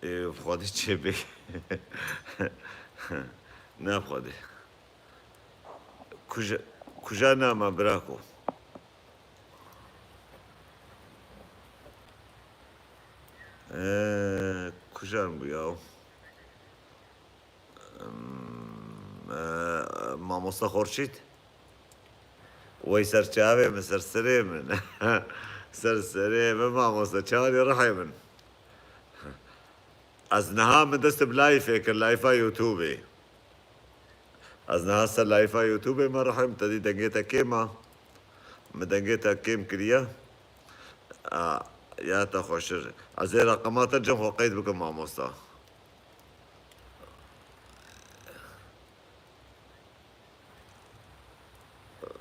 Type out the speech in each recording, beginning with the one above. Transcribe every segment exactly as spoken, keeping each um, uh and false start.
Ê, bi Xwedê çêbê. Ne bi Xwedê. Kuja, kuja nama birako. Ee, kujan bû ya? Hmm, ee, Mamosta Xorşîd? Wey ser çavê min, ser serê min. Ser serê min mamosta, çawa lê rihê min. Ez niha min dest bi layfê kir, layfa YouTubeê. Ez niha ser layfa YouTubeê me rihê min, te dî dengê te kêm a. Min dengê te kêm kiriye. A, ya te xweşir. Ez ê reqema te cem xwe qeyd bikim mamosta.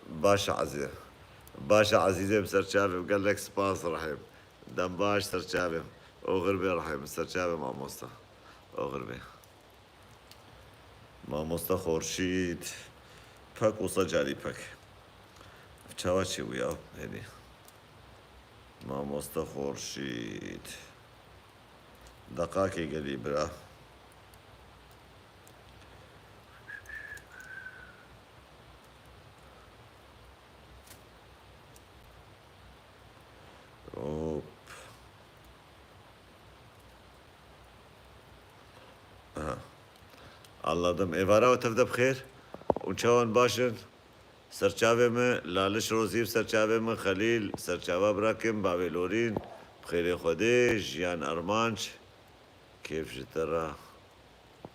Baş e Ezîz. Baş e Ezîzê, bi ser çavê min gelek spas rihê min. Dem baş ser çavê min. Oxir bê rihê min, ser çavê mamosta. Oxir bê. Mamosta Xorşîd. Pek wisa carî pek. Çawa çêbû ya? Hêdî. Mamosta Xorşîd. Deqakê gelî bira. Hop. Aha. Anladım. Êvara we tev de bi xêr. Hûn çawan baş in? Serçavê min, Laliş Rozî, serçavê min, Xelîl, serçava birakim, bavê Lorîn, bi xêrê Xwedê, Jiyan Armanc, kêf ji te re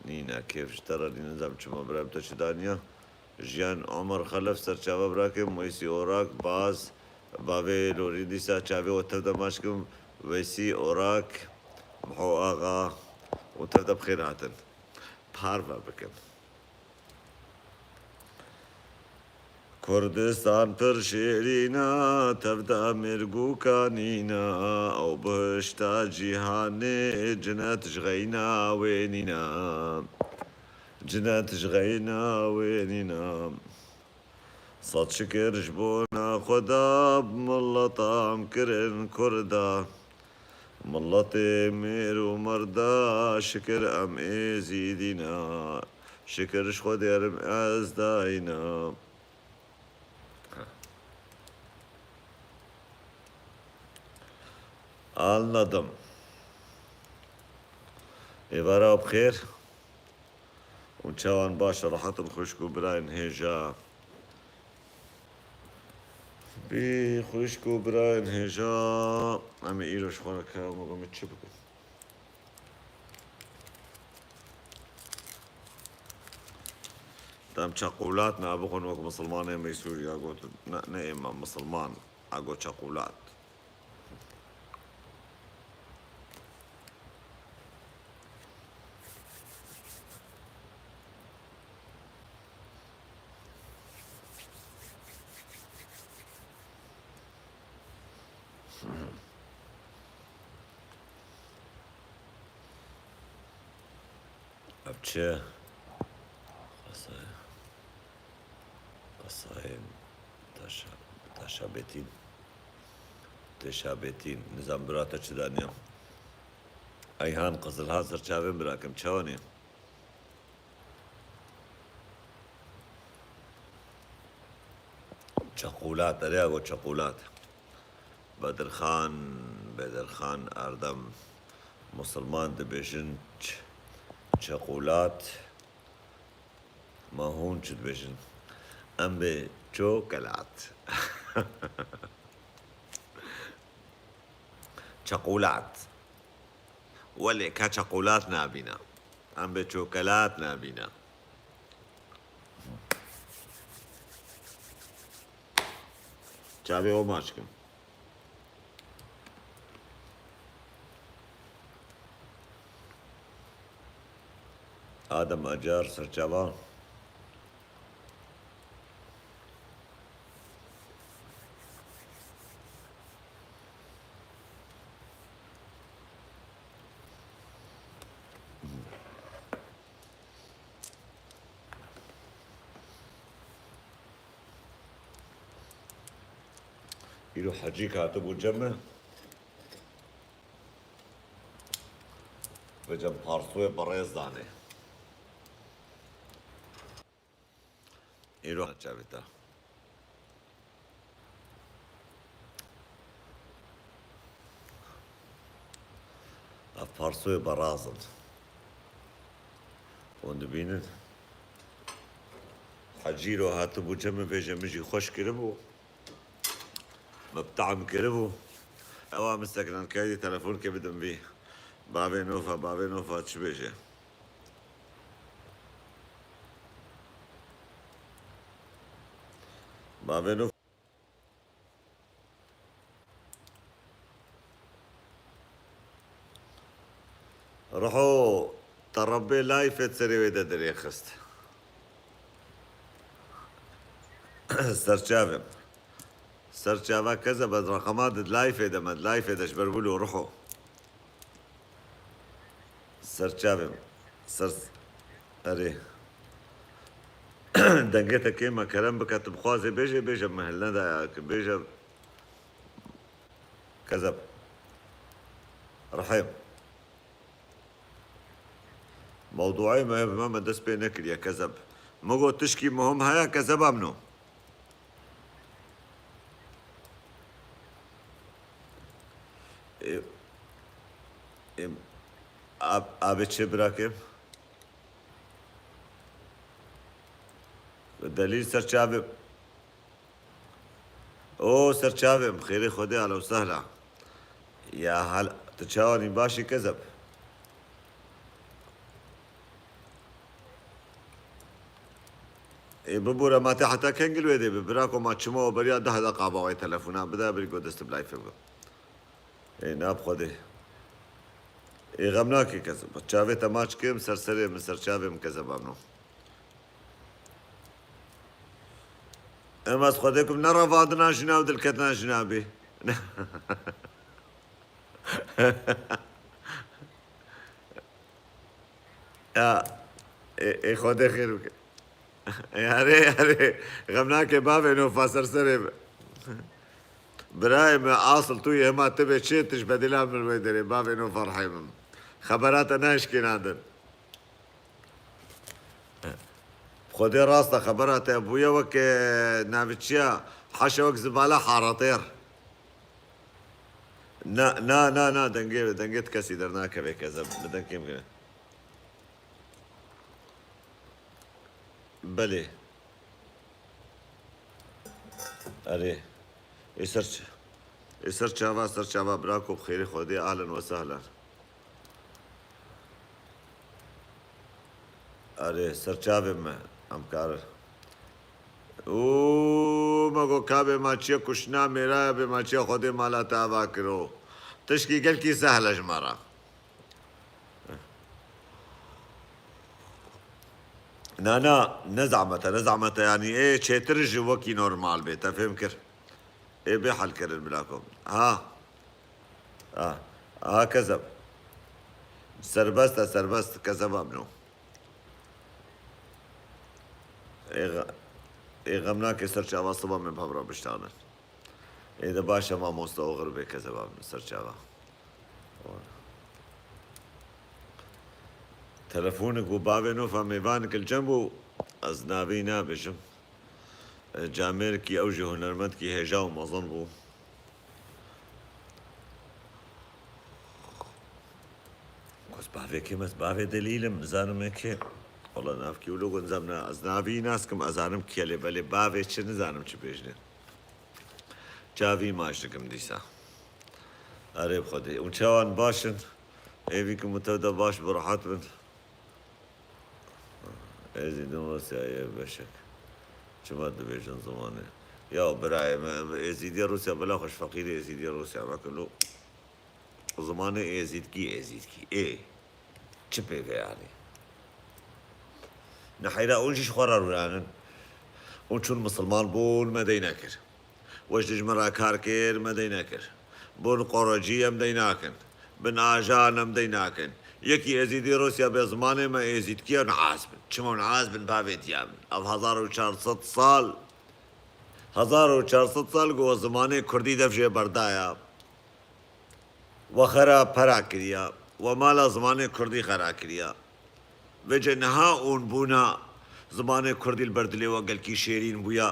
nîne, kêf ji te re nîne, nizam çima birayê min te çi daniya. Jiyan Omer Xelef, serçava birakim, Weysî Orak, Baz, bavê Lorîn dîsa çavê we tev de maç kim, Weysî Orak, Miho Axa, û tev de bi xêr hatin. Parve bikim. Kurdistan pir şêrîn e, tev de mêrgûka nîn e, ew bihişta cîhanê, cinet ji xeyna wê nîn e. Cinet ji xeyna wê nîn e. Sed şikir ji bona Xweda, bi mileta em kirin Kurda. Miletê mêr û merda, şikir em êzîdî ne. Şikir ji Xwedê erim ez dayî ne. Anladım. Êvara bi xêr. Hûn çawan baş e, rehet in xwişk û birayên hêja. Bi xwişk û birayên hêja, em ê îro ji xwe re kerem û gumî çi bikin? Dem çeqûlat ne, bixwin wek misilmanê me Sûriya gotin. Ne, ne ê me misilman, a got çeqûlat. Ev çi? Qesayê, qesayê taşa, taşa betîn. Teşa betîn. Nizam bira te çi daniya. Eyhan Qizilhan, serçavên birakim, çawan e? Çeqûlat, erê ago çeqûlat. Bedirxan, Bedirxan Erdem, Musulman dibêjin ç-, çeqûlat. Ma hûn çi dibêjin? Em bê çokelat. Çeqûlat. Welê ka çeqûlat nabîna. Em bê çokelat nabîna. Çavê o maç kim. Adem Acar, serçava. Îro Hecîk hatibû cem me. Vêcem parsoyê berêz danê. Îro çavê te. Ev parsoyê beraz in. Hûn dibînin. Hecî îro hatibû cem min vêje min jî xweş kiribû. Me bi tehm kiribû. Ewa min seknan kaydê telefonke bidim vî. Bavê Nofa, bavê Nofa çi bêje? Bavê Nofa. Riho, te Rebbê layfê serê wê de dirêxist. Serçavê. Serçava keze be reqema di layfê de me, di layfê de ji ber wilo Riho. Serçavê. Ser, erê. Dengê te kêm e, kerem bike, tu bixwazê bêje, bêje, min hilneda ya ki bêje. Kezeb. Rehîm. Mewduê me, me, me dest pê nekiriye, Kezeb. Min got tişkî muhim heye, Kezeba min o. Ê, ê, ab-, abê çi birakim? Delîl serçavê. O, serçavê, bi xêrê Xwedê, ahla û sehla. Ya hal, tu çawanî, başî, Kezeb? Ê, bibûre, ma te heta kengil wê dê bi, birako, ma çima o beriya deh deqa ba wê telefona bide, birî ku dest bi layfê bike. Ê, na bi Xwedê. Ê, xem nake, Kezeb. Çavê te maç kim, ser serê min, serçavê min, Kezeba min o. Em ez Xwedê kum ne revandina jina û dilketina jina bê. Ya, ê, ê Xwedê xêr bike. Yarê, yarê, xem nake bavê Nofa, ser serê min. Birayê min, asıl tu yê hema tibê çi, tu ji bedîla min wê derê, bavê Nofa, rehê min. Xebera te neşkênandin. Xwedê rast e, xebera te bûye wek, e, navê çi ya, haşa wek zibala haratêr. Na, na, na, na, dengê, dengê ti kesî dernakeve, Kezeb, bi dengê min. Belê. Erê. Ê ser ç-, ê ser çava, ser çava, birako, bi xêrê Xwedê, ahlen we sehlen. Erê, ser çavê me, em karin. Û me got, ka bê maçiye kuştina mêra ye, bê maçiye Xwedê mala te ava kiro. Tişkî gelkî sehl e ji me re. Na, na, ne zehmet e, ne zehmet e, yanî, ê, çêtir ji wekî normal bê, te fêm kir. Ê, bê helkirin bila kom. Ha. Ha. Ha, Kezeb. Serbest e, serbest, Kezeba min o. Ê, xe-, ê, xem nake, ser çava siba min pevra biştanin. Ê de baş e, mamosta, oxir bê, Kezeba min, ser çava. Telefonik bû, bavê Nofa mêvanik li cem bû, ez navê nabêjim. E, camêrkî ew jî hunermendkî hêja û mezin bû. Ku ez bavê kêm, ez bavê Delîl im, nizanim ê kê. Wala navkî wilo got, nizanim ne, ez navî naskim, ez zanim kî ye lê belê bavê çi nizanim çi bêjinê. Çavî maç dikim dîsa. Erê bi Xwedê. Hûn çawan, baş in? Êvî ku min tev de baş bi rehet bin. Êzîdin Rûsyayê beşek. Çima dibêjin zimanê? Ya birayê me, em êzîdiyê Rûsya, bila xwe ji feqîrê êzîdiyê Rûsya mekin lo. Zimanê êzîdkî, êzîdkî. Ê. Çi pê ve yanî? Neheyra hûn jî ji xwe re rûnanin. Hûn çûn misilman bûn, me dey nekir. We ji dijmin re kar kir, me dey nekir. Bûn qorocî, em dey nakin. Bin ajan, em dey nakin. Yekî êzîdî Rûsya bê zimanê me êzîdkî ye, niaz bin. Çima niaz bin, bavê diya min. Ev hezar û çar sed sal, hezar û çar sed sal ku we zimanê kurdî dev jê berdaya. We xera pera kiriya. we mala zimanê kurdî xera kiriya. Vêce niha hûn bûna zimanê kurdî li ber dilê we gelkî şêrîn bûya,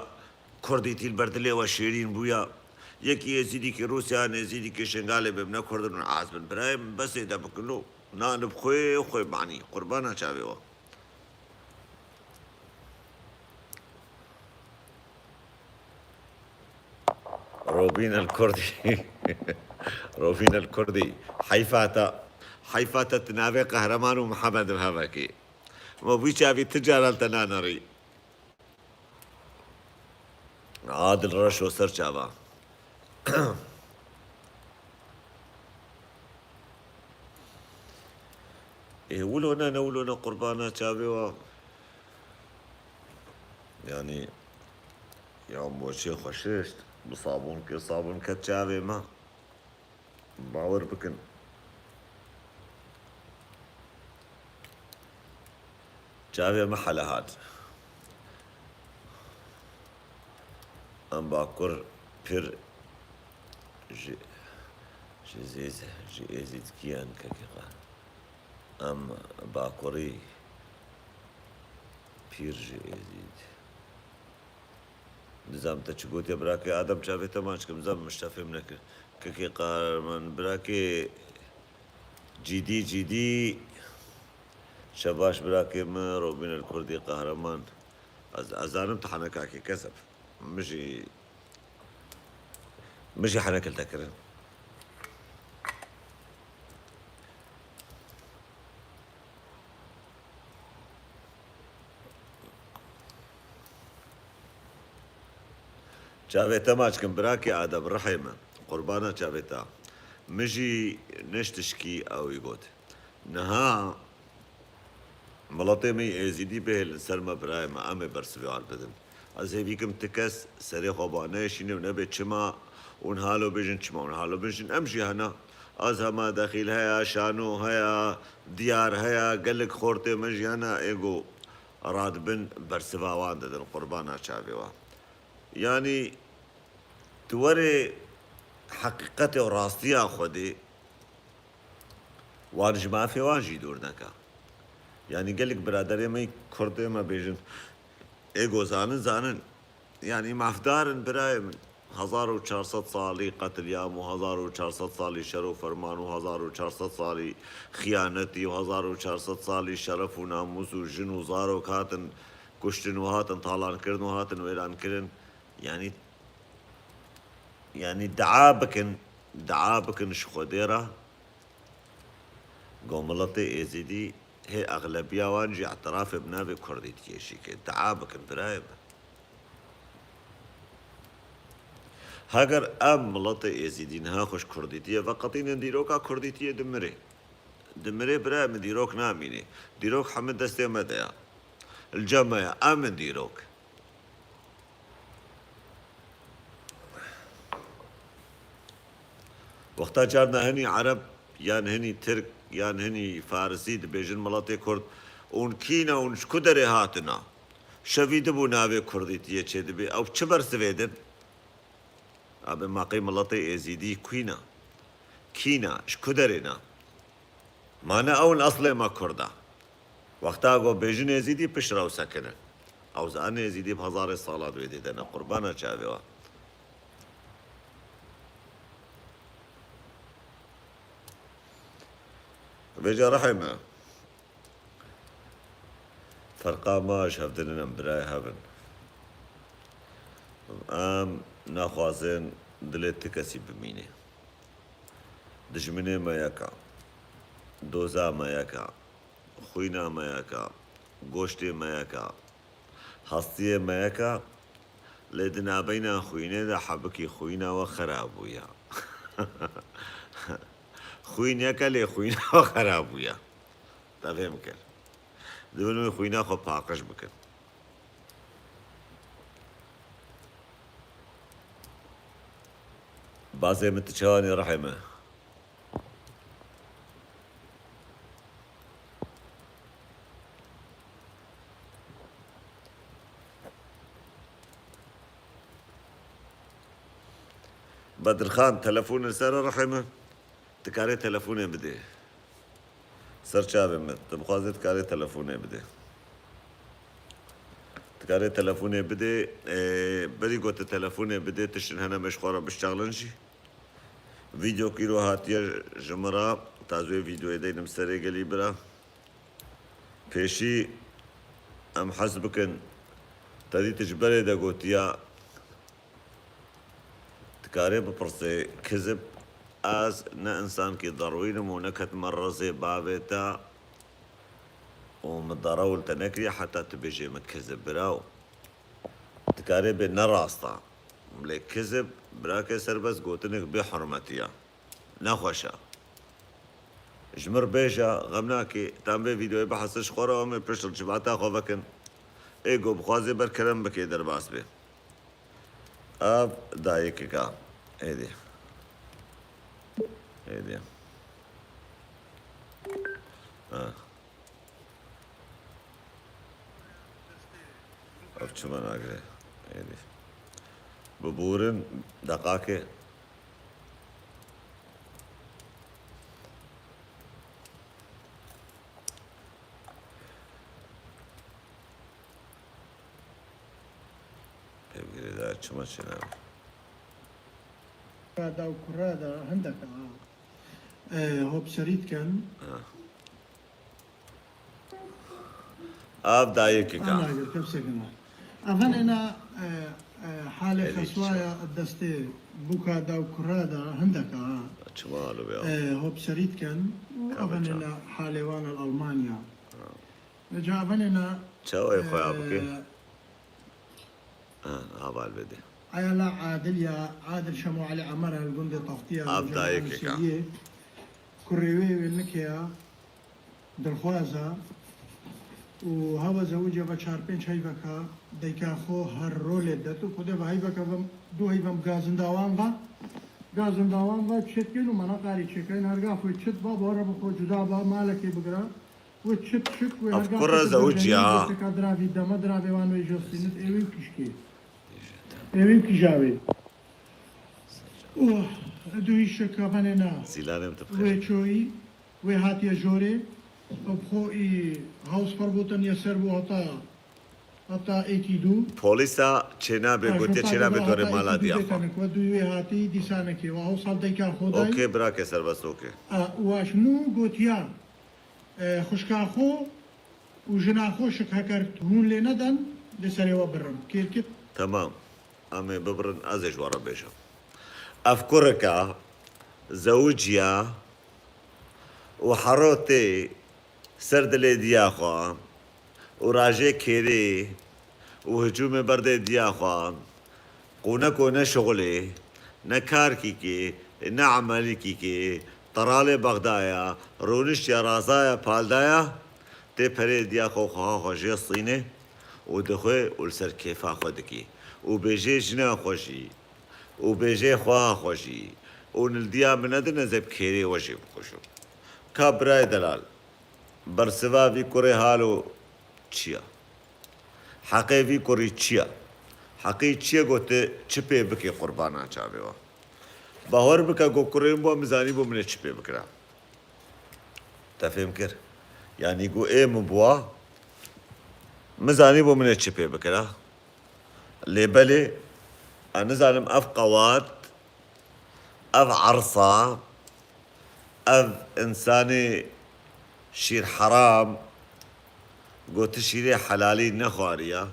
kurdîtî li ber dilê we şêrîn bûya. Yekî êzîdîkî Rûsya, nêzîdîkî Şingalê bibine kurd in û ez bin. Birayê min, besê de bikin lo. Na nib xwê xwê manî. Qurbana çavê we. Robîn el Kurdî. Robîn el Kurdî. Heyfa te. Heyfa te, tu navê Qehreman û Mihemed in hevekî. Ma wî çavî tu caran te nanerî. Adil reşo ser çava. Ê, wilo ne, ne wilo ne, qurbana çavê wa. Yanî, ya moçê xwe şişt, bi sabûn kir, sabûn ket çavê me. Bawer bikin. Çavê me hele hat. Em bakur pir ji, ji zêz, ji êzîdkiyan kekê xwe. Em bakurî pîr ji êzîd. Nizam te çi gotiye birakê Adem, çavê te maç kim, nizam min ji te fêm nekir. Kekê Qehreman, birakê cîdî, cîdî. Şebaş birakê min, Robîn el Kurdî Qehreman. Ez, ez zanim tu henekakî kesef. Min jî, min jî henek li te kirin. Çavê te maç kim, birakê Adem, rihê min. Qurbana çavê te. Min jî nişt tişkî ewî got. Niha miletê me yê Êzîdî bihêlin ser me, birayê me, em ê bersivê wan bidin. Ez hêvî kim ti kes serê xwe ba neêşîne û nebê çima hûn halo bêjin, çima hûn halo bêjin, em jî hene. Ez hema dexîl heya, şano heya, diyar heya, gelek xortê me jî hene, ê ku radibin bersiva wan didin, qurbana çavê wan. Yanî tu werê heqîqetê û rastiya Xwedê, wan ji mafê wan jî dûr neke. Yanî gelek biraderê me Kurdê me bêjin, ê ku zanin, zanin. Yanî mafdar in birayê min. Hezar û çar sed salî qetilîam û hezar û çar sed salî şer û ferman û hezar û çar sed salî xiyanetî û hezar û çar sed salî şeref û namûs û jin û zarok hatin kuştin û hatin talankirin û hatin wêrankirin. Yanî, yanî dua bikin, dua bikin ji Xwedê re. Go miletê Êzîdî hê exlebiya wan jî îtirafê bi navê Kurdîtiyê jî ke. Dua bikin birayê min. Heger em miletê Êzîdî niha xwe ji Kurdîtiyê veqetînin, dîroka Kurdîtiyê dimirê. Dimirê birayê min, dîrok namînê. Dîrok hemî destê me de ya. Li cem me ya. Em in dîrok. Wexta carna hinî Ereb, yan hinî Tirk, yan hinî Farisî dibêjin miletê Kurd, hûn kî ne, hûn ji ku derê hatina? Şevî dibû navê Kurdîtiyê çêdibê. Ew çi bersivê din? Abi, ma qey miletê Êzîdî kî ne? Kî ne? Ji ku derê ne? Ma ne ew in eslê me Kurd e. Wexta ku bêjin Êzîdî, pişt re ew sekinin. Ew zanin Êzîdî bi hezarê sala di wê dê de ne, qurbana çavê wan. Vêca rihê me. Ferqa me ji hevdin in, em birayê hev in. Em naxwazin dilê ti kesî bimîne. Dijminê me yek e. Doza me yek e. Xwîna me yek e. Goştê me yek e. Hestiyê me yek e. Lê di navbeyna xwînê de hebikî xwîna we xera bûye. Xwîn yek e, lê xwîna we xera bûye. Te fêm kir. Dibin wê xwîna xwe paqij bikin. Bazê min, tu çawanî rihê me. Bedirxan, telefonê ser e rihê me. Dikarê telefonê bidê. Ser çavê min, tu bixwazê dikarê telefonê bidê. Dikarê telefonê bidê, ê, berî ku tu telefonê bidê, tiştin hene me ji xwe re biştexlin jî. Vîdeo kîro hatiye ji min re, ta ez wê vîdeoyê deynim serê gelî bira. Pêşî em hez bikin, te dî tu ji berê de gotiya, dikarê bipirsê, kizib, ez ne însankî derwîn im û neketime rezê bavê te û min derew li te nekiriye heta tu bêjê min kizib, biraw. Dikarê bê ne rast e. Lê kizib, birakê serbest gotinek bê hurmetî ye. Nexweş e. Ji min re bêje, xem nakê, tam vê vîdeoyê bihese ji xwe re, em ê pişt li civata xwe vekin. Ê ku bixwazê ber kerem bikê derbas bê. Ev dayikek e. Êdî. Êdî. Ha. Ev çima nagire? Êdî. Biborin deqakê. Pêvgirê de çima çênabe? Kura da û kura da hindek a, e, hopserî dikin. Ha. Ev dayikek e. Ana, gel, kepsekina. Ev hene na, e, e, halê Erê xeswaya destê bûka da û kura da hindek a. Çima halo ya? E, hopserî dikin û ev hene na halê wan li Almanya. Ha. Ca ev hene na, çawa yê xwe ya bike? E, Ha, heval vedê. Ayala Adil ya, Adil Şemo Elî Emer el gundê Taftiya. Ev dayikek e. Kurê wê wê nikeya, dilxwaza û hewa zewicê ve çar pênc heyveka, dayika xwe her rolê de tu xwedê ve heyveka ve du heyvem gazindawan ve, gazindawan ve çêt kên û me neqarî çêkeyn, herga xwe çit ba, bora bi xwe cuda ba, malekê bigira. Wê çi çik wê Ev herga kura xwe zewicî ya. Teka diravî dema diravê wan wê jostînit ê wê kişkê. Ê wê kijavê. Oh, du hîşe kavanê na. Zîlanê min tu bixêr. Wê çoyî, wê hatiye jorê. Ev xo î Hausverboten ya ser bû heta, heta êkî du. Polîsa çênabe, gotiye çênabe dorê mala diya xwe. Ku du wê hatî dîsanekê. Wa Hausal dayika xo dayî. Okê, birake serbest, okê. A, waş nû gotiya. E, xwişka xwe û jina xwe şik heker hûn lê neden, li serê we birin. Kêrkit. Temam. Em ê bibirin, ez ê ji we re bêjim. Ev kurika zewiciya û hero tê ser dilê diya xwe û rajê kêrê û hicûmê berdê diya xwe, qûnek û ne şixulê, ne karkîkê, ne emelîkîkê, teralê bexdaya, rûniştiya razaya, paldaya, tê perê diya xwe û xweha xwe jê stînê û dixwe û li ser kêfa xwe dikî û bêjê jina xwe jî û bêjê xweha xwe jî û nil diya min nedin ez ê bi kêrê we jê bikujim. Ka birayê delal, bersiva vî kurê halo çi ye? Heqê vî kurî çi ye? Heqî çi ye ku tu çi pê bikê qurbana çavê we? Bawer bike ku kurê min bû, min zanîbû min ê çi pê bikira. Te fêm kir? Yanî ku ê min bûa, min zanîbû min ê çi pê bikira. Lê belê, ez nizanim ev qewat, ev ersa, ev însanê şîr heram, ku tu şîrê helalî nexwariya,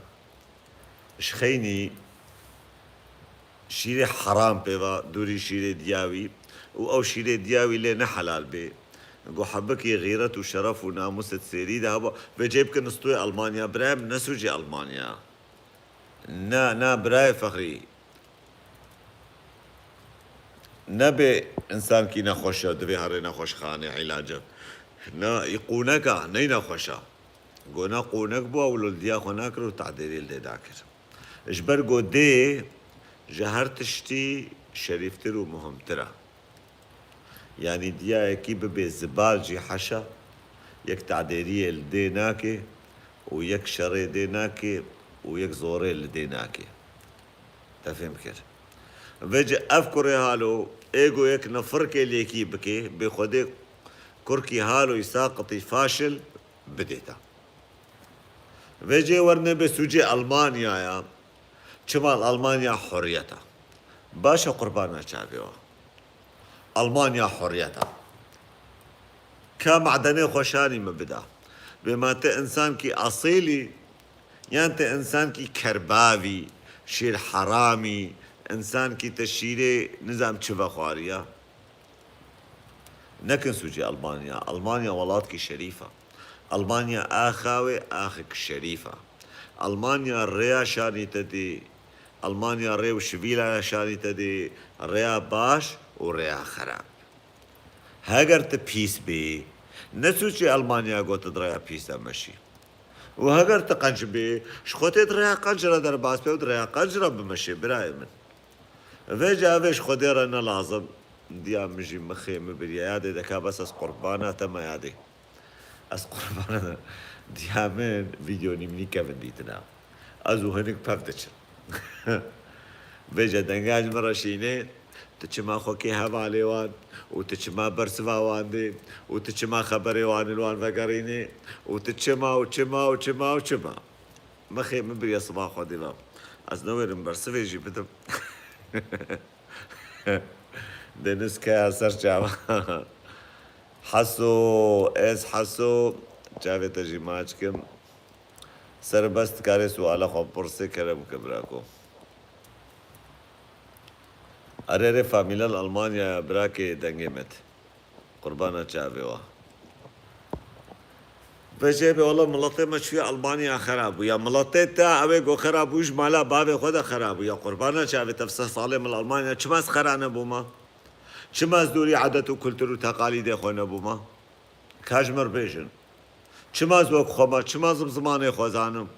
ji xeynî şîrê heram pê ve, dûrî şîrê diya wî û ew şîrê diya wî lê ne helal bê. Ku hebikî xîret û şeref û namûsê di sêrî de heba, vê cê bikin stûyê Almanya, birayê min, ne sûcê Almanya. Na, na, birayê Fexrî. Nebê însankî nexweş e, divê herê nexweşxanê îlac e. Na, î qûnek e, ney nexweş e. Go ne qûnek bû, ew li diya xwe nakir û tadêrî li dê dakir. Ji ber go dê ji her tiştî şerîftir û muhimtir e. Yanî diyayekî bibe zibal jî heşa, yek tadêriyê li dê nake û yek şerê dê nake û yek zorê li dê nake. Te fêm kir? Vêce ev kurê halo, ê go yek nifirkê lêkî bike, bê xwedê Kurkî halo î saqitî faşil bidêta. Vê cê werne bê sûcê Almanyaya. Çima Almanya hurriyet e? Baş e, qurbana çavê we. Almanya hurriyet e. Ka madenê xwe şanî min bida. Bê ma te însankî asîlî, yan te însankî kerbavî, şêr heramî, însankî te şîrê nizam çi vexwariya? Nekin sûcê Almanya. Almanya welatkî şerîf e. Almanya axa wê axek şerîf e. Almanya rêya şanî te dê. Almanya rê û şivîla şanî te dê. Rêya baş û rêya xerab. Heger tu pîs bî, ne sûcê Almanya got tu di rêya pîs de meşî. Û heger tu qenc bî, ji xwe tê di rêya qenc re derbas be û di rêya qenc re bimeşê, birayê min. Vê cavê ji Xwedê re ne lazim. Diya min jî mixê min biriye. Yadê deka bes ez qurbana te me yadê. Ez qurbana te. Diya min vîdeo nîmnî kevin dîtina. Ez û hinik pev diçin. Vêce denga ji min re şînê, tu çima xwe kê hevalê wan û tu çima bersiva wan dê û tu çima xeberê wan li wan vegerînê û tu çima û çima û çima û çima. Mixê min biriye siba Xwedê ve. Ez newêrim bersivê jî bidim. Deniz Kaya ser çava. Heso, ez Heso. Çavê te jî maç kim. Serbest dikarê suala xwe bipirsê, kerem ke birako. Erê, erê, famîla li Almanyaya birakê dengê me tê. Qurbana çavê wa. Vê jê be wala miletê me çûye Almanya xera bû. Ya miletê te ew ê ku xera bû ji mala bavê xwe de xera bû. Ya qurbana çavê te seh salê min li Almanya çima ez xera nebûma? Çima ez dûrî edet û kultur û teqalîdê xwe nebûma? Ka ji min re bêjin. Çima ez wek xwe me, çima ez bi zimanê xwe zanim?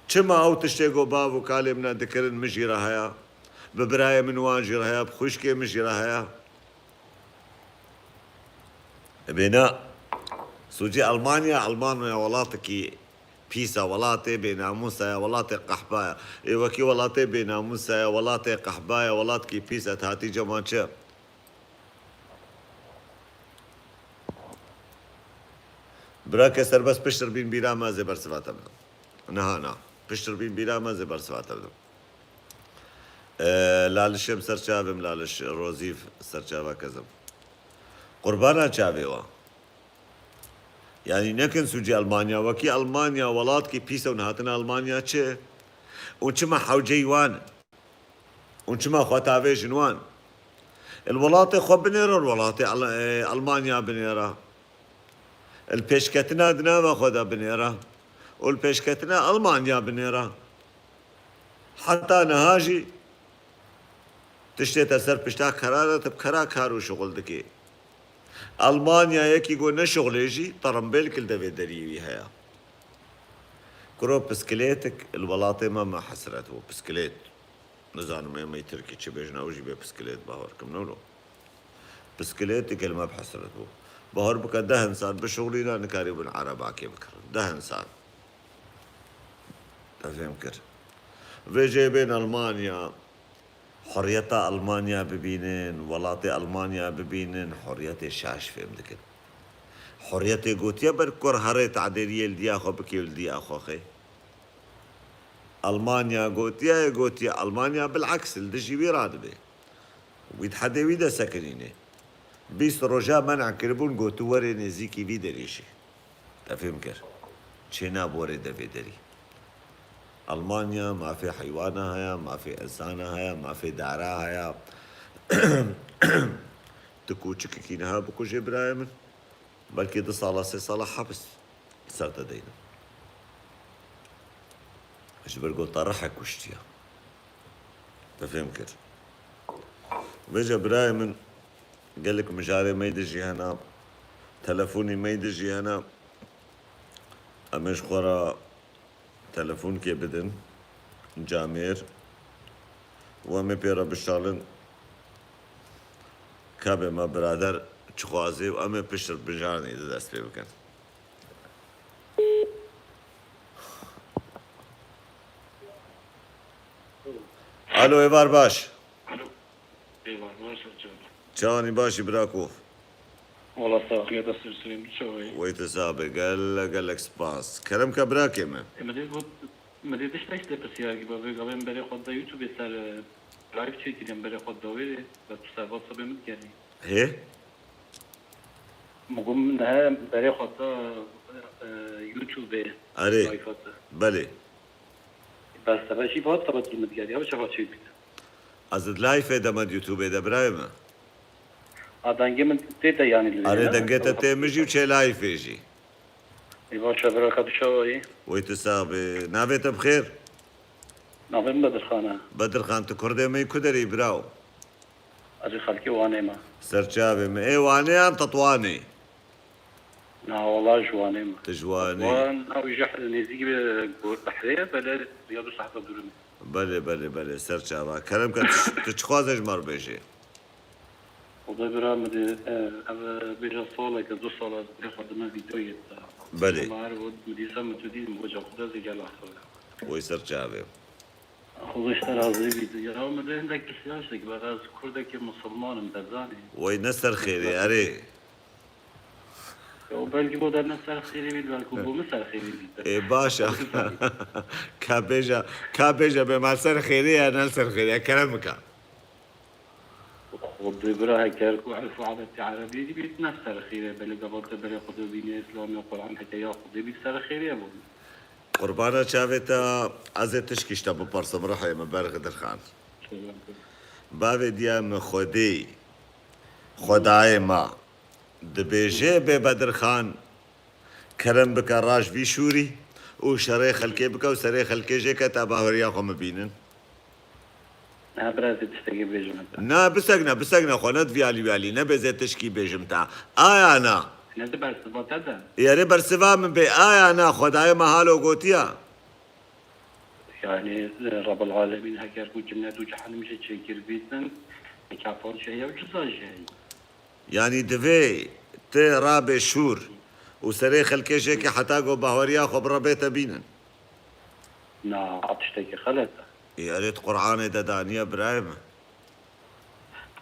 Çima ew tiştê ku bav û kalê min e dikirin, min jî re heye? Bi birayê min wan jî re heye, bi xwişkê min jî re heye? Bêna, sûcê Almanya, Almanya welatekî pîs e, welatê bênamûs e, welatê qehba ye. Ê wekî welatê bênamûs e, welatê qehba ye, welatekî pîs e, hatî cema çi? Birake serbest, piştre bîn bîra me, ez ê bersiva te bidim. Niha na. Piştre bîn bîra me, ez ê bersiva te bidim. Ee, Lalişê min ser çavê min, Laliş Rozîv ser çava kezim. Qurbana çavê wa. Yanî nekin sûcê Almanya. Wekî Almanya welatkî pîs e û nehatina Almanya çi? Û çima hewceyî wan? Û çima xwe tavêjin wan? Li welatê xwe binêre, li welatê Al-, e, Almanya binêre. Li pêşketina di nava xwe de binêre. Û li pêşketina Almanya binêre. Heta niha jî tiştê te ser pişta kera de, tu bi kera kar û şixul dikî. Almanya yekî ku ne şixulê jî, terimbêlk li devê deriyê wî heye. Kuro, piskilêtik li welatê me me hesret bû, piskilêt. Nizanim ê me Tirkî çi bêjin, ew jî bê piskilêt, bawer kim, no, no. Piskilêt dike li me bi hesret bû. Bawer bike deh insan bişuxulîne, nikarîbûn erebakê bikirin. Deh insan. Te fêm kir. Vê jê bên Almanya, hurriyeta Almanya bibînin, welatê Almanya bibînin, hurriyetê şaş fêm dikin. Hurriyetê gotiye ber ku herê tadêriyê li diya xwe bikê û li diya xwe xê. Almanya gotiye, gotiye, Almanya bileks li dijî wî radibe. Wî di hedê wî de sekinîne. Bîst roja men'a kiribûn, got tu werê nêzîkî vî derê jî. Te fêm kir. Çênabû werê devê derî. Almanya mafê heywana heye, mafê insana heye, mafê dara heye. Tu kûçikekî niha bikujê birayê min, belkî du sala, sê sala hepis ser te deynin. Ji ber ku te rihek kuştiye. Te fêm kir. Vêca birayê min, gelek mijarê me yê dijî hene, telefonî me yê dijî hene. Em ê ji xwe re telefonkê bidin, camêr, û em ê pê re bişalin. Ka bê me birader çi xwazê û em ê piştre mijarê de dest pê bikin. Alo, êvar baş. Alo. Êvar baş, çawa? Çawanî, başî birako? Wala saxiya da sir sirê min çawa ye? Wey tu sabe, gelek gelek spas. Kerem ke birakê min. E, min dê got, min dê tiştek lê pirsiyar kir, ba vê gavê min berê xwe da YouTube ser, e, live çêkirî, em berê xwe dawêrê, be tu ser WhatsAppê min digerî. Hê? Min got, min he berê xwe da, e, YouTubeê Erê. Live hate. Belê. Bes te jî WhatsAppê min digerî, ew çawa çêbî? Ez di live de me di YouTubeê de birayê me. A dengê min tê te yanî li vê Erê ne? Dengê te tê min jî û çê live jî. Ê baş e, bira, ka tu çawa yî? Wey tu sax bî. Navê te bi xêr? Navê min Bedirxan e. Bedirxan, tu kurdê me yî, ku derê yî biraw? Ez ê xelkê Wanê me. Ser çavê min. Ê Wanê yan Tetwanê? Na, wala ji Wanê me. Tu ji Wanê. Wan, ew jî nêzîkî be, behrê ye, belê ya du saeta dûrî me. Belê, belê, belê, ser çava. Kerem ke, tu, tu çi xwaze ji me re bêjê? Xuda bira min dê, e, ev bêje saleke, du sal ez bê xwe dime vîdeoyê te. Belê. Ma her wet min dîsa min tu dît, min got, Xuda zî gel axir. Wey ser çavê. Xuda ji te razî bî. Ya min dê hindek pirsiyar ştek, bera ez kurdekê misilman im, te zanî. Wey ne ser xêrê, erê. Ya belkî bo de ne ser xêrê bît, belkî bo min ser xêrê bît. Ê, baş e. Ka bêje, ka bêje bê ma ser xêrê ye, ne ser xêrê ye, kerem bike. Xwedê bira, heker ku erf û adetê erebî dibît, ne ser xêrê, belê gava te berê Xwedê bîne, Îslamê, Quran, heke ya Xwedê bît, ser xêrê bû. Qurbana çavê te, ez ê tişkî ji te bipirsim, rihê min, Bedirxan. Bavê diya min Xwedê, Xwedayê me, dibêje bê Bedirxan, kerem bike, raş vî şûrî û şerê xelkê bike û serê xelkê jê ke ta bahweriya xwe min bînin. Na, bira, ez ê tiştekî bêjim te. Na, bisekne, bisekne xwe, ne diviyalî wiyalî, ne bêzê tişkî bêjim te. Aya na. Ne di bersiva te de? Yerê bersiva min bê, aya na, Xwedayê me halo gotiya. Yani, Rabbul Alemîn heker ku cennet û cehennem jî çêkir bîtin, mukafat jî heye û ceza jî heye. Yanî divê tu rabê şûr û serê xelkê jêkê heta ku bahweriya xwe bi Rebê te bînin. Na, ev tiştekî xelet e. Ê, erê di Qur'anê de daniye birayê min.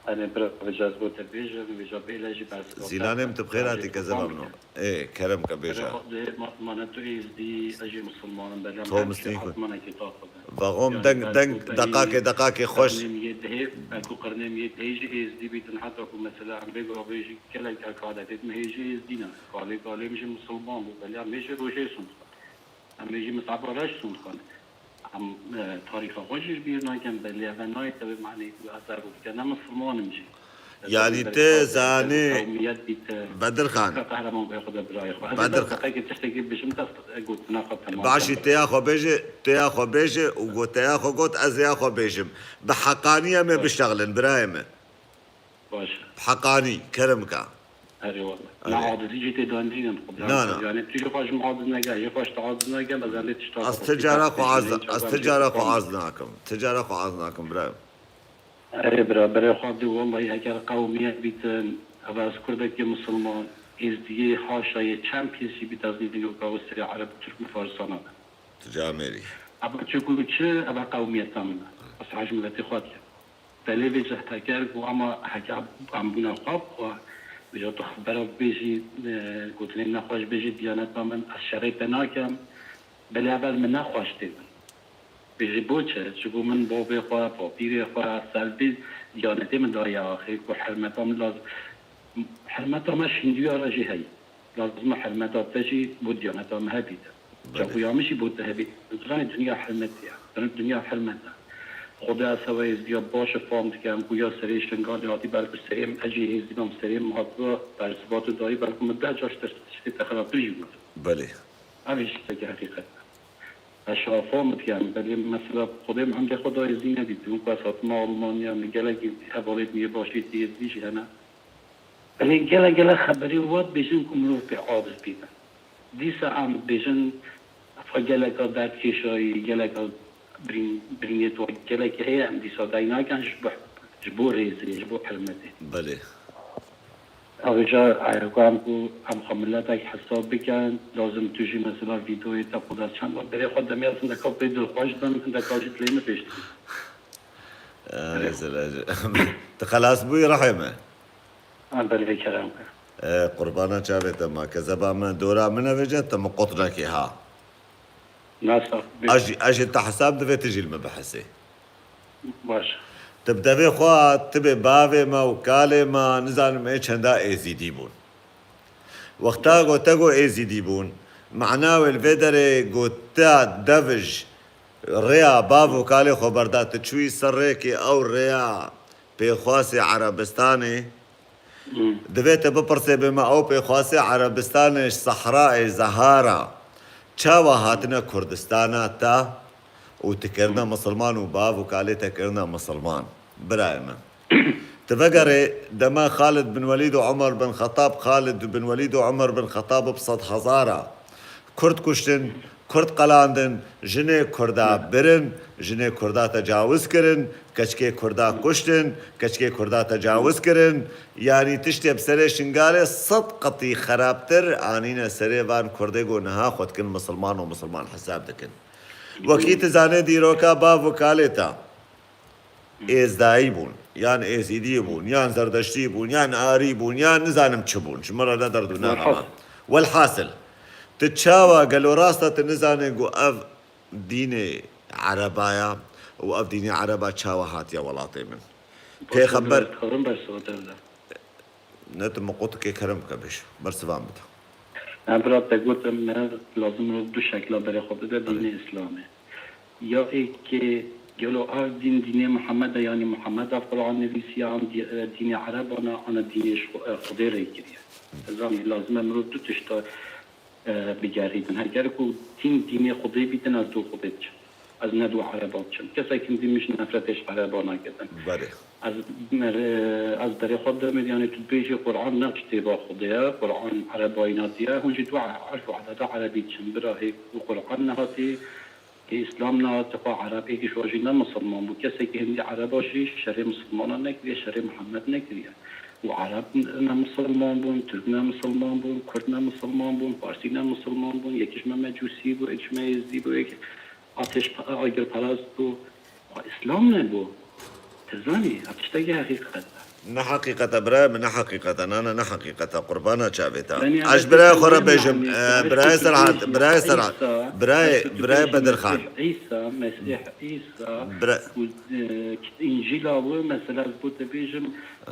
Erê bira, vêca ez bo te bêjim, vêca bêle jî bes. Zîlanê min, tu bi xêr hatî kezeba min o. Ê, kerem ke bêje. Erê, xwe dê ma-, mane tu êzdî, ez jî misilman im, belê em her çi hatmanekê ta xwe de. Vexom deng, deng, deqakê, deqakê xweş. Qirnê min yê dihê, belkû qirnê min yê dihê jî êzdî bîtin, heta ku mesela em bê gavê jî gelek erk adetê me hê jî êzdî ne. Kalê, kalê min jî misilman bû, belê em hê jî rojê sûnd xwend. Em hê jî misaba reş sûnd xwend. Em, e, tarîxa xwe jî ji bîr nakin, belê ev nayê tevê manê ku ez ev bike ne misilman im jî. Yanî tu zanî, Bedirxan. Qehreman bê xwe de birayê xwe. Ez ê Bedirxan. Tiştekî bêjim, te gotina xwe temam. Başî, te ya xwe bêje, te ya xwe bêje û got, te ya xwe got, ez ya xwe bêjim. Bi heqanî em ê bişexlin, birayê min. Baş e. Bi heqanî, kerem ke. Erê wele. Erê. Na, acizî jî tê de nînin, xwe. Na, na. Yani tu jî xwe ji min aciz neke, jî xwe ji te aciz neke, ez endê tişta xwe. Ez ti cara xwe aciz, ez ti cara xwe aciz nakim. Ti cara xwe aciz nakim, birayê min. Erê bira, berê xwe dê, wellahî heker qewmiyet bîtin, ev ez kurdekî misilman, êzdiyê, haşa yê çend pîs jî bît, ez nîvî yoka û serê ereb, tirk û farisa nakim. Tu camêrî. Ev çi ku çi, ev qewmiyeta min e. Ez hej miletê xwe dikim. Belê vêca heker ku ama heke em bûna xwe bi xwe, vêca tu xebera bêjî, e, gotinên nexweş bêjî diyaneta min, ez şerê te nakim. Belê ev min nexweş tê min. Bêjî bo çi? Çiku min bavê xwe, bapîrê xwe, ser vê diyanetê min daye axê ku hermeta min laz-, hermeta me ji Hindiya re jî heye. Lazim e hermeta te jî bo diyaneta me hebîte. Belê. Çakuya min jî bo te hebît. Zanî dinya hermetê ye. Zanî dinya hermet e. Xwedê ez hewe êzdiya baş e fam dikem ku ya serê Şingalê hatî, belku serê min, ez jî êzdî bam, serê min hatiba bersiva tu dayî, belku min deh car ji te tiştê te xirabtir jî got. Belê. Ev jî tiştekî heqîqet e. Ez şafa min dikem, belê mesela Xwedê min emrê xwe dayê zî nedîtim. Wek ez hatime Almanya, min gelek hevalêt min yê başê tê yê zî jî hene. Belê gelek gelek xeberê wat bêjin ku mirov pê aciz bîne. Dîsa em bêjin, efa geleka derdkêşayî, geleka birîn-, birînê tu gelekî heye, em dîsa dey nakin ji bo, ji bo rêzê, ji bo hermetê. Belê. Ayrıca, e, ku em ku em xwe miletek hesab bikin, lazim tu jî mesela vîdeoyê te xwe de çend berê xwe demê ez hindeka pê dilxweş bim, hindeka jî dilê min pêş dikî. Erê, Zelal. Tu xelas bûyî, rihê me. Em berê kerem ke. E, qurbana çavê te ma, kezeba min, dora min e vêce, te min qut nekê ha. Nasa, bê- Ez jî, ez jî te hesab divê, tu jî li min bihesê. Baş. Tu bi devê xwe, tu bê bavê me û kalê me, nizanim ê çenda êzîdî bûn. Wexta go te go êzîdî bûn, mana wê li vê derê go te devij rêya bav û kalê xwe berda, tu çûyî ser rêkê ew rêya pêxwasê Erebistanê, Hmm. Divê te bipirsê bê me ew pêxwasê Erebistanê ji Sehrayê Zehara çawa hatine Kurdistana te û tu kirine misilman û bav û kalê te kirine misilman? Birayê min. Tu vegerê dema Xalid bin Welîd û Umer bin Xetab, Xalid bin Welîd û Umer bin Xetab bi sed hezara Kurd kuştin, Kurd qelandin, jinê Kurda birin, jinê Kurda tecawiz kirin, keçikê Kurda kuştin, keçikê Kurda tecawiz kirin. Yanî tiştê bi serê Şingalê sed qetî xerabtir anîne serê van Kurdê ku niha xwe dikin misilman û misilman hesab dikin. Wekî tu zanê dîroka bav û kalê te. Êzdayî bûn, yan Êzîdî bûn, yan Zerdeştî bûn, yan Arî bûn, yan nizanim çi bûn. Ji min re ne derd û ne xema. Welhasil. Welhasil, tu çawa gelo rast e tu nizanê ku ev dînê Ereba ya û ev dînê Ereba çawa hatiye welatê min? Pêxember Dixwazim bersiva te bide. Ne tu min qutikê kerem bike bêje. Bersivan bide. Em bira te gotin me lazim mirov du şekla berê xwe bide dînê Îslamê. Ya êkê gelo ev dîn dînê Mihemed e, yanî Mihemed ev Quran nivîsiye, an dî-, e, dînê Ereban e, ana dînê ji xwe, e, Xwedê rê kiriye. Ez zanî lazim e mirov du tişta, e, bigerînin. Heger ku dîn dînê Xwedê bîtin, ez dû Xwedê diçim. Ez ne dû Ereba diçim. Kesek hindî min ji nefretê ji Ereba nagirin. Belê. Ez, ez berê xwe demê, yanî tu dibêjî Quran ne kitêba Xwedê ye, Quran Erebayî natiye, hûn jî dû erf û ededa Erebî diçin. Bira hê ku Quran nehatî, Kê Îslam nehate xwe Ereb êkî ji wan jî ne misilman bû. Kesekî hindî Ereba jî şerê misilmanan nekiriye, şerê Mihemed nekiriye. Û Ereb ne misilman bûn, Tirk ne misilman bûn, Kurd ne misilman bûn, Farsî ne misilman bûn, yekî ji me mecûsî bû, yekî ji me êzdî bû, yekî ateş, agirperest bû. Xwe Îslam nebû. Tu zanî, ev tiştekî heqîqet e. Ne heqîqet e birayê min, ne heqîqet e. Na, na, ne heqîqet e. Qurbana çavê te. Yanî, ez ji birayê xwe re bêjim, e, birayê Serhat, birayê Serhat, birayê, birayê Bedirxan. Mesîh Îsa, Mesîh Îsa, Bira- û, e, Încîla wê, mesela, ez bo te bêjim,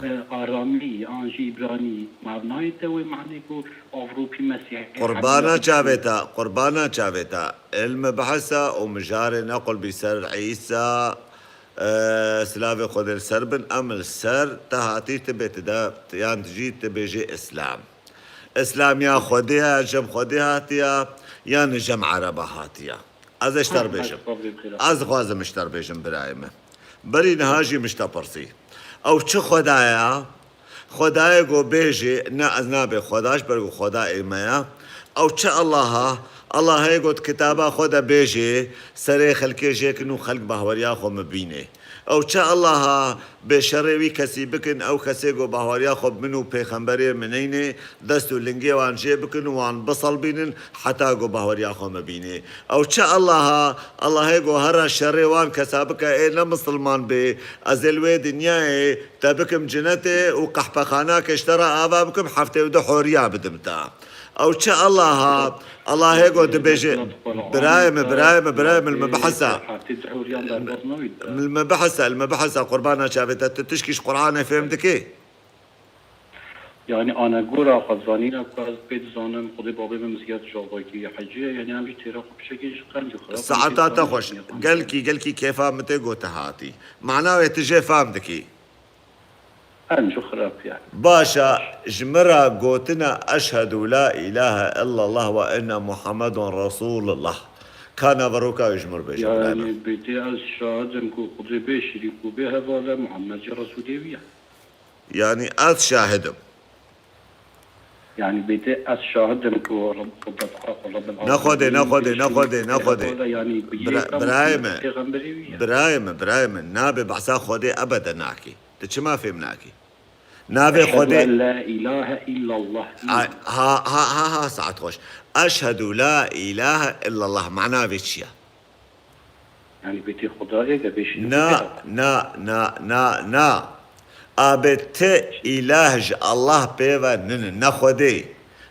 e, aramî, an jî îbranî. Ma ev nayê te wê manê ku Ewropî Mesîh Qurbana çavê te, qurbana çavê te. Ilm bihisa û mijarê nequl bî ser Îsa, e, silavê Xwedê li ser bin, em li ser te hatî, tu bê tu de, yan tu jî tu bêjê Îslam. Îslamiya Xwedê ye, ji cem Xwedê hatiye, yan ji cem Ereba hatiye? Ez ê ji te re bêjim. Ez dixwazim ji te re bêjim, birayê min. Berî niha jî min ji te pirsî. Ew çi Xweda ye? Xwedayê ku bêjê, ne, ez nabê Xweda, ji ber ku Xweda ê me ye. Ew çi Allaha? Allahê ku di kitaba xwe de bêjê, serê xelkê jêkin û xelk bahweriya xwe min bînê. Ew çi Allaha? Bê şerê wî kesî bikin, ew kesê ku bahweriya xwe bi min û pêxemberê min neynê, dest û lingê wan jê bikin û wan biselbînin, heta ku bahweriya xwe min bînê. Ew çi Allaha? Allahê ku here şerê wan kesa bike, ê ne misilman bê, ez ê li wê dinyayê te bikim cinetê û qehpexanakê ji te re ava bikim, heftê û du horiya bidim te. Ew çi Allaha? Allahê ku dibêje, birayê min, birayê min, birayê min, li min bihisa. Li min bihisa, li min bihisa, qurbana çavê te, tu tişkî ji Quranê fêm dikî? Yanî anegora xwe zanîna ku ez pê dizanim, Xwedê babê min mizgeft ji ava kiriye hecî ye, yanî em jî têra xwe pişekê ji qenc û xirab. Saeta te xweş. Gelkî, gelkî kêfa min tê got te hatî. Mana wê tu jê fam dikî? Qenc û xirab yanî. Baş e, ji min re gotina eşhedû la îlahe illallah ve enne Muhammedun Resûlullah. Ka naveroka wê ji min re bêje, birayê min. Yanî bêtê ez şahid im ku Xwedê bê şirîk û bê heval e, Muhammed jî Resûlê wî ye. Yanî ez şahid im. Yanî bêtê ez şahid im ku Reb-, Reb-, Reb-, Reb-, Ne Xwedê, ne Xwedê, ne Xwedê, ne Xwedê. Yanî bi yê Bira-, birayê min. Pêxemberê wî ye. Birayê min, birayê min. Nabê behsa Xwedê ebede nakî. Tu çima fêm nakî? Navê Eşhedü Xwedê en la ilahe illallah. Ha, ha, ha, ha, saet xweş. Eşhedû la ilahe illallah. Mana vê çi ye? Yanî bêtê Xwedayê de bê şirîk Na, bê. Na, na, na, na. Abê ti îlah ji Allah pê ve nînin, ne Xwedê,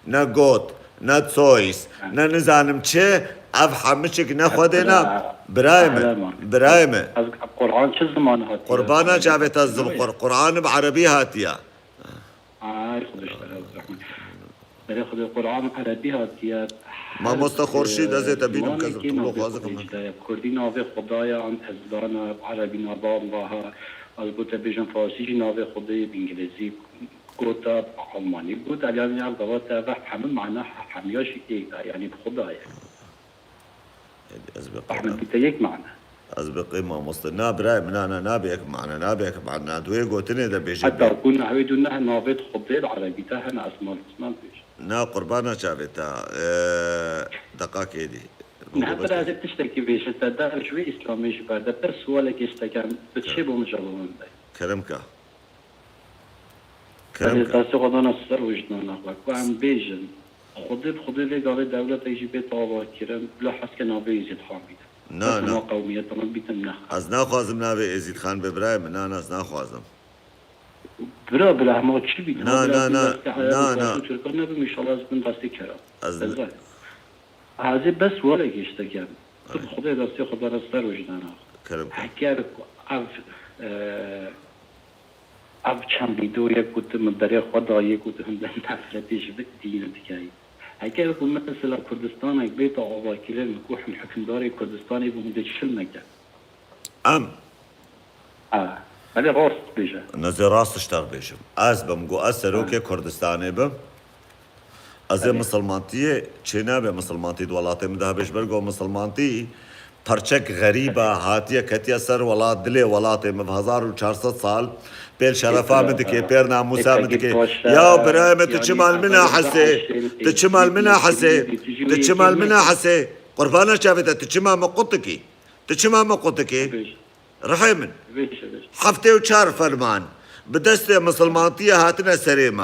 ne God, ne Zeus, ne nizanim çi, ev hemiçik ne Xwedê ne. Birayê min, birayê min. Ez Quran çi ziman hatiye? Qurbana çavê te zim Qur-, Quran bi erebî hatiye. Ay, Xwedê ji te razî. Berê Xwedê Quran erebî hatiye. Mamoste Xorşîd, ez ê te bînim, zimanekî kezim, tu navê xwazim Xwedê min. Ji te ye. Kurdî navê Xwedaya an Ezdan e, erebî nava Allaha. Ez bo te bêjim farsî jî navê Xwedê ye, bi îngilîzî gota, bi almanî gota, yanî ev gava te ve hemû mana he-, hemiya jî êk e, yanî bi Xwedayê. Ez bi qey Ahmet bi te yek mana. Ez bi qey mamoste. Na birayê min, na, na, nabe yek mana, nabe yek mana. Di wê gotinê de bêje. Heta ku nehwê du neh navê Xwedê li erebî te hene, ez mal, ez mal bêjim. Na qurbana çavê te, e, deqakê dî. Ne, bira ez ê tiştekî bêjim te, de ji wê Îslamê ji ber de, bes sualekê ji te kem, tu çê bo min cevabê min de. Kerem ka. Kerem ke. Destê xwe dana ser wijdana xwe. Ku em bêjin, Xwedê bi Xwedê vê gavê dewletek jî bête avakirin, bila hez ke navê Êzîdxan bîne. Na, na. Hema qewmiyeta min bîtin nexe. Ez naxwazim navê Êzîdxan be birayê min. Na, na, ez naxwazim. Bira, bila hema çi bîtin? Na, na, na, na, na. Tirkan nebim, înşallah ez bin destê kera. Ez... Ez ê bes were gişte kem. Tu bi Xwedê destê xwe dana ser wijdana xwe. Kerem ke. Heker ku ev, e, Ev çend vîdeoyek ku tu min berê xwe dayê ku tu hinde nefretê ji vê dînê dikeyî. Heger ku mesela Kurdistanek bête avakirin, ku him hukimdarê Kurdistanê bû hindê çil neke. Em. Ha. Belê rast bêje. Nezê rast tiştek bêjim. Ez bim ku ez serokê Kurdistanê bim. Ez ê misilmantiyê çênabe, misilmantî di welatê min de hebe, ji ber ku misilmantî perçek xerîb e, hatiye ketiye ser welat, dilê welatê min. Bi hezar û çar sed sal pêl şerefa min dike, pêl namûsa min dike. Ya birayê min, tu çima li min nahesê? Tu çima li min nahesê? Tu çima li min nahesê? Qurbana çavê te, tu çima min qut dikî? Tu çima min qut dikî? Rihê min. Heftê û çar ferman bi destê misilmantiyê hatine serê me.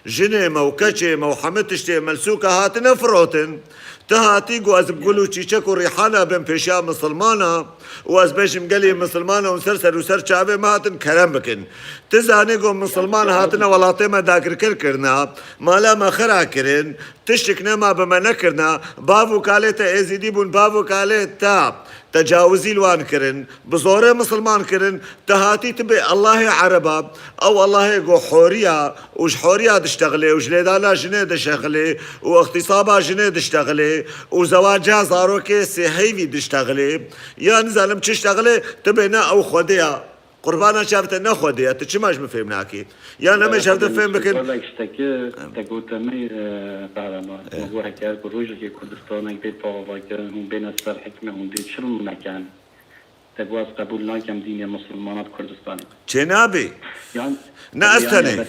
Jinê me û keçê me û hemî tiştê me li sûka hatine firotin. Tu hatî ku ez bi gul û çîçek û rîhana bim pêşiya misilmana û ez bêjim gelê misilmana hûn ser ser û ser çavê me hatin kerem bikin. Tu zanî ku misilman hatine welatê me dagirker kirina, mala me xera kirin, tiştik nema bi me nekirina, bav û kalê te êzîdî bûn, bav û kalê te tecawizî li wan kirin, bi zorê misilman kirin, tu hatî tu bê Allahê Ereba, ew Allahê ku horiya û ji horiya diştexilê û ji lêdana jinê dişexilê û îxtîsaba jinê diştexilê û zewaca zarokê sêheyvî diştexilê, ya nizanim çi diştexilê, tu bê ne ew Xwedê ya. Qurbana çavê te, ne Xwedê ye, tu çima ji min fêm nakî? Ya em ê ji hev de fêm bikin. Belek ji te ki, te gote me, e, Kahraman. E. Me got, heger ku rojekê Kurdistanek bê avakirin, hûn bêne ser hikmê, hûn dê çil nekin. Te got, ez qebûl nakim dînê misilmana di Kurdistanê. Çênabî. Yan, ne ez tenê.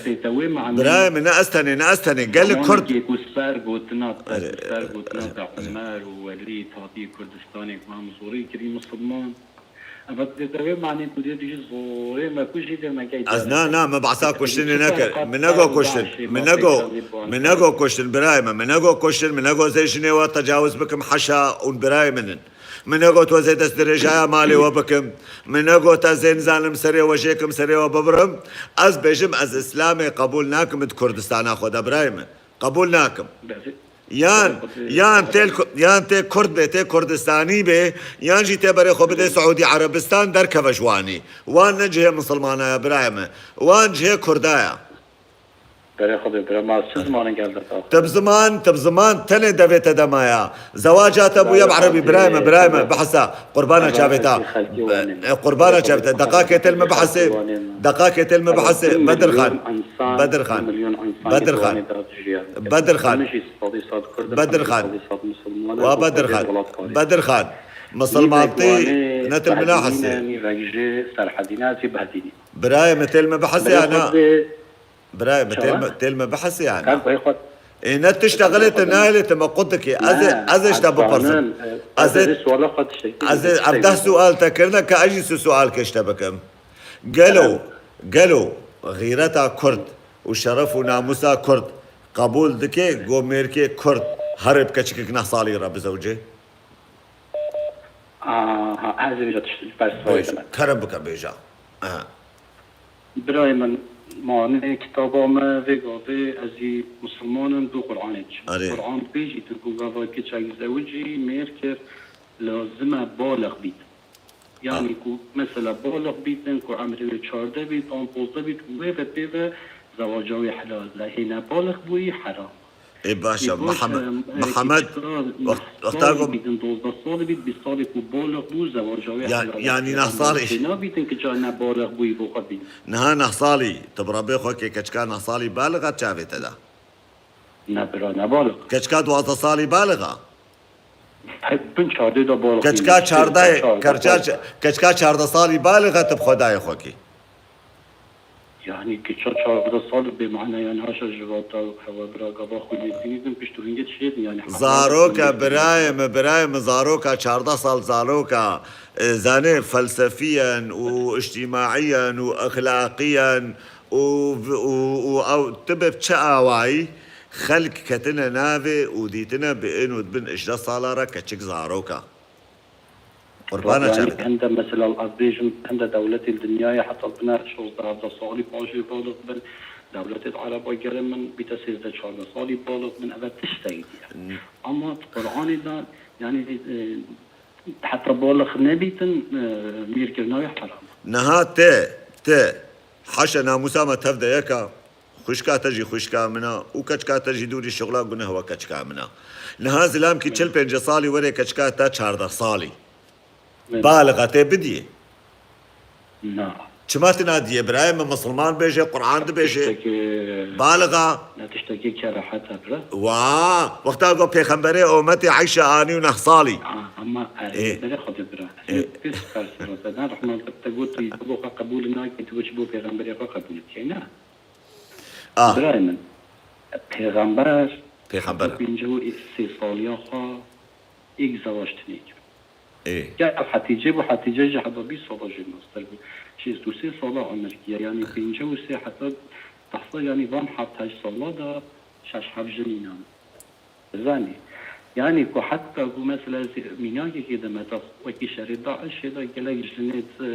Birayê min, ne ez tenê, ne ez tenê. Gelê Kurd. Zamanekê ku ser gotina te, ser gotina te Umer û Welîd hatiye Kurdistanê, ku em zorê kirî misilman. Eva tu dê te wê manê ku dê tu jî zorê me ku jî dê me gey. Ez na, na, min behsa kuştinê nekir. Min nego kuştin. Min nego, min nego kuştin birayê me. Min nego kuştin, min nego zê jinê we tecawiz bikim, haşa, hûn birayê min in. Min nego tu zê destdirêjaya malê we bikim. Min nego te zê nizanim serê we jêkim, serê we bibirim. Ez bêjim, ez Îslamê qebûl nakim di Kurdistana xwe de birayê min. Qebûl nakim. Yan, yan tê, yan tê Kurd bê, tê Kurdistanî bê, yan jî tê berê xwe bidê Siûdî Erebistan, derkeve ji wanî. Wan ne cihê misilmana ye birayê me. Wan cihê Kurda ye. Berê xwe bê, bira, ma çi zimanê gel de tax? Te bi ziman, te bi ziman, tenê devê te de maya. Zewaca te bûye bi erebî, birayê me, birayê me, bihisa. Qurbana çavê te. E, qurbana çavê te. Deqakê te li me bihesê. Deqakê te li me bihesê. Bedirxan. Bedirxan. Bedirxan. Bedirxan. Bedirxan. Wa Bedirxan. Bedirxan. Misilmantî ne til min nahesê. Birayê me, til min bihesê ya na. Birayê me, têl me, têl me bihesê yani. Ê, ne tişta xelê te nahêlê te me qut dikê. Ez ê, ez ê ji te bipirsim. Ez ê, ez ê, ev deh sual te kirine ke ez jî su sual ke ji te bikim. Gelo, gelo xîreta Kurd û şeref û namûsa Kurd qebûl dike ku mêrkê Kurd herê bi keçikek neh salî re bizewce? Aha, ez ê vêca tişt-, pers Bêj, kerem bike bêja. Aha. Birayê min, manê kitaba me vê gavê ez jî misilman im, du Qur'anê diçim. Erê. Qur'an dibêjî tu ku gava kiçek zewicî mêr kir, lazim e baliq bît. Yanî Ah. ku mesela baliq bîtin, ku emrê wê çardeh bît, an pozdeh bît, wê ve pê ve zewaca wê helal e. Hê ne baliq bûyî heram. Ê, baş e, Ê, baş e, Mihem-, em, e, Mihemed, kiçika wext-, neh wexta salî ku bîtin, dozdeh salî bît, bîst salî ku baliq bû, zewaca wê Ya-, helal e. yanî neh salî. Tê nabîtin ki ca ne baliq bûyî bo xwe bîn. Niha neh salî, tu bi Rebê xwe kê keçika neh salî baliq e çavê te de? Ne bira, ne baliq. Keçika duwazdeh salî baliq e? He, bin çardeh de baliq Keçika nîne. çardeh, Çardeh, keçika, çardeh. keçika çardeh salî baliq e tu bi xwe dayê xwe kê. Yani kiça çardeh sal bê mane yani haşa ji vata hewa bira gava xwînê dînî din pişt û hingê dişêdin yani. Zaroka birayê min, birayê min zaroka çardeh sal zaroka, e, zanê felsefiyen û içtîmaiyen û exlaqiyen û v-, û, û ew tibe bi çi awayî xelk ketine navê û dîtine bi ên û dibin hejdeh sala re keçik zaroka. Qurbana Yani çavê te. hende mesela ez bêjim hende dewletê li dinyayê heta bine şozdeh hevdeh salî paşê baliq bin. Dewletê Ereba gelê min bîte sêzdeh çardeh salî baliq bin. Eve tiştek diye. N- Ama Qur'anê de yani e, heta baliq nebîtin e, mêr kirina wê heram. Niha te, te, haşa namûsa me tev de yeka. Xwişka te jî xwişka min a û keçika te jî dûrî şixula guneh we keçika min a. Niha zilamkî çil pêncî salî were keçika te çardeh salî. Min. Baliqa tê bidiyê. Na. Çima tu nadiyê birayê min misilman bêje, Quran dibêje. Tiştekî Baliqa. Ne tiştekî kerahet e bira. Wa, wexta ku pêxemberê ometê Eyşe anî û neh salî. Ah, ama Ê. Pêxemberê Xwedê bira. Ê. Pês pers roseden rehman te got tu bo xwe qebûl nake, tu çi bo pêxemberê xwe qebûl dikey, ne? Ah. Birayê min, pêxember Pêxember. pêncî û sê saliya xwe êk zewac tinê kir. Ê. Gel Hetîce bû, Hetîce jî heta bîst sala jê nastir bû. Şêst û sê sala emir kiye, yanî pêncî û sê heta tehsa, yanî van heft heşt sala de şeş heft jin înan. Zanî. Yanî ku heta ku mesela ez mînakekê de me da wekî şerê DAIŞê de gelek jinê, e,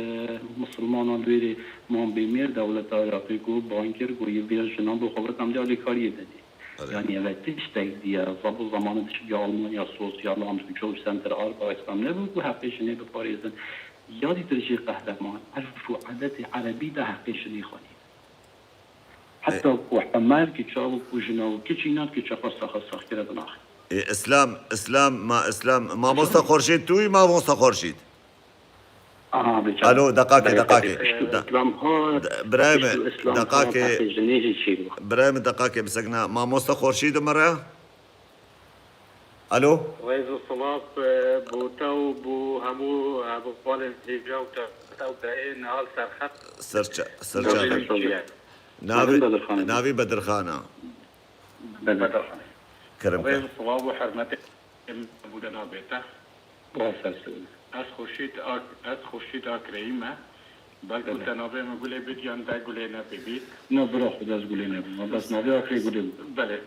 misilmanan li wêrê man bê mêr, dewleta Iraqê ku ban kir ku yê vê jinan bo xwe ve em dê alîkariyê de dê. Belê. Yanî eve tiştek diye, zabo zamanı dişidiya Almanya sosyal, am Job Center, Arba, Îslam nebû ku heqê jinê biparêzin. Ya dîtir jî qehreman, erf û edetê erebî de heqê jinê xwe nîne. Heta ku Hemer ki çaw ku jina û kiç înan ki çaxa saxa saxkire binaxê. Ê, Îslam, Îslam, ma Îslam, mamosta Xorşîd, tu yî mamosta Xorşîd? Aha, bi çav. Alo, deqakê, Belê, deqakê. Piştû Da- Îslam ha, De- birayê piştû min, Îslam ha, deqakê, tehsê jinê jî çêbû. Birayê min deqakê bisekna. Mamosta Xorşîd mi re? Alo? Rêz û silav, e, bo te û bo hemû hevalên hêja û te, te û te ê niha li serxet. Serça-, serçavê. Navê min çi ye? Navê, Bedirxan e. Navê Bedirxan e. Bedirxan. Kerem ke. Rêz û silav û hurmetê min bo te nabê te. Rast e. Ez Xurşîd Ak-, ez Xurşîd Akreyî me. Belku Belê. Te navê min Gulê bid yan te Gulê Nepê bît. Na, bira xwe de ez Gulê Nepê. Ma bes navê Akreyî Gulê bid. Belê.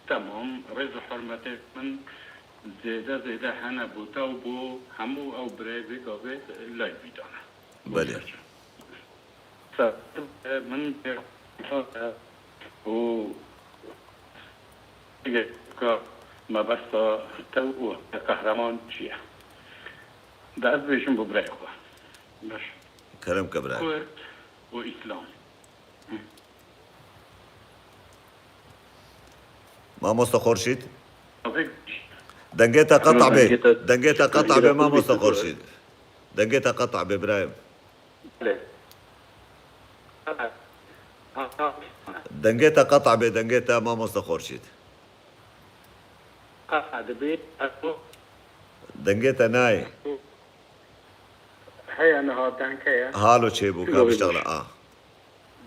Tamam. Rêz û hurmetê min zêde zêde hene bo te û bo hemû ew birayê vê gavê live vîdane. Belê. Ser min û ka mebesta te û qehreman çi ye? De ez bêjim bo birayê xwe. Baş. Kerem ke birayê. Kurd û Îslam. Mamosta Xorşîd? Dengê te qeta bê. Dengê te qeta bê, mamosta Xorşîd. Dengê te qeta bê, birayê min. Belê. Dengê te qeta bê, dengê te, mamosta Xorşîd. Qeta dibê, ez Dengê te nayê. Heye niha deng heye. Halo çêbû, ka biştexile, a.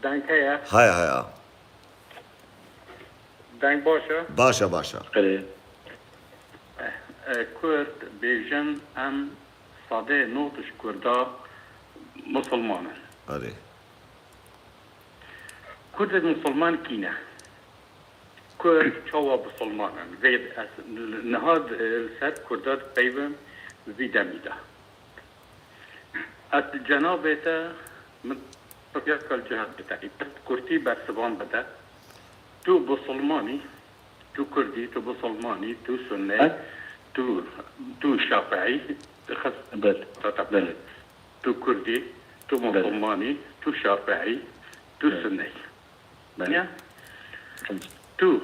Deng heye. Haya, haya. Deng baş e? Baş e, baş e. Erê. E, Kurd bêjin em sedê nod ji Kurda musulman in. Erê. Kurdek musulman kî ne? Kurd çawa musulman in? Vê ez niha li ser Kurda dipeyvim vî demî de. Ez cenabê te min Ya kal cihad bide. Kurtî bersivan bide. Tu Musulmanî, tu Kurdî, tu Musulmanî, tu Sunney, tu, tu Şafiî, xes-, Belê. Belê. Tu Kurdî, tu Belê. Musulmanî, tu Şafiî, tu Belê. Sunney. Belê. Ya? Tamam. Tu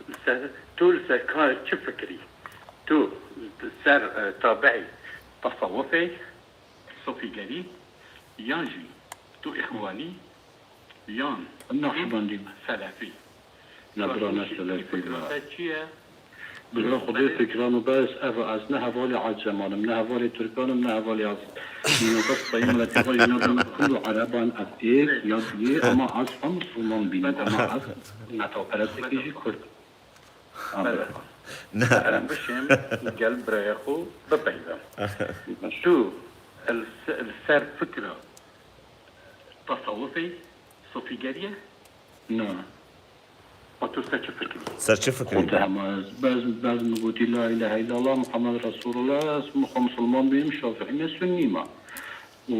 li ser, tu li ser ka çi fikirî? Tu li ser, e, tabiî tasawufê, sofîgerî, yan jî tu îxwanî, yan Naqşbendî me. Selefî. Ne, bira, ne selefî me. Fikra te çi ye? Bira, xwedê fikra min bes ev e, ez ne hevalê Eceman im, ne hevalê Tirkan im, ne hevalê ez. Nînoka stayî miletê xwe jî nadim, Kurd û Ereban ez êk ya diyê, ama ez xwe Musulman bînim, ama ez metaperestekî jî Kurd. Bele. Ne. Em bişêm gel biraya xwe bipeyvem. Tu li se-, li ser fikra tasawufê, sofîgeriye? Na. Ma tu ser çi fikirî? Ser çi fikirî? Xwe te hema ez, bez, bez min gotî la ilahe illallah Muhammed Resulullah, ez min xwe Musulman bîm, Şafîî me, Sunnî me. Û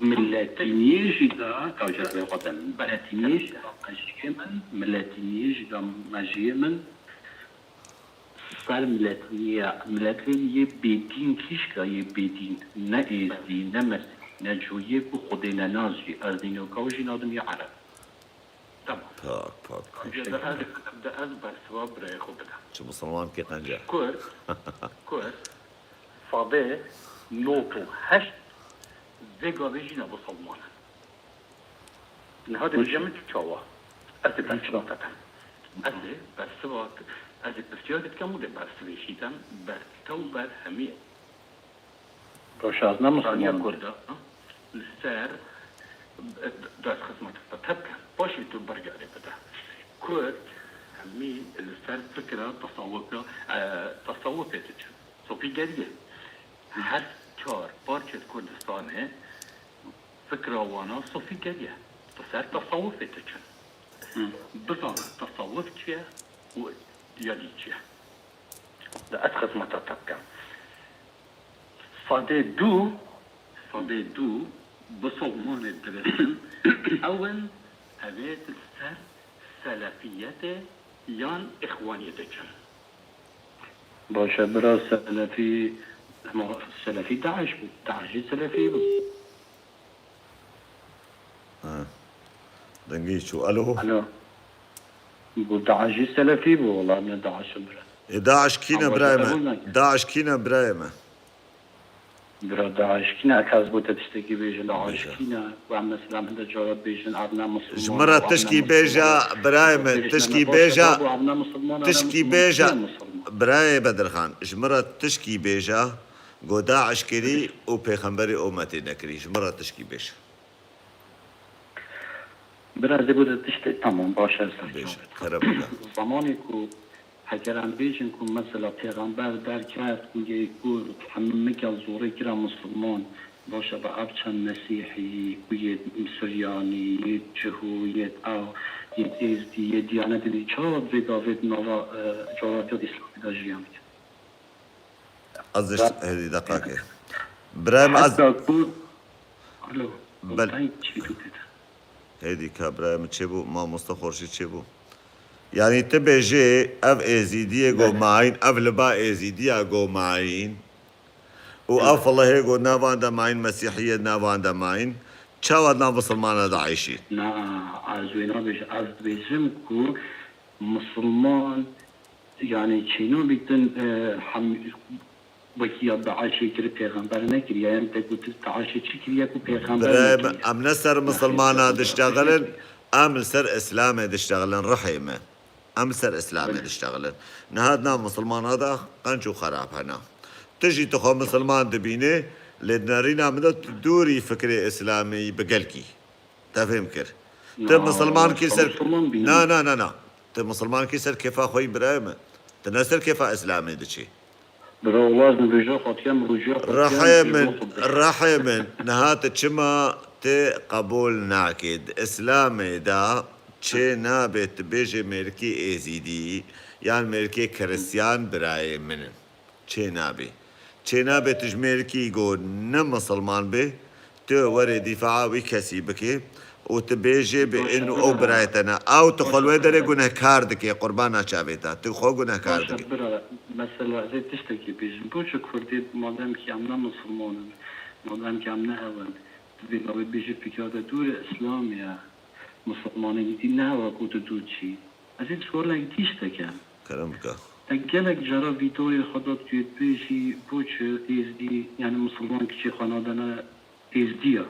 miletîniyê jî da, ew jî ez vê xwe de min, miletîniyê jî da mejiyê min, miletîniyê jî da mejiyê min, ser miletîniya, miletên yê bêdîn kîşka yê bêdîn, ne êzdî, ne mesîhî, ne cû yê ku Xwedê ne nas jî, ez nînoka wî jî nadim yê Ereb. Tamam. Pak, pak, pak. Ji de ez, de ez bersiva birayê xwe bidem. Çi musulman kê qenca? Kurd, Kurd, sadê nod û heşt vê gavê jî ne musulman in. Niha dibêje min çawa? Ez ê bersiva te kem. Ez ê bersiva, ez ê pirsiyarê dikem û dê bersivê jî dem ber te û ber hemî Baş, ez ne Raniya musulman im. Kurda li ser, dest xizmeta te bikim. Paşê tu bergarê bide. Kurd hemî li ser fikra tasawufa, e, tasawufê diçin. Sofîgeriyê. Her çar parçe Kurdistanê fikra wana sofîgeriye. Li ser tasawufê diçin. Hı. Bizane tasawuf çi ye û ya dî çi ye. De ez xizmeta te bikim. Sadê du, sadê du bisolmanê diresin, ew in, evê li ser selefiyetê yan îxwaniyê diçin. Baş e, bira, selefî, hema selefî DAIŞ bû. DAIŞ jî selefî bû. Ha. Dengê çû. Alo. Alo. Bu DAIŞ jî selefî bû, wala ne DAIŞ bira. E, DAIŞ kî ne, birayê me? DAIŞ kî ne, birayê me? Bira, DAIŞ kî ne? Ek ez bo te tiştekî bêjim, DAIŞ kî ne? Ku em mesela hinde cara bêjin, ev ne Musulman, ji min re tişkî bêje, birayê me, tişkî bêje, tişkî bêje, birayê Bedirxan, ji min re tişkî bêje, ku DAIŞ kirî û pêxemberê ûmetê nekirî. Ji min re tişkî bêje. Bira, ez ê bo te tiştê, tamam, baş e, ser çav. Bêje, kerem bike. Zamanê ku heger em bêjin ku mesela pêxember derket û yê ku hemî mikel zorê kira misilman, baş e, bi ev çend mesîhî, ku yê suryanî, yê cihû, yê ew, yê êzdî, yê diyanetê dî, çawa vê gavê di nava, e, coğrafya Îslamî de jiyan dikin? Ez diş-, hêdî deqakê. Birayê min, ez Heta ku, alo, Bel- Hêdî ka birayê min çêbû, mamoste Xorşî çêbû. Yanî tu bêjê ev êzîdiyê go mayîn, ev li ba êzîdiya go mayîn û ev filihê go navan de mayîn, mesîhiyê navan de mayîn, çawa nav misilmana DAIŞî? Na, ez wê nabêjim. Ez dibêjim ku misilman, yanî çênabîtin, e, hem wekî ya DAIŞê kir, pêxember nekiriye, yan te got DAIŞê çi kiriye ku pêxember nekiriye? Birayê min, em ne ser misilmana diştexilin, em li ser Îslamê diştexilin, rihê me. Em li ser Îslamê diştexilin. Niha di nav misilmana de qenc û xerab hene. Tu jî tu xwe misilman dibînî, lê di nerîna min de tu dûrî fikrê Îslamî bi gelkî. Te fêm kir. Ti misilman kir ser, na, na, na, na. Ti misilman kir ser kêfa xwe yî, birayê min. Ti ne ser kêfa Îslamê diçî. Bira, wala ez nivêja xwe diyem, rojîya xwe diyem, Rihê min, rihê min. Niha ti çima ti qebûl nakê? Di Îslamê de çê nabe tu bêjê mêrikî êzîdî yan mêrikê Kristyan birayê min in. Çê nabe. Çê nabe tu ji mêrikî go ne misilman be, tu werê dîfaa wî kesî bike. û tu bêjê bi in û ew birayê te ne. Ew tu xwe li wê derê gunehkar dikê, qurbana çavê te. Tu xwe gunehkar dikê. Bira, mesela ez ê tiştekî bêjim. Bo çi Kurdê madem ki em ne misilman in, madem ki em ne ew in, tu vê gavê bêjî fikra te dûr e, Îslam e, misilmanê dî ne ew e ku tu dûr çî. Ez ê sualek dî ji te kem. Kerem bike. Te gelek cara vîdeoyê xwe de tu yê dibêjî bo çi êzdî, yani misilman kiçê xwe nadene êzdiya.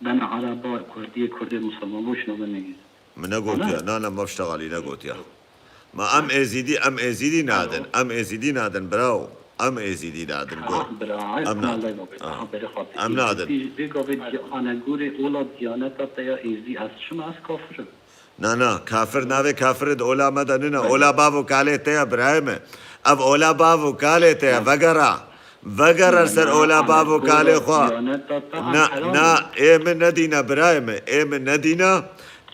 Dene ereba, kurdiyê, kurdê misilman bo çi nadene êzdî? Min negotiya, na na mafştegalî negotiya. Ma em êzîdî, em êzîdî nadin, em êzîdî nadin birawo. Em êzîdî nadin got. Em nadin. Em nadin. Vê gavê anegorê ola diyaneta te ya êzî ez çima ez kafir im? Na, na, kafir navê kafirê di ola me de nina. Ola bav û kalê te ye, birayê me. Ev ola bav û kalê te ye, vegera. Vegera ser ola bav û kalê xwe. Na, na, ê min nedîne, birayê me. Ê min nedîne,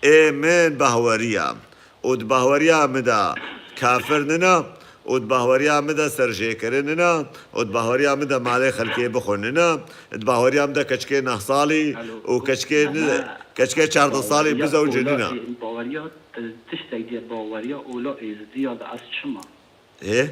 ê min bahweriya. Û di bahweriya min de kafir nina. û di bahweriya min de serjêkirin nina û di bahweriya min de malê xelkê bixwe nina, di bahweriya min de keçikê neh salî û keçikê ni-, keçikê çardeh salî bizewce nina. Baweriya, e, tiştek diye baweriya ola êzdiya de ez çima? Ê?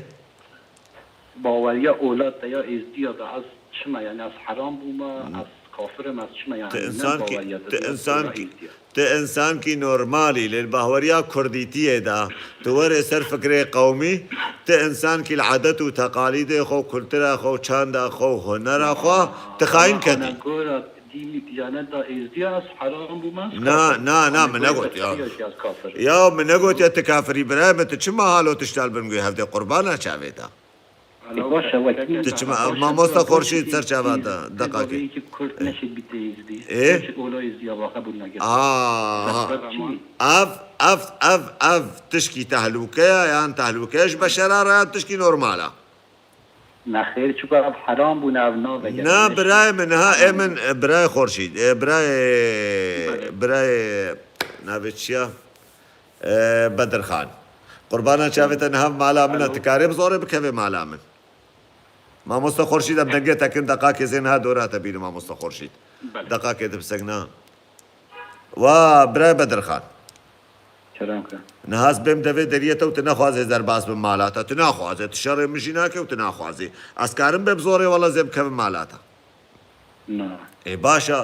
Baweriya ola te ya êzdiya de ez çima? Yani ez heram bûma, ez kafir im, ez çima? Yani tu ne insan ki, baweriya te tu diya insan ola ki, êzdiya. Tu insankî normal î, lê li bahweriya kurdîtiyê de tu werê ser fikrê qewmî, tu insankî li edet û teqalîdê xwe û kultura xwe û çanda xwe û hunera xwe tu xayîn ketî. Gora dînî diyaneta êzdiya ez heram bûme, ez Na, kafir. Na, na, min negotiya. Ya, min negotiya tu kafirî, birayê min, tu çima halo tişta li bin guhê hevdê qurbana çavê te? Baş e, wekî. Tu çima, mamosta Xorşîd ser çava de, deqakê. Kurd neşê bîte êzdî. Ê? Ola êzdiya wa qebûl neke. Aha. Ev, ev, ev, ev tişkî tehlûke ye, yan tehlûke ji beşera re, yan tişkî normal e? Nexêr, çuka ev heram bûne, ev navege. Na, birayê min, ha, ê min, birayê Xorşîd, ê, birayê, birayê, navê çi ye? E, Bedirxan. Qurbana çavê te niha mala min e, tu karê bi zorê bikevê mala min. Mamoste Xorşîd, em dengê te kin, deqakê zê niha dora te bînim, mamoste Xorşîd. Belê. Deqakê tu bisegna. Wa, birayê Bedirxan. Kerem ke. Niha ez bêm devê deriyê te û tu nexwazê ez derbas bim mala te. Tu naxwazê, tu şerê min jî nakê û tu naxwazê. Ez karim bê bi zorê wela zê bikevim mala te. Na. Ê, baş e,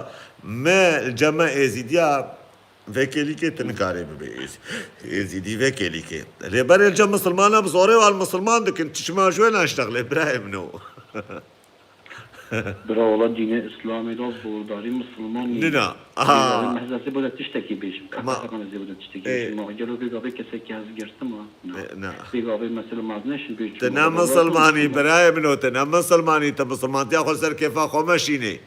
me li cem me êzîdiya vê kêlîkê tu nikarê bibê êz-, êzîdî vê kêlîkê. Rêberê li cem misilmana bi zorê wan misilman dikin, tu çima ji wê naştexlê birayê min o? Bira, wala dînê Îslamê de zordarî misilman nîne. Nina. Aha. Ez ê bo de tiştekî bêjim. Ma- Heqeqan ez ê bo de tiştekî Ê. bêjim. Ma gelo vê gavê kesekî ez girtim ha. Na. Ê, na. Vê gavê mesela ma ez neşim bê Te ne misilmanî, birayê min o, te ne misilmanî, te misilmantiya xwe ser kêfa xwe meşînê.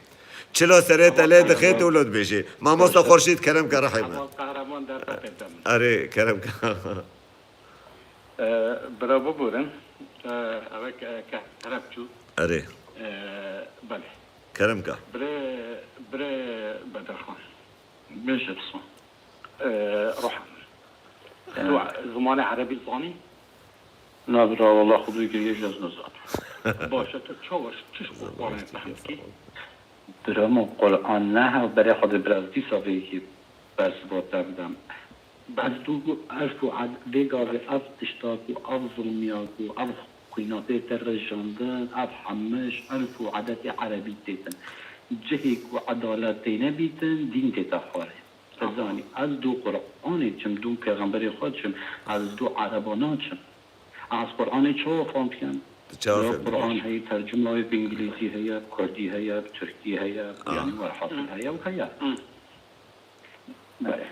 Çilo serê te lê dixê tu wilo dibêjê. Mamosta Xorşîd, kerem ke rehê min. Heval Qehreman derfetê te min. Erê, kerem ke. E, bira biborin. E, eve ke, ke Ereb çû. Erê. E, belê. Kerem ke. Bire, bire Bedirxan. Bêje bi son. E, Rohan. E. Tu zimanê erebî zanî? Na bira, wela xwedû giriyê jî ez nizanim. Baş e, tu çawa, çi ji Qur'anê fehm dikî? Bira min Qur'an ne hev berê xwe de biraz dîsa vê yekê bersiva te bidem. Ez dû elf û ed-, vê gavê ev tişta ku ev zilmiya ku ev xwîna tê te rijandin, ev hemiş elf û edetê erebî têtin. Cihê ku edalet tê nebîtin, dîn tê te xwarê. Te zanî, ez dû Qur'anê çim, dû pêxemberê xwe çim, ez dû ereba naçim. Ez Qur'anê çawa fam dikem? Tu çawa Ya fêm Qur'an dikî? Heye, tercuma wê bi îngilîzî heye, bi kurdî heye, bi tirkî heye, Ah. yanî werhasil heye û heye. Hı. Belê.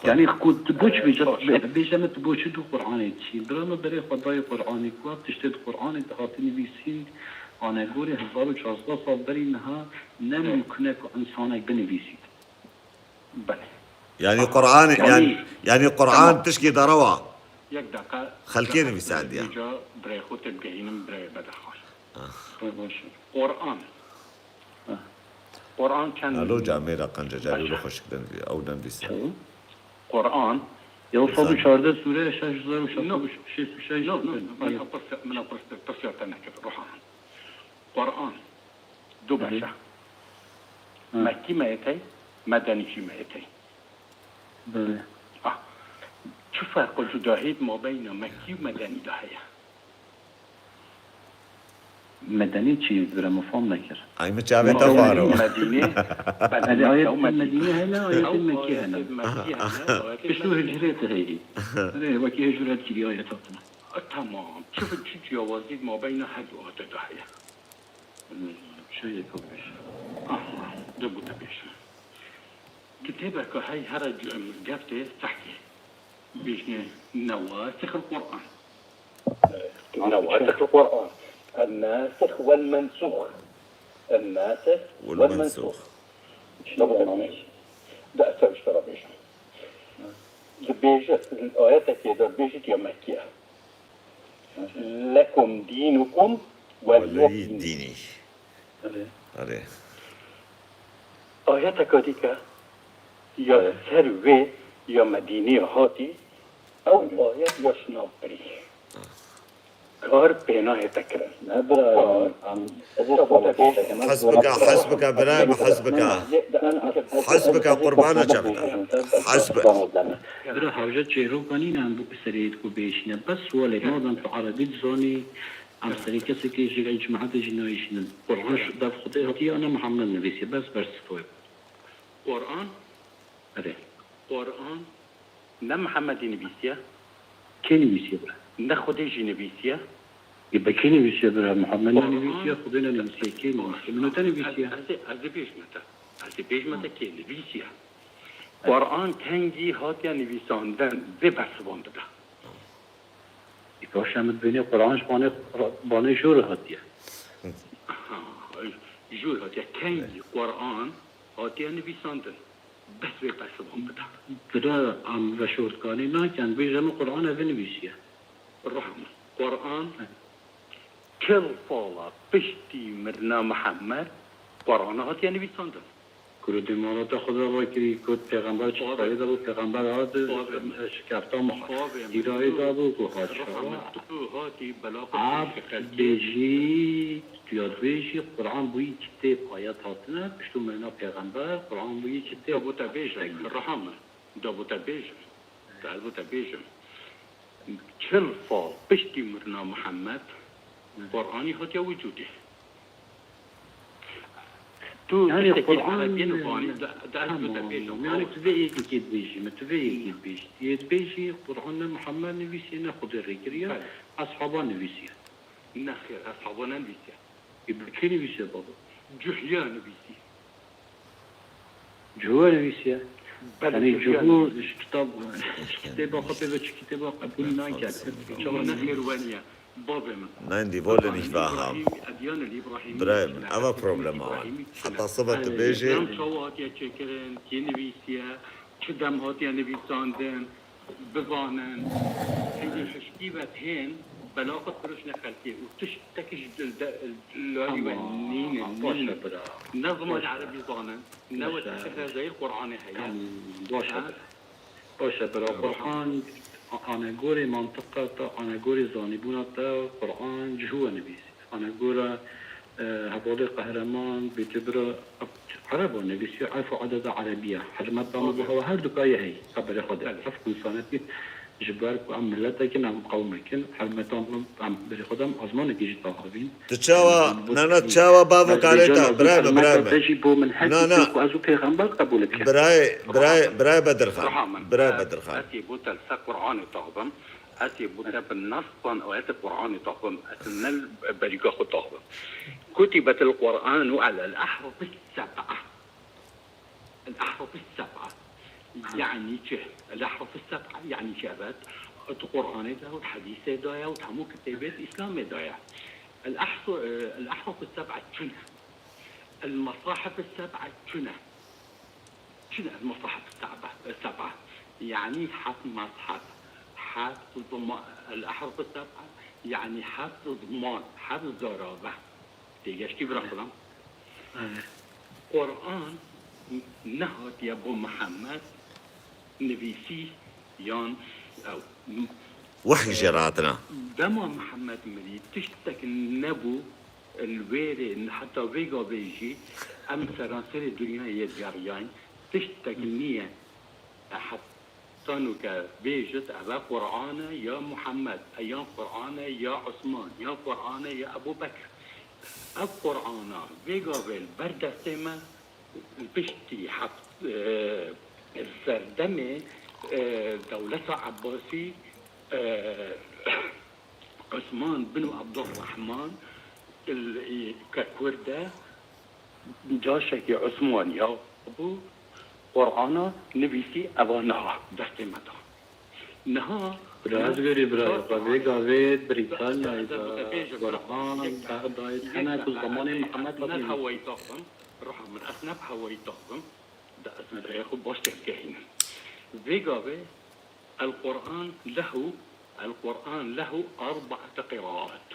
Xwe- Yani ku tu boş bêje, Baş. bê-, bêje min tu boş dû Qur'anê çî. Bira min berê xwe dayê Qur'anê ku ev tiştê di Qur'anê de hate nivîsîn, anegorê hezar û çar sed sal berî niha ne mumkin e ku insanek binivîsît. Belê. Yanî Qur'an, Yanî- yanî, yanî Qur'an Tamam. tişkî derewa. Yek deqa. Xelkê nivîsandiye. Vêca birê xwe tê bigehînim birê Bedirxan. Ah. Baş. Qur'an. Ah. Qur'an çend Alo, camêra qencecarî Baş. Wilo xweşik de ew denivîse. Çawa? Qur'an. Yew sed û çardeh sûre, şeş hezar û şeş sed û şêst û şeş. No, no, no, min a pirs-, min a pirs-, pirsiyar te nekir, Rohan. Qur'an. Du Hı hı. beşe. Hı. Mekkî meyetey, medenî jî meyetey. Belê. Ah. Çi ferq û cudahî di mabeyna Mekkî û Medenî de heye? Medenî çi? Bira min fam nekir. Ay, min çavê te faro. Medînê, Medînê, Medînê, Medînê hene, ayetê Mekkî hene. Aha, aha. Piştî hicrê te heyî. Erê, wekî hicret kirî ayet hatine. Tamam. Çi, çi ciyawazî di mabeyna her du ayete de heye? Şeýlê ku bêje. Aha, de bû te bêje. Kitêbeke hey here c-, em, geftê fehkê. Bêjne newasikh el Qur'an. Newasikh el Qur'an. El nasikh wel mensûx. El nasikh wel mensûx. Çi ne manayê? De ez te ji te re bêjim. Dibêje, ayetekê de dibêjit ya Mekkî ye. Lekum dînukum weliye dînî. Erê. Ayeteke dîke ya ser wê ya Medînê hatî, ew ayet ya şina birî. Kar pê nahête kirin. Ne bira, em, em, ez ê Kar. Hes bike, hes bike, birayê min, hes bike. Hes bike, qurbana çavê te. Hes bike. Bira hewce çêroka nîne em bi serê ku bêşîne. Bes welê, madem tu erebî dizanî, em serê kesekê ji cemaetê jî nayêşînin. Quran ji dev Xwedê hatiye, ne Muhammed nivîsiye. Bes bersiv wê. Quran? Erê. Quran ne Muhammedî nivîsiye? Kê nivîsiye bira? Ne Xwedê jî nivîsiye? Ê, bi kê nivîsiye bira? Muhammed ne nivîsiye, Xwedê ne nivîsiye. Kê nivîsiye? Min û te nivîsiye. Ez, ez ê, ez ê bêjme te. Ez ê bêjme te kê nivîsiye. Quran kengî hatiye nivîsandin, vê bersivan bide. Ê, baş e, min dibêjî Quran ji banê, banê jû re hatiye. Aha, jû re hatiye. Kengî Quran hatiye nivîsandin. Bes vê bersivan bide. Bira, em veşortkanî nakin, bêje min Quran ev nivîsiye. Ruha min. Quran çil sala piştî mirina Mihemed, Quran hatiye nivîsandin. Kuro dê mala te xwe de rakirî, got pêxember çi xwedê de bû, pêxember hat, şikefta Muha-, Hîrayê de bû, ku hat şewa. Erd bêjî, tu ya dibêjî, Quran bûyî kitêb, ayet hatine, piştû mirina pêxember, Quran bûyî kitêb. Da bû te bêjim, ruha min. Da bû te bêjim. Da ez bû te bêjim. Çil sal piştî mirina Mihemed, Quranî hatiye wicûdê. Tu tiştekî li Erebiyê nivanî, da, da ez bû te bêjim. Yanî tu vê yekê dibêjî, min tu vê yekê dibêjî. Yê dibêjî, Quran ne Muhammed nivîsiye, ne Xwedê rêkiriye, eshaban nivîsiye. Nexêr, eshaban nenivîsiye. Ê, bi kê nivîsiye babo? Cuhya nivîsî. Cuhya nivîsiye? Belê, yanî Cuhya nivîsî. Ji kitab, ji kitêba xwe pê ve çi kitêba qebûl nake. Çawa nexêr weniye? Bavê min. Nein, die wollen nicht wahrhaben. Birayê min, ev e problema wan. Heta sibe tu bêjê. Em çawa hatiye çêkirin, kê nivîsiye, çi dem hatiye nivîsandin, bizanin. Hingê hişkî ve tên, bela xwe difiroşine xelkê û tiştekî ji dil de, layî we nîne, nîne. Ne zimanê erebî zanin, ne wê tiştek zeyîr Qur'anê heye. Tamam, baş e. Baş e, bira. Qur'an, anegorê mantiqa te, anegorê zanîbûna te, Qur'an cihû we nivîsî. Anegora, e, hevalê qehreman, bêtê bira, ereba nivîsî, erf û ededa erebî ye. Hermeta min bo hewa her du kayê heyî, qeberê xwe de. Belê. Ev insanetî ji ber ku em miletek in, em qewmek in, hermeta min, em berê xwe de em azmanekî jî daxivîn. Tu çawa, na, na, çawa bavo karê te, birayê min, birayê min. Te jî bo min hek dîtin ku ez û pêxember qebûl bikim. Birayê, birayê, birayê Bedirxan. Birayê Bedirxan. Ez ê bo te li ser Qur'anê taxivim. Ez ê bo te bi nassan ayetê Qur'anê taxivim. Ez ne li berîka xwe taxivim. Kutibetil Qur'anu alel ehrufis seb'a. El-Ehruf es-Seb'a. Yanî çi? El-Ehruf es-Seb'a yanî çi? Evet. Di Qur'anê de û di hedîsê de ye û di hemû kitêbê di Îslamê de ye. El-Ehru-, e, El-Ehruf es-Seb'a çi ne? El-Mesahif es-Seb'a çi ne? Çi ne El-Mesahif es-Seb'a, es-Seb'a? Yanî heft meshef, heft zima-, El-Ehruf es-Seb'a yanî heft ziman, heft zarave. Têgeştî bira xwe de. Evet. Quran nehatiye bo Mihemed nivîsî yan ew. Wehy jê re hatine. Dema Mihemed mirî, tiştek nebû, li wêrê, heta vê gavê jî em seranserê dinyayê yê digeriyayîn, tiştek nîye. Heft Tanu ke bêjit, eve Qur'an e ya Muhammed, e yan Qur'an e ya Osman, ya Qur'an e ya Ebu Bekir. Ev Qur'ana vê gavê li ber destê me, li piştî heft, e, serdemê, e, dewleta Ebbasî, e, Osman bin Abdurrahman, il-, ke Kurd e, Caşekî Osmaniya bû, Qur'ana nivîsî, eva niha destê me da. Niha Bira, ez gorî bira, çar xwe vê gavê Brîtanyayê de Qur'an berdayê tene ku zemanê Mihemed ne hewayî taxim, ruha min, ez ne bi hewayî taxim, de ez rêya xwe baş têkehînim. Vê gavê El-Qur'an lehu, El-Qur'an lehu erba'ete qiraat.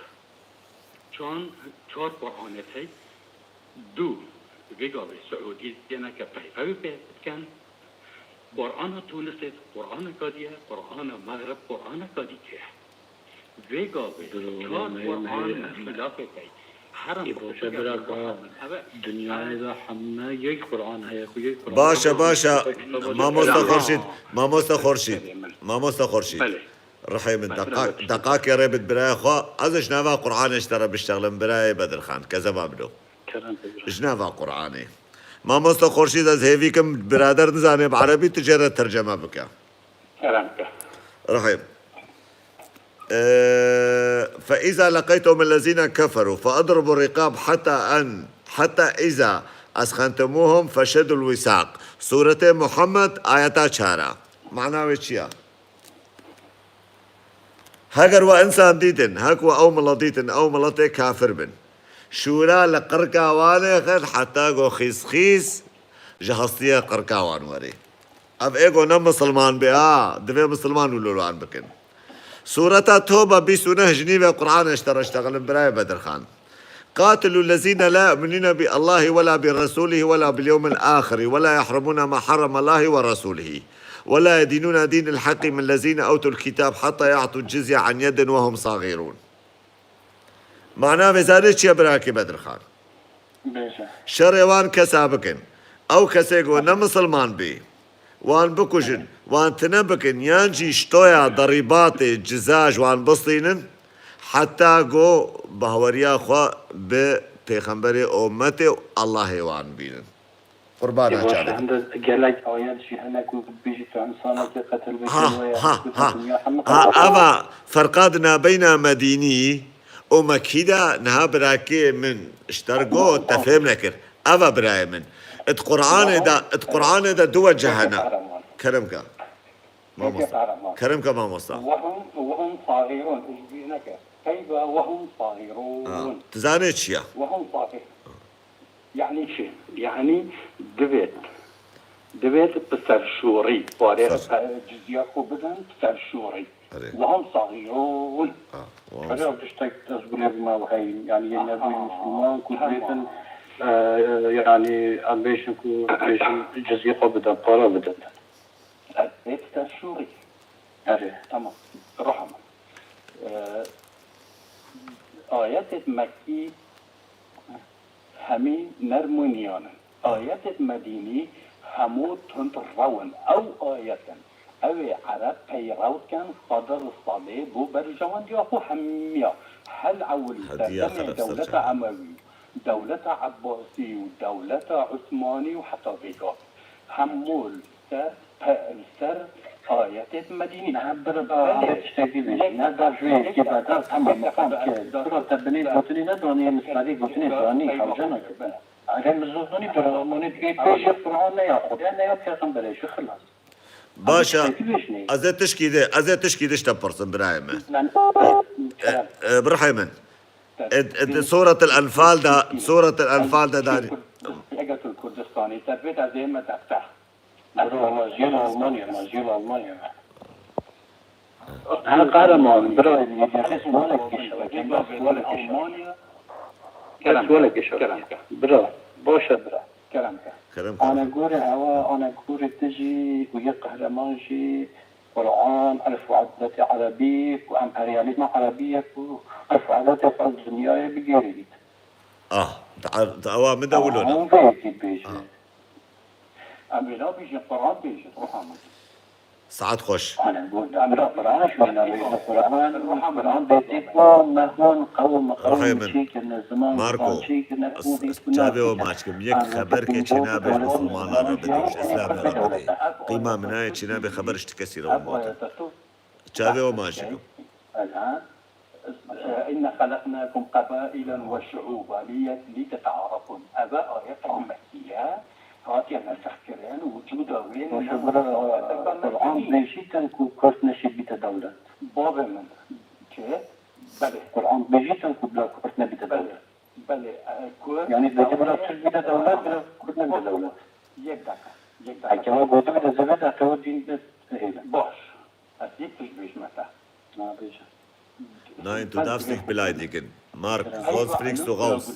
Çan, çar Qur'anê tey, du vê gavê Siûdî dêne ke peyvewî pê dikin. Qur'ana Tunisê Qur'aneka dî ye, Qur'ana Mexrib Qur'aneka dî tê. Vê gavê çar Qur'an îxtilafê tey. Herem Îboşe biraka dinyayê de heme yek Qur'an heye ku yek Qur'an. Baş e, baş e. Mamosta Xurşîd, Mamosta Xurşîd, Mamosta Xurşîd. Belê. Rihê min, deqak-, deqakê rê bid birayê xwe. Ez ji nava Qur'anê ji te re biştexlim birayê Bedirxan. Kezeba bilo. Kerem bira. Ji nava Qur'anê. Mamosta Xurşîd, ez hêvî kim birader nizane bi erebî, tu jê re terceme bike. Kerem ke. Rihê. Ee, فإذا لقيتم الذين كفروا فاضربوا الرقاب حتى أن، حتى إذا أثخنتموهم فشدوا الوثاق. Sûretê Muhammed, ayeta çar e. Mana wê çi ye? Heger we însan dîtin, hek we ew milet dîtin, ew miletê kafir bin. Şûra li qirka wan êxin heta ku xîz xîz ji hestiyê qirka wan werê. Ev ê ku ne misilman bê, ha, divê misilman û li wan bikin. Sûreta Toba bîst û neh ji nîvê Qur'anê ji te re ştexilin birayê Bedirxan. قاتلوا الذين لا يؤمنون بالله ولا برسوله ولا باليوم الآخر ولا يحرمون ما حرم الله ورسوله ولا يدينون دين الحق من الذين أوتوا الكتاب حتى يعطوا الجزية عن يد وهم صاغرون. Mana vê zanê çi ye birakê Bedirxan? Bêje. Şerê wan kesa bikin. Ew kesê ku ne misilman bê, wan bikujin, wan tine bikin, yan jî ştoya derîbatê ciza ji wan bistînin, heta ku bahweriya xwe bi pêxemberê, ummetê û Allahê wan bînin. Qurbana Ê, baş, çavê. Hinde gelek ayet jî hene ku bêjî tu însanekî qetil bike, ha, waya ha, ha, dinya hemû ha, qetil. Eva ferqa di nabeyna Medînî û Mekkî de niha birakê min ji te re got, te fêm nekir. Eva birayê min. It Qur'anê de, it Qur'anê de du weceh hene. Kerem ke. Mamosta. Kerem ke mamosta. Wehum, wehum sagirun. Ji bîr neke. Keyfe wehum sagirun. Ha, tu zanê çi ye? Wehum sagir. Yanî çi? Yanî divêt, divêt bi serşûrî, parê, pe-, cizya xwe bidin bi serşûrî. Erê. Wehum sagirûn. Ha, wehum. Erê, ev tiştek ez gulê bime û hey, yanî yê nebûyî misilman ku divêtin, e, yanî em bêjin ku bêjin cizya xwe bidin, para bidin. Divêt bi serşûrî. Erê. Tamam. Ruha min. E, ayetê Mekkî hemî nerm û niyan in. Ayetê Medînî hemû tund rew in. Ew ayet in. Ew ê Ereb peyrew dikin, sed li sedê bo berjewendiya xwe hemiya. Hel ewilî serdemê dewleta Emewî, dewleta Ebbasî û dewleta Usmanî û heta vêga. Hemû li ser, pe-, li ser ayetê Medînî. Ne, bira, bira, belê, tiştekî bêjî. Ne, da ji wê yekê beda, tamam, me fam kir. Bira, te binê gotinê nedanî, em li serê gotinê danî, hewce nake. Eger min zû zanî, bira, Ramonê dibê bêjê Qur'an ne ya Xwedê, ne ya Pêxemberê, ji xilas. Baş e, ez ê tişkî de, ez ê tişkî de ji te pirsim, birayê me. E, e, birayê min. E, e, di Sûretil Enfal de, Sûretil Enfal de darî. Eger tu li Kurdistanê te divê ez ê me defteh. Bro, ma jî li Almanya, ma jî li Almanya. Ha, kahraman, bira, bes welek kişa, bes welek kişa. Bes welek kişa. Bira, baş e, bira. Kerem ke. Kerem ke. Anegorê ewa, anegorê te jî û yê qehreman jî Qur'an, erf û adetê erebî, ku emperyalîzma erebî ye, ku erf û adetê xwe li dinyayê bigêrît. Ah, di er-, di ewa min de wilo ne. Hûn vê yekê bêjin. Ah. Em ê nabêjin Qur'an bêjin, ruha min. Saet xweş. Ana, bu, bira Quran şûna, bira Quran, Quran bêtê ku me hûn qewm, qewm Ruhê min. Çêkirine, ziman, Marco, ziman çêkirine, s- hûn s- çavê we maç kim. Yek xeber ke çênabê ji musulmanan re bidê, ji Îslamê re bidê. Qîma min nayê çênabê xeber ji ti kesî re wan gotin. Çavê we maç kim. إنا خلقناكم قبائل وشعوبا لتعارفوا. Eve ayet Mekkiye hatiye nesexkirin, wicûda wê Baş e, bira, Quran dibêjîtin ku Kurd neşê bîte dewlet. Bavê min, çi? Belê. Quran dibêjîtin ku bila Kurd nebîte dewlet. Belê, e, Kurd. Yani bêjî bila Tirk bîte dewlet, bila Kurd nebîte dewlet. Yek dakika, yek dakika. Heke wa gotu bide zêde de tewe dîn de hêle. Baş. Ez yek tişt bêjime te. Na bêje. Nein, du darfst nicht beleidigen. Mark, Volksfrix, du raus.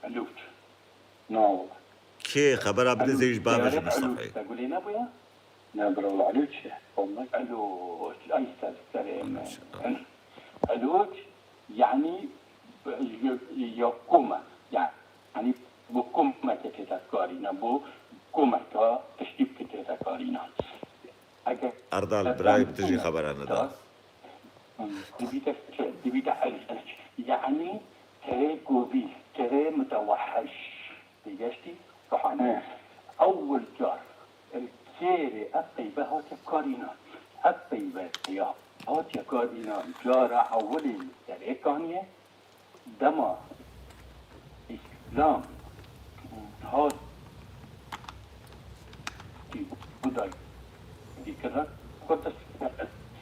Alo. Na wala. Kê xebera bide zêj bavê ji Mistefayê. Te gulê nebûye? Ne bira, Alo çi? Olmaz. Alo, ay ser, serê me. Alo, yani, ya koma, yani, bu komeke têta karîna, bu komeka tiştî têta karîna. Erdal, birayê bi tijî xebera neda. Dibîte çi? Dibîte elfenç. Yani terê govî, terê miteweheş. Têgeştî? Ruhane. Ewil car li kêrê ev qeybe hatiye karîna. Ev qeybe ya hatiye karîna cara ewilê li serê kaniyê. Dema Îslam hat Buday dikira Kurdistan.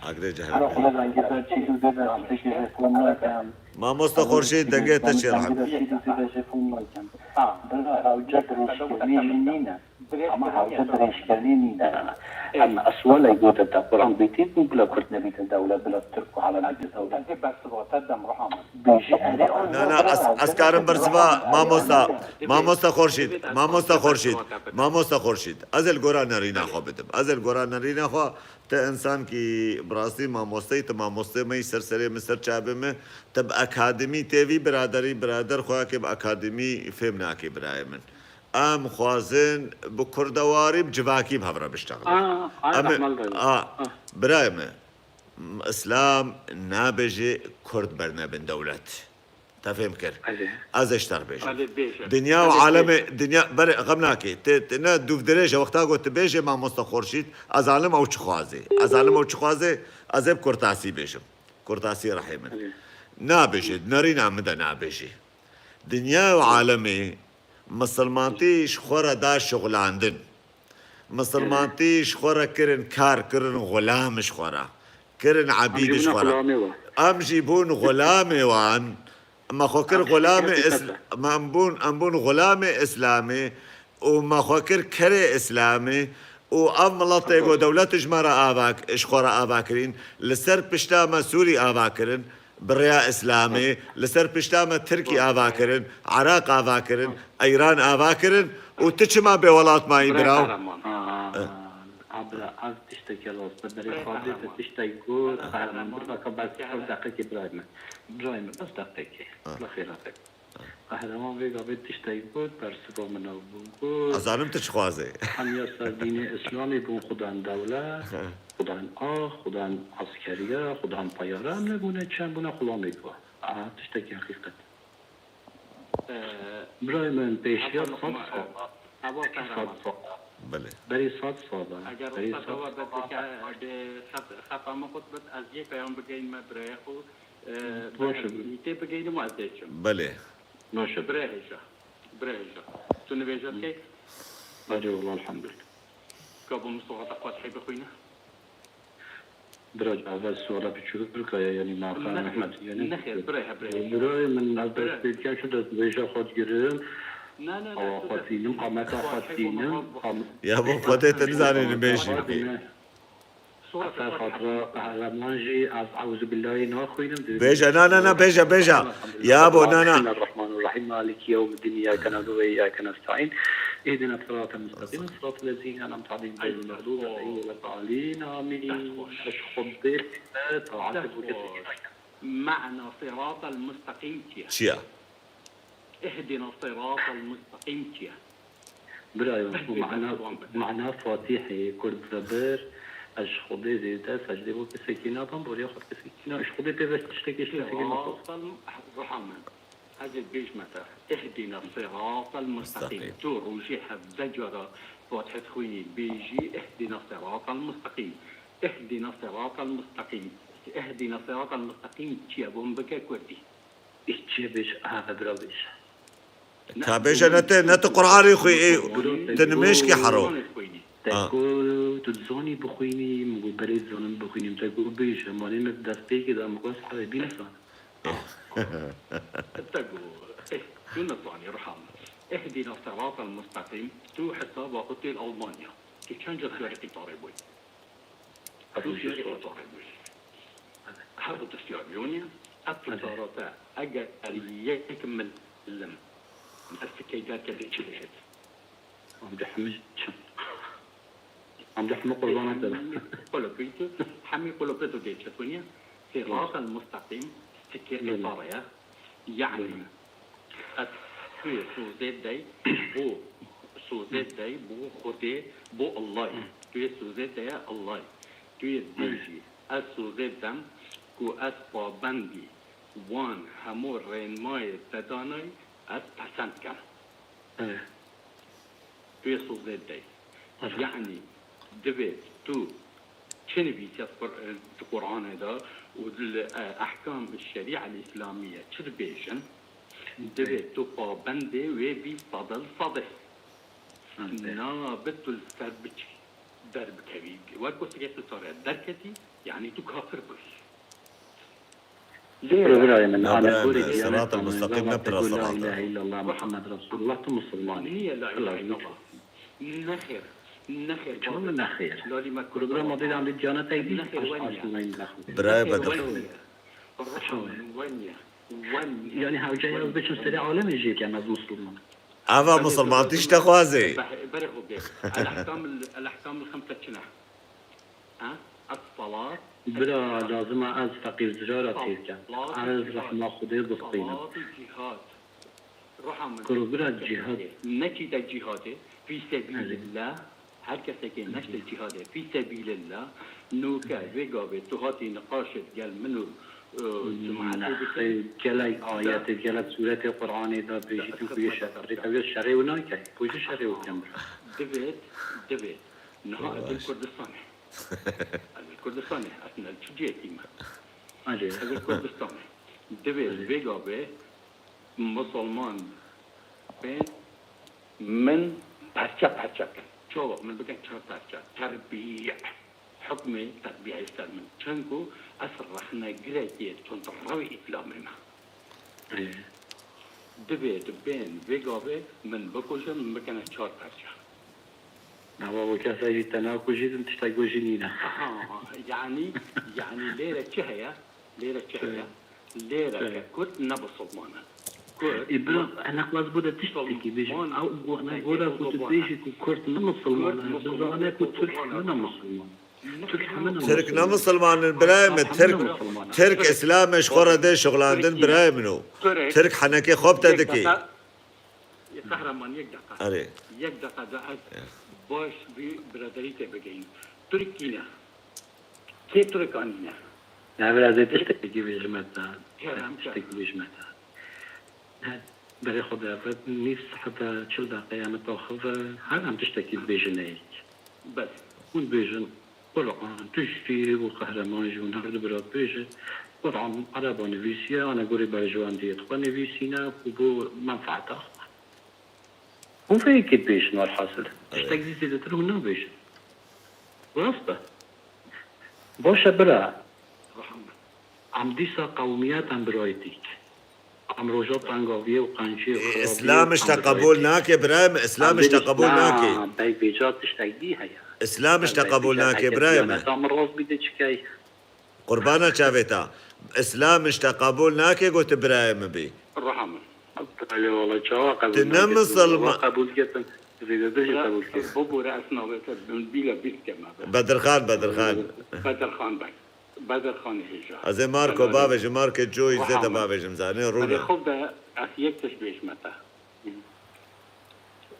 Agre Ara cehenneme. Xweda zengî ber çî û bê ber tiştekî reform nakem. Mamosta Xorşîd, dengê te çê Zengî ber çî û bê ber reform nakem. Bira hewce dirêjkirinî jî nîne. Ama hewce dirêjkirinî nîne. Em eswelê gote te Quran bêtî bû bila Kurd nebîtin dewlet, bila Tirk û Alem bîtin dewlet. Bêjî erê an Na, na, ez, ez karim bersiva mamosta, mamosta Xorşîd, mamosta Xorşîd, mamosta Xorşîd. Ez ê li gora nerîna xwe bidim. Ez ê li gora nerîna xwe, te însankî bi rastî mamosteyî, te mamostê me yî, ser serê min, ser çavê min, te bi akademî têvî biraderî, birader xwe yekê bi akademî fêm nakê birayê min. Em xwazin bi kurdewarî, bi civakî bi hev re biştexilin. Aa, aya Em ê, Ehmed Bey. a, Ha. birayê min, Îslam nabêje Kurd bernebin dewlet. Te fêm kir? Belê. Ez ê ji te re bêjim. Belê, bêje. Dinya û Belê, alemê, bêje. dinya, berê, xem nakê. Tê, tê, ne, dûv dirêj e, wexta got tu bêjê, mamosta Xorşîd, ez alim ew çi xwazê. Ez alim ew çi xwazê, ez ê bi kurtasî bêjim. Kurtasî rehê min. Belê. Nabêje, di nerîna min de nabêje. Dinya û alemê misilmantî ji xwe re da şixulandin. Misilmantî ji xwe re kirin kar, kirin xulam ji xwe re. Kirin Em ebîd jî ji bûne xwe re. xulamê wan. Em jî bûn xulamê wan. Me xwe kir Em jî xulamê heqîqet Îsl-, e. me em bûn, em bûn xulamê Îslamê û me xwe kir kerê Îslamê û ev miletê ku dewlet ji me re ava, ji xwe re ava kirîn, li ser pişta me Sûrî ava kirin. Bi rêya Îslamê, li ser pişta me Tirkî ava kirin, Iraq ava kirin, Îran ava kirin û tu çima bêwelat mayî, Birayê biraw? Kahraman. Ha, ha, ha, bira, ev tiştekî rast e. Berê Birayê Xwedê te Kahraman. tiştek got, Kahraman. Qehreman, bir dakika, bes ev deqekê birayê min. Birayê min, bes deqekê. Ha. Bi xêra te. Qehreman vê gavê tiştek got, bersiva min ew bû, got, Ez zanim tu çi xwazê. Hemiya ser dînê Îslamê bûn xudan dewle, xudan ax, xudan askeriya, xudan teyare, em nebûne çi, em bûne xulamê ku. Aha, tiştekî heqîqet. Ee, Birayê min, pêşiya Heva sed Luqman, sal. Heva Pêşiya Kahraman. sed sal. Belê. Berî sed sal e. Eger Berî ruhsat sed hava sal. Bike, bi xef-, xefa min qut bit, ez yê peyam bigeyînme birayê xwe. Ee, Baş e. Tê bigeyînim û ez dê çim. Belê. Baş e. Birê hêja. Birê hêja. Tu nivêja dikey? Erê wala elhamdulillah. Ka bo min surata Fatihê bixwîne? Bira, ava suala biçûk heye, yanî marka Ne, Mehmet, yanî nexêr, birê he, birê. Birayê min, ez Birê. dest pê dikem, şu dest vêja xwe digirim. Ne, ne, ne, Awa tu xwe de- tînim, qameta xwe Fatihê tînim, Muhammed. qam- Ya bo Xwedê te nizanî nibêjî. Xwe tînim. Sura Eser Fatiha. Xatira Qehreman jî, ez Eûzubillahî naxwînim. Bêje, na, na, na, bêje, bêje. Ya bo, na, na. Bismillahirrahmanirrahim. Maliki yewmiddin. İyyâke na'budu ve iyyâke nesta'in. Ihdina siratal mustaqim. Siratal lezîne en'amte aleyhim ghayril mağdubi aleyhim ve leddâllîn. Amîn. Ez xutbê te taatê bû kesî. Ma'na siratal mustaqim çi ye? Çi ye? Ihdina siratal mustaqim çi ye? Birayê min, mana, mana Fatihê Kurd ve bir, Ez ji Xwedê zêde secdê bo kesekî nakim, boriya xwe kesekî na-, ji Xwedê pê ve tiştekê ji kesekî naxwazim. Siratal, ruha min. Ez ê bêjme te, ihdina siratal musteqîm. Musteqîm. Tu rojê hevdeh cara Fatihê dixwînî, bêjî ihdina siratal musteqîm. Ihdina siratal musteqîm. Ihdina siratal musteqîm çi ye? Bo min bike kurdî. Î çi bêj, ha, bira bêj. Ka bêje ne te, ne tu Qur'anê xwî, ê, tu nimêjkî hero. Te ku tu dizanî bixwînî, min got berê dizanim bixwînim. Te ku bêje, malê me destpêkê de, min got ez Erebî nizanim. Te ku, eh, tu nizanî, ruha min. Ihdina siratal musteqîm, tu hesaba xwe tê li Almanya. Tu çend car ziyaretî tarê bûyî? Her du siyaret û tarê bû. Her du siyaret bû. Ev tu tarate eger yek milim ez fikey derkevê çi dişit? Em de hemî çi? Em de hemî qurbana te. Hemî qulopê tu, hemî qulopê tu dê çi tuniye? Siratal musteqîm, fikê qitare ye. Yani, ez tu yê sozê dey bo, sozê dey bo Xwedê, bo Allahî. Tu yê sozê dey Allahî. Tu yê dibêjî, ez sozê dem ku ez pabendî wan hemû rênmayê te danayî, ez pesend kem. Tu yê sozê dey. Yanî, divê tu çi nivîsiya di Qur-, di Qur'anê de û di, e, ehkam şerîa îslamiye çi dibêjin, divê tu pabendê wê bî sade li sade. Nabe tu li ser biçî, derbikevî. Wek ku sirê tu tare derketî, yanî tu kafir bûyî. Lê birayê min, ana gorê diyane, siratal musteqîm ne pira siratal. La ilahe illallah Muhammed Resulullah, tu musulman î. Niye la ilahe illallah? Nexêr, nexêr. Çima nexêr? Lalî me kurban. Kurdura madî de diyane te dî. Nexêr, wen ye. Birayê Bedir. Ruha min, wen ye. Wen ye. Yani hewce ez biçim serê alemê jê kem ez musulman. Eva musulman tişt dixwaze. Berê xwe bê. El-ehkam, el-ehkam el-xemse çi ne? Ha? Es-salat. Bira, lazim e ez feqîr zirara têr kem. Ez rehma Xwedê bistînim. Salat û cîhad. Ruha min. Kuro bira cîhad. Nekî te cîhadê, fî sebîlillah. Her kesekê neşte cîhadê, fî sebîlillah. Nûke, vê gavê tu hatî niqaşê gel min û, e, cemaetê bikin. Gelek ayetê, gelek sûretê Qur'anê de bêjîtin ku yê şerê, te wê şerê û nake. Ku jî şerê û kem bira. Divêt, divêt. Niha ez li Kurdistanê. Ez li Kurdistanê, ez ne li çi cihekî me. Erê. Ez li Kurdistanê. Divê vê gavê musulman bên min perçe perçe bikin. Çawa min bikin çar perçe. Terbî. Hukmê terbîyê ser min. Çend ku ez rexnegirekî tundrewê îslamê me. Divê tu bên vê gavê min bikujin, min bikene çar perçe. Ama bu kese jî te nakujî din tiştek wê jî nîne. Aha, yanî, yanî lêre çi heye? Lêre çi heye? Lêre ke Kurd ne musulman e. Kurd. Ê bira, eneqlas bu de tiştekî bêjim. Ew, bu, ne gora ku tu bêjî ku Kurd ne musulman e. Bizane ku Tirk ne musulman. Tirk hemine Tirk ne misilman in, birayê min. Tirk, Tirk îslamê ji xwe re dê şixulandin, birayê min o. Tirk henekê xwe bi te dikê. Qehreman, yek deqa. Erê. Yek deqa da ez baş vî biraderî te bigeyînim. Tirk kî ne? Kê Tirkan nîne? Ya biraz dê tiştekî bêjime te. Kerem ke. Tiştekî bêjime te. Berê xwe de, nîv seheta çil deqeya min taxive, her em tiştekî dibêjin neyek. Bes. Hûn dibêjin, Quran, tu jî û Qehreman jî hûn her du bira dibêjin, Quran ereba nivîsiye, ana gorî berjewendiyê xwe nivîsîne û bo menfaeta xwe. Hûn vê yekê dibêjin, welhasil. Evet. Tiştek zî zêdetir hûn nabêjin. Rast e. Baş e bira. Em dîsa qewmiyet, em birayetîk. Em roja tengaviyê û qenciyê û xirabiyê. Îslam ji te qebûl nake, birayê min, Îslam ji te qebûl nake. Bey vêca tiştek dî heye. Îslam ji te qebûl nake, birayê min. Min rast bî de çikey. Qurbana çavê te. Îslam ji te qebûl nake, got tu birayê min bî. Ruha min. Belê wala çawa qebûl nake? Tu ne misilman. Qebûl ketin. Zêdetir jî qebûl ketin. Bibore ez navê te bîla bîr dikeme. Bedirxan, Bedirxan. Bedirxan Bey. Bedirxanê hêja. Ez ê Marco bavêjim, Marco Joy zêde bavêjim, zanî, rûne. Xwe de ez yek tişt bêjime te.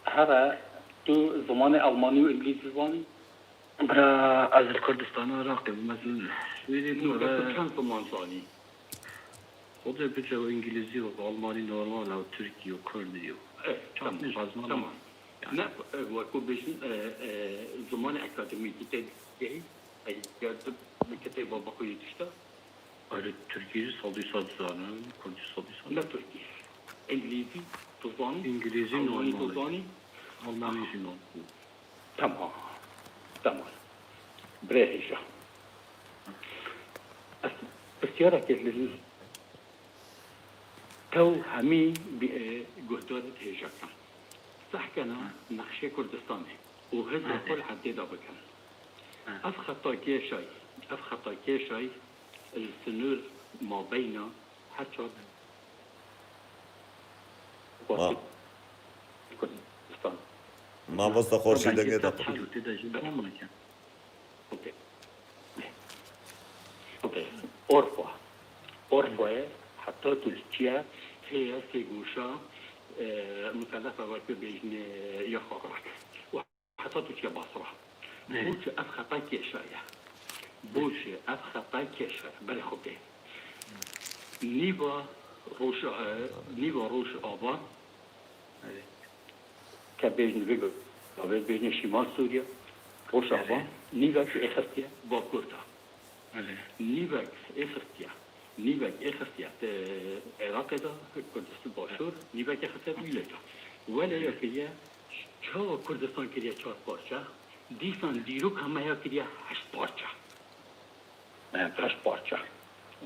Here, tu zimanê Almanî û Îngilîzî zanî? Bira, ez li Kurdistana Iraqê bûm, ez li Swêdê bûm, Nû, bes tu çend ziman zanî? Xwedê bice û îngilîzî û almanî normal e û tirkî û kurdî û Eh, çand tamam, xwezmana. Tamam. Yani. Ne, e, wekû bêjin, e, e, zimanê akademîkî tê gehî, e, ya tu bi kitêba bixwînî tişta? Erê, tirkî jî sedî sed dizanim, kurdî sedî sed. Ne tirkî. Îngilîzî tu zanî? Îngilîzî Almanî normal e. Tu zanî? Almanî jî normal. Tamam. Tamam. Birê hêja. Ez pirsyareke li tew hemî bi, e, guhdarê hêja kin. Sehkena nexşê Kurdistanê û hizba xwe li erdê de bikin. Ev xeta kêşayî, ev xeta kêşayî li sinûr mabeyna her çar Ma- Kurdistan. Mamosta Xorşîd dengê te. Tê de jî tamam e. Okey. Okey. Orfa. Orfayê heta Tirkiye heye sê goşa, e, musellefa wekî bêjinê ya xarak. Heta tu çiye Basra. Evet. Bo çi ev xeta kêşa ye? Bo çi ev xeta kêşa ye? Berê xwe bê. Nîva Roj, e, nîva Rojava, Evet. ke bêjin vê, vê bêjin Şimal Sûriye, Rojava, Evet. nîvek êxistiye Bakur de. Belê. Nîvek êxistiye, nîvek êxistiye te Iraqê de, Kurdistan Başûr, nîvek êxistiye Dîlê de. Wele ya kiriye, çawa Kurdistan kiriye çar parçe, dîsan dîroka me ya kiriye heşt parçe. Evet. Heşt parçe.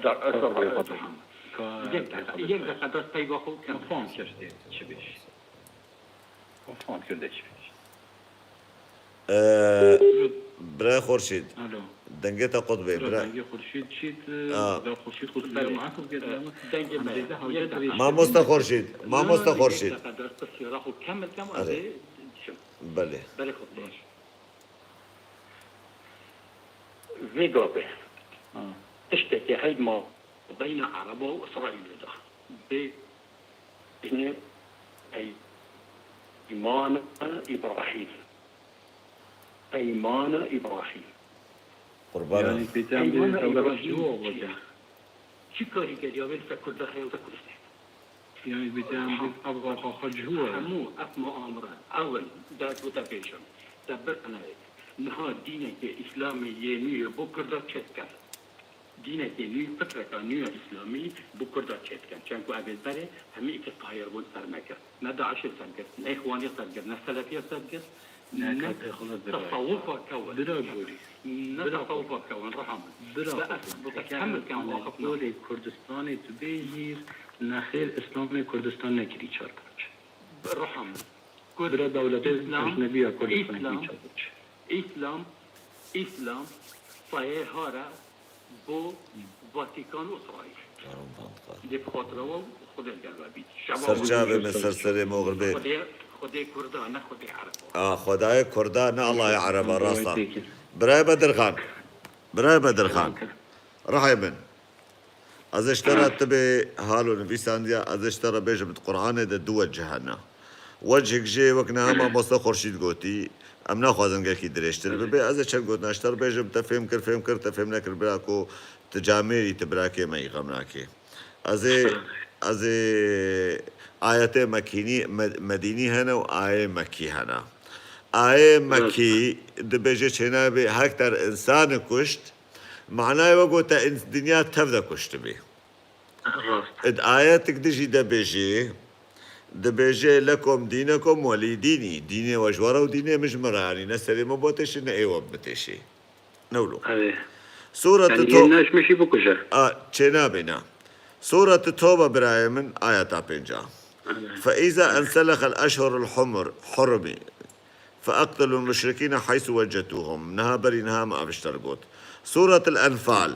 Dar Ka-, eser ka-, Yek deqa, yek deqa, dest peyva xwe kem. Fam kir, çi bêjî? Fam kir de çi bêjî? Ee, Bira Xurşîd. Alo. Dengê te qut bê, Bira bira. Dengê Xurşîd çît, Aa. Bira Xurşîd qut bê, Belê. Maaf bike, Ee, dengê me. Mamosta Xurşîd, Mamosta Xurşîd. Belê. Belê xwe baş. Vê gavê. Ha. Tiştekî heyî ma beyna Ereba û Îsraîlê de. Bê Yine Peymana İbrahim. Peymana İbrahim. Qurban. Yani, bir tane Peymana bir İbrahim cevap olacak. Çi karîgeriya wê li ser Kurda heye û li Kurdistanê? Yani, bir tane bir Abba Kaka cevap. Hemû ev muamire, ewil, derdgote pêşin. Te bir qenayê. Niha dîneke Îslamê yê nû yê bo Kurda çêdikin. Dînekê nû, fikreka nû ya Îslamî bo Kurda çêdikin. Çend ku ev ê berê hemî îkî qahir bûn ser me kir. Ne DAIŞê ser kir, ne Îxwanê ser kir, ne Selefiye ser kir, ne, ne katê xwe bira. Tesawufa kewin. Bira gorî. Ne bira tesawufa kewin, riha min. Bira xwe. Te kemil kem axifna. Golê Kurdistanê tu bêjî, nexêr Îslamê Kurdistan nekirî çar parçe. Riha min. Bira dewletê ecnebî ya Kurdistanê kirî çar parçe. Îslam, Îslam, Îslam, sayê hare, Bo Vatikan û Îsraîl. Lê bi xatira we û Xwedê li gel we bît. Şeva Ser çavê min, ser serê min, Xwedê, Xwedê Kurda, ne Xwedê Ereba. A, Xwedayê Kurda, ne Allahê Ereba, rast e. Birayê Bedirxan. Birayê Bedirxan. Rihê min. Ez ê ji te re, tu bê halo nivîsandiya, ez ê ji te re bêjim, di Qur'anê de du wecih hene. Wecihek jê wek niha mamoste Xurşîd gotî, em naxwazin gelkî dirêjtir bibe. Ez ê çend gotina ji te re bêjim, te fêm kir, fêm kir, te fêm nekir, bira ku tu camêrî, tu birakê me yî, xem nake. Ez ê, ez ê ayetê Mekînî, Me-, Medînî hene û ayê Mekî hene. Ayê Mekî dibêje çênabê hek te insanê kuşt, manayê we gote ins-, dinya tev de kuştibê. Rast. Id ayetik dijî de bêjê, dibêje, "Lekum dînekum welî dînî." Dînê we ji we re û dînê min ji min re, yanî ne serê min botêşê, ne ê we bitêşê. Ne wilo. Erê. Sûret Yani to-, yên naş mişî bikuje. A, çênabê, na. Sûret Tobe, birayê min, ayeta pênca. Erê. "Fe îza enselexe el eşhurul humur, hurumi. Fe eqtulul muşrikîne haysu wecetuhum." Niha berî niha me avişter got. Sûret el Enfal.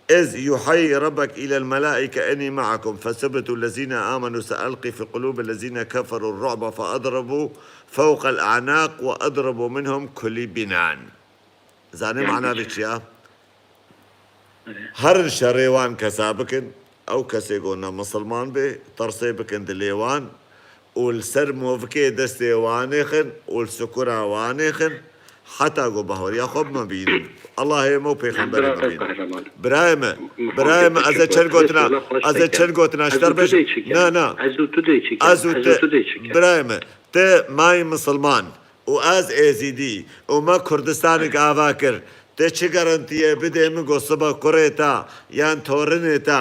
"Iz yuhayyi rabbuk ilel melaike enni ma'akum, fesebbitu lezine amenu, seelqi fi qulubi lezine keferu ru'ba, fe adribu fewqel a'naq, ve adribu minhum kulli binan." Zanî Yani mana vê çi ya? Herin şerê wan kesa bikin, ew kesê ku ne misilman bê, tirsê bikin dilê wan û li ser movikê destê wan êxin û li sikura wan êxin, Heta ku bahoriya xwe bime bînin. Allahê me û pêxemberê me bînin. Birayê me, birayê me, ez ê çend gotina, ez ê çend gotina ji te bêjim. Na, na. Ez û tu dê çi kin? Ez û tu dê çi kin? Birayê me, te mayî misilman û ez êzîdî û me Kurdistanek ava kir. Te çi garantiyê bidê min ku sibe kurê te yan torinê te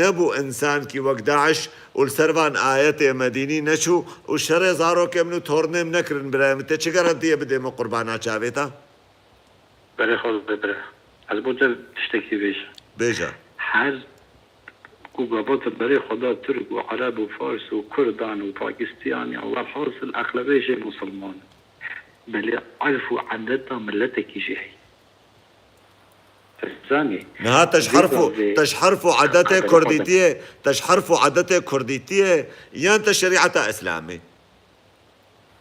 nebû însankî wek DAIŞ û li ser van ayetê me dînî neçû û şerê zarokê min û tornê min nekirin birayê min? Te çi garantiyê bidê min qurbana çavê te? Berê xwe bibire. Ez bo te tiştekî bêjim. Bêje. Her ku gava te berê xwe da Tirk û Ereb û Fars û Kurdan û Pakistanî, welhasil exlebê jê musulman in. Belê erf û edeta miletekî jî heye. Ez zanî. Niha te ji herf û, te ji herf û edetê kurdîtiyê, te ji herf û edetê kurdîtiyê yan te şerîeta Îslamê?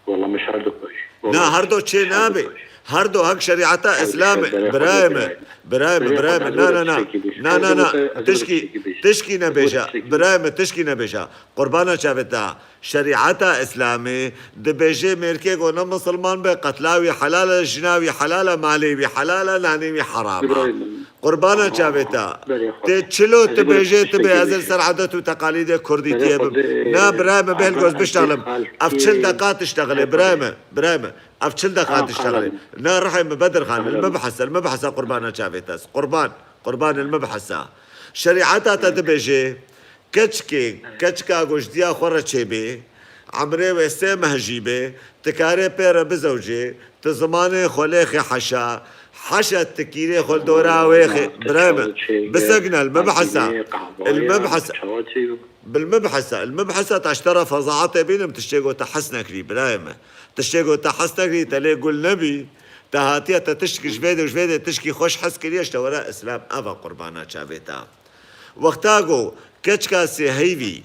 Wala min ji her du xweş. Na, her du çê nabe. Her du hek şerîeta Îslamê. Birayê me. Birayê me, birayê me. Na, na, na. Na, na, na. Tişkî, tişkî nebêje. Birayê me, tişkî nebêje. Qurbana çavê te. Şerîeta Îslamê dibêje mêrkê ku ne misilman be, qetla wî helal e, jina wî helal e, malê wî helal e, nanê wî heram e. Qurbana çavê te. Tê çilo tu bêjê, tu bê ez li ser edet û teqalîdê kurdîtiyê bim. Na, birayê me, bêhil goz biştexilim. Ev çil deqa tiştexilê, birayê me, birayê me. Ev çil deqa tiştexilê. Na, rihê me, Bedirxan, li me bihese, li me bihese qurbana çavê te. Qurban, qurban, li me bihese. Şerîeta te dibêje, keçikê, keçika ku ji diya xwe re çêbê, emrê wê sê meh jî bê, tu karê pê re bizewcê, tu zimanê xwe lêxê heşa, heşa tu kîrê xwe li dora wê xê, birayê me, bisegine, li me bihesa, li me bihesa, bi li me bihesa, li me bihesa, te ji te re fezaetê bînim, tiştê ku te hes nekirî, birayê me. Tiştê ku te hes nekirî, te lê gul nebî, te hatiye, te tişkî ji vê de, ji vê de tişkî xweş hes kiriye, ji te were Îslam, eva qurbana çavê te. Wexta ku keçika sêheyvî,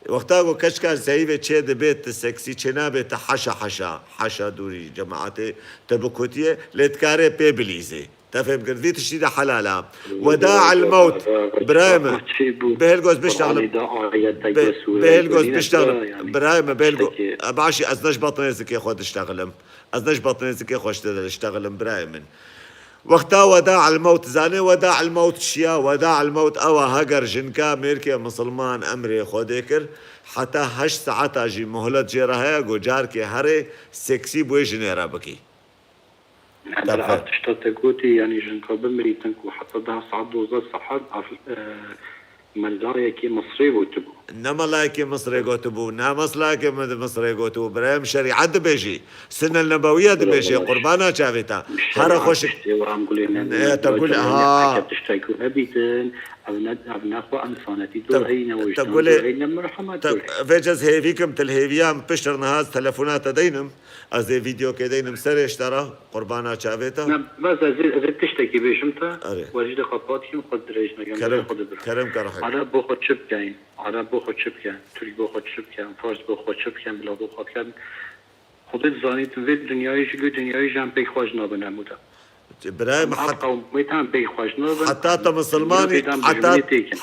wexta ku keçika sêheyvê çê dibe, tu seksî çê nabe, tu heşa heşa, heşa dûrî cemaetê, tu bikutiye, lê dikarê pê bilîzê. Te fêm kir, vî tiştî de helal e. Weda el mewt, birayê me. Bêhil goz biştexilim. Bêhil goz biştexilim. Birayê me, bêhil goz. Başî, ez ne ji batnê zikê xwe diştexilim. Ez ne ji batnê zikê xwe ji te de diştexilim, birayê min. Wexta weda el mewt, zanê weda el mewt çi ya? Weda el mewt ew e, heger jinka mêrkê misilman emrê Xwedê kir, heta heşt saeta jî muhlet jê re heye, ku carkê herê seksî bi wê jinê re bikî. Her tişta te gotî, yanî jinka bimirîtin ku heta deh saet, dozdeh saet, ev, e, Melayekî Misrê gotibû. Ne melayekî Misrê gotibû, ne melayekî Misrê gotibû. Birayê min, şerîet dibêjî. Sunne Nebewiye dibêjî. Qurbana çavê te. Here xweşik. Tiştê we em gulê ne. Te gul, ha. Tiştekî hebîtin, ev ne, ev ne xwe insanetî dor heyne, te gulê, heyne merhemet dor. Vêce ez hêvî kim, til hêviya min pişt re niha ez telefona te deynim. Ez ê vîdeokê deynim serê ji te re, qurbana çavê te. Ne, bes ez ê, ez ê tiştekî bêjim te. Erê. We jî de xwe pat kim, xwe dirêj nekin, kerem, xwe dibir. Kerem ke rehim. Arab bo xwe çi bikeyin? Arab bo xwe çi bikeyin? Tirk bo xwe çi bikeyin? Fars bo xwe çi bikeyin? Bila bo xwe bikeyin. Xwedê dizanîtin vê dinyayê jî, vê dinyayê jî em pêk xweş nabin hemû de. Birayê me, heta te misilmanî,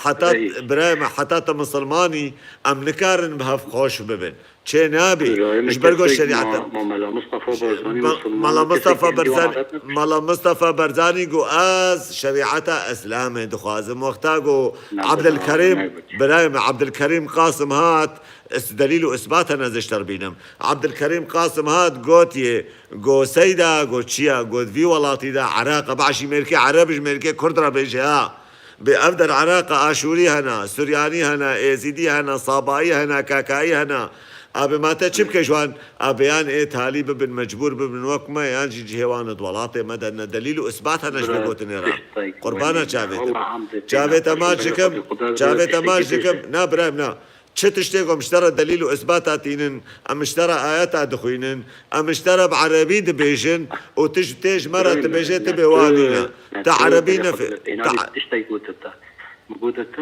heta, birayê me, heta te misilmanî, em nikarin bi hev xweş bibin. Çê nabî. Ji ber ku şerîeta. Mela Mistefa Barzanî, Mela Mistefa Barzanî got, ez şerîeta Îslamê dixwazim. Wexta ku Abdulkerîm, birayê me, Abdulkerîm Qasim hat, delîl û îsbat hene ez ji te re bînim. Abdulkerîm Qasim hat gotiye, got, Seyda, got, çi ya? Got, vî welatî de Iraq e, başî mêrkê Ereb ji mêrkê Kurd re bêje ha. Bê ev der Iraq e, Aşûrî hene, Suryanî hene, Êzîdî hene, Sabayî hene, Kakayî hene. Abê ma te çi bike ji wan? Abê yan ê talî bibin, mecbûr bibin wek me, yan jî cihê wan di welatê me de ne delîl û îsbat hene ji vê gotinê re. Qurbana çavê te. Çavê te maç dikim, çavê te maç dikim. Na birayê min, na. Çi tiştê ku em ji te re delîl û îsbata tînin, em ji te re ayeta dixwînin, em ji te re bi erebî dibêjin û tu ji tê ji me re dibêjê tu bê wan nîne. Te erebî nefê-, te. Tiştek gote te. Min gote te,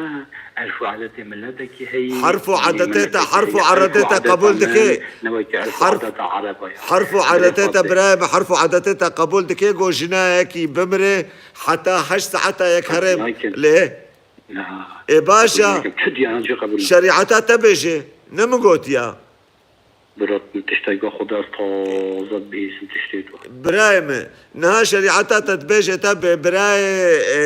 erf û adetê miletekî heyî, herf û adetê te, herf û adetê te qebûl dike. Ne wekî erf û adeta Ereba ya. Herf û adetê te, birayê min, herf û adetê te qebûl dike, ku jinayekî bimire, heta heşt saeta yek herê lê. Ê baş e. Şerîeta te bêje. Ne min gotiya. Bira, min tiştek ba xwe dest taze bihîsim tiştê tu. Birayê min, niha şerîeta te dibêje te bi birayê, e,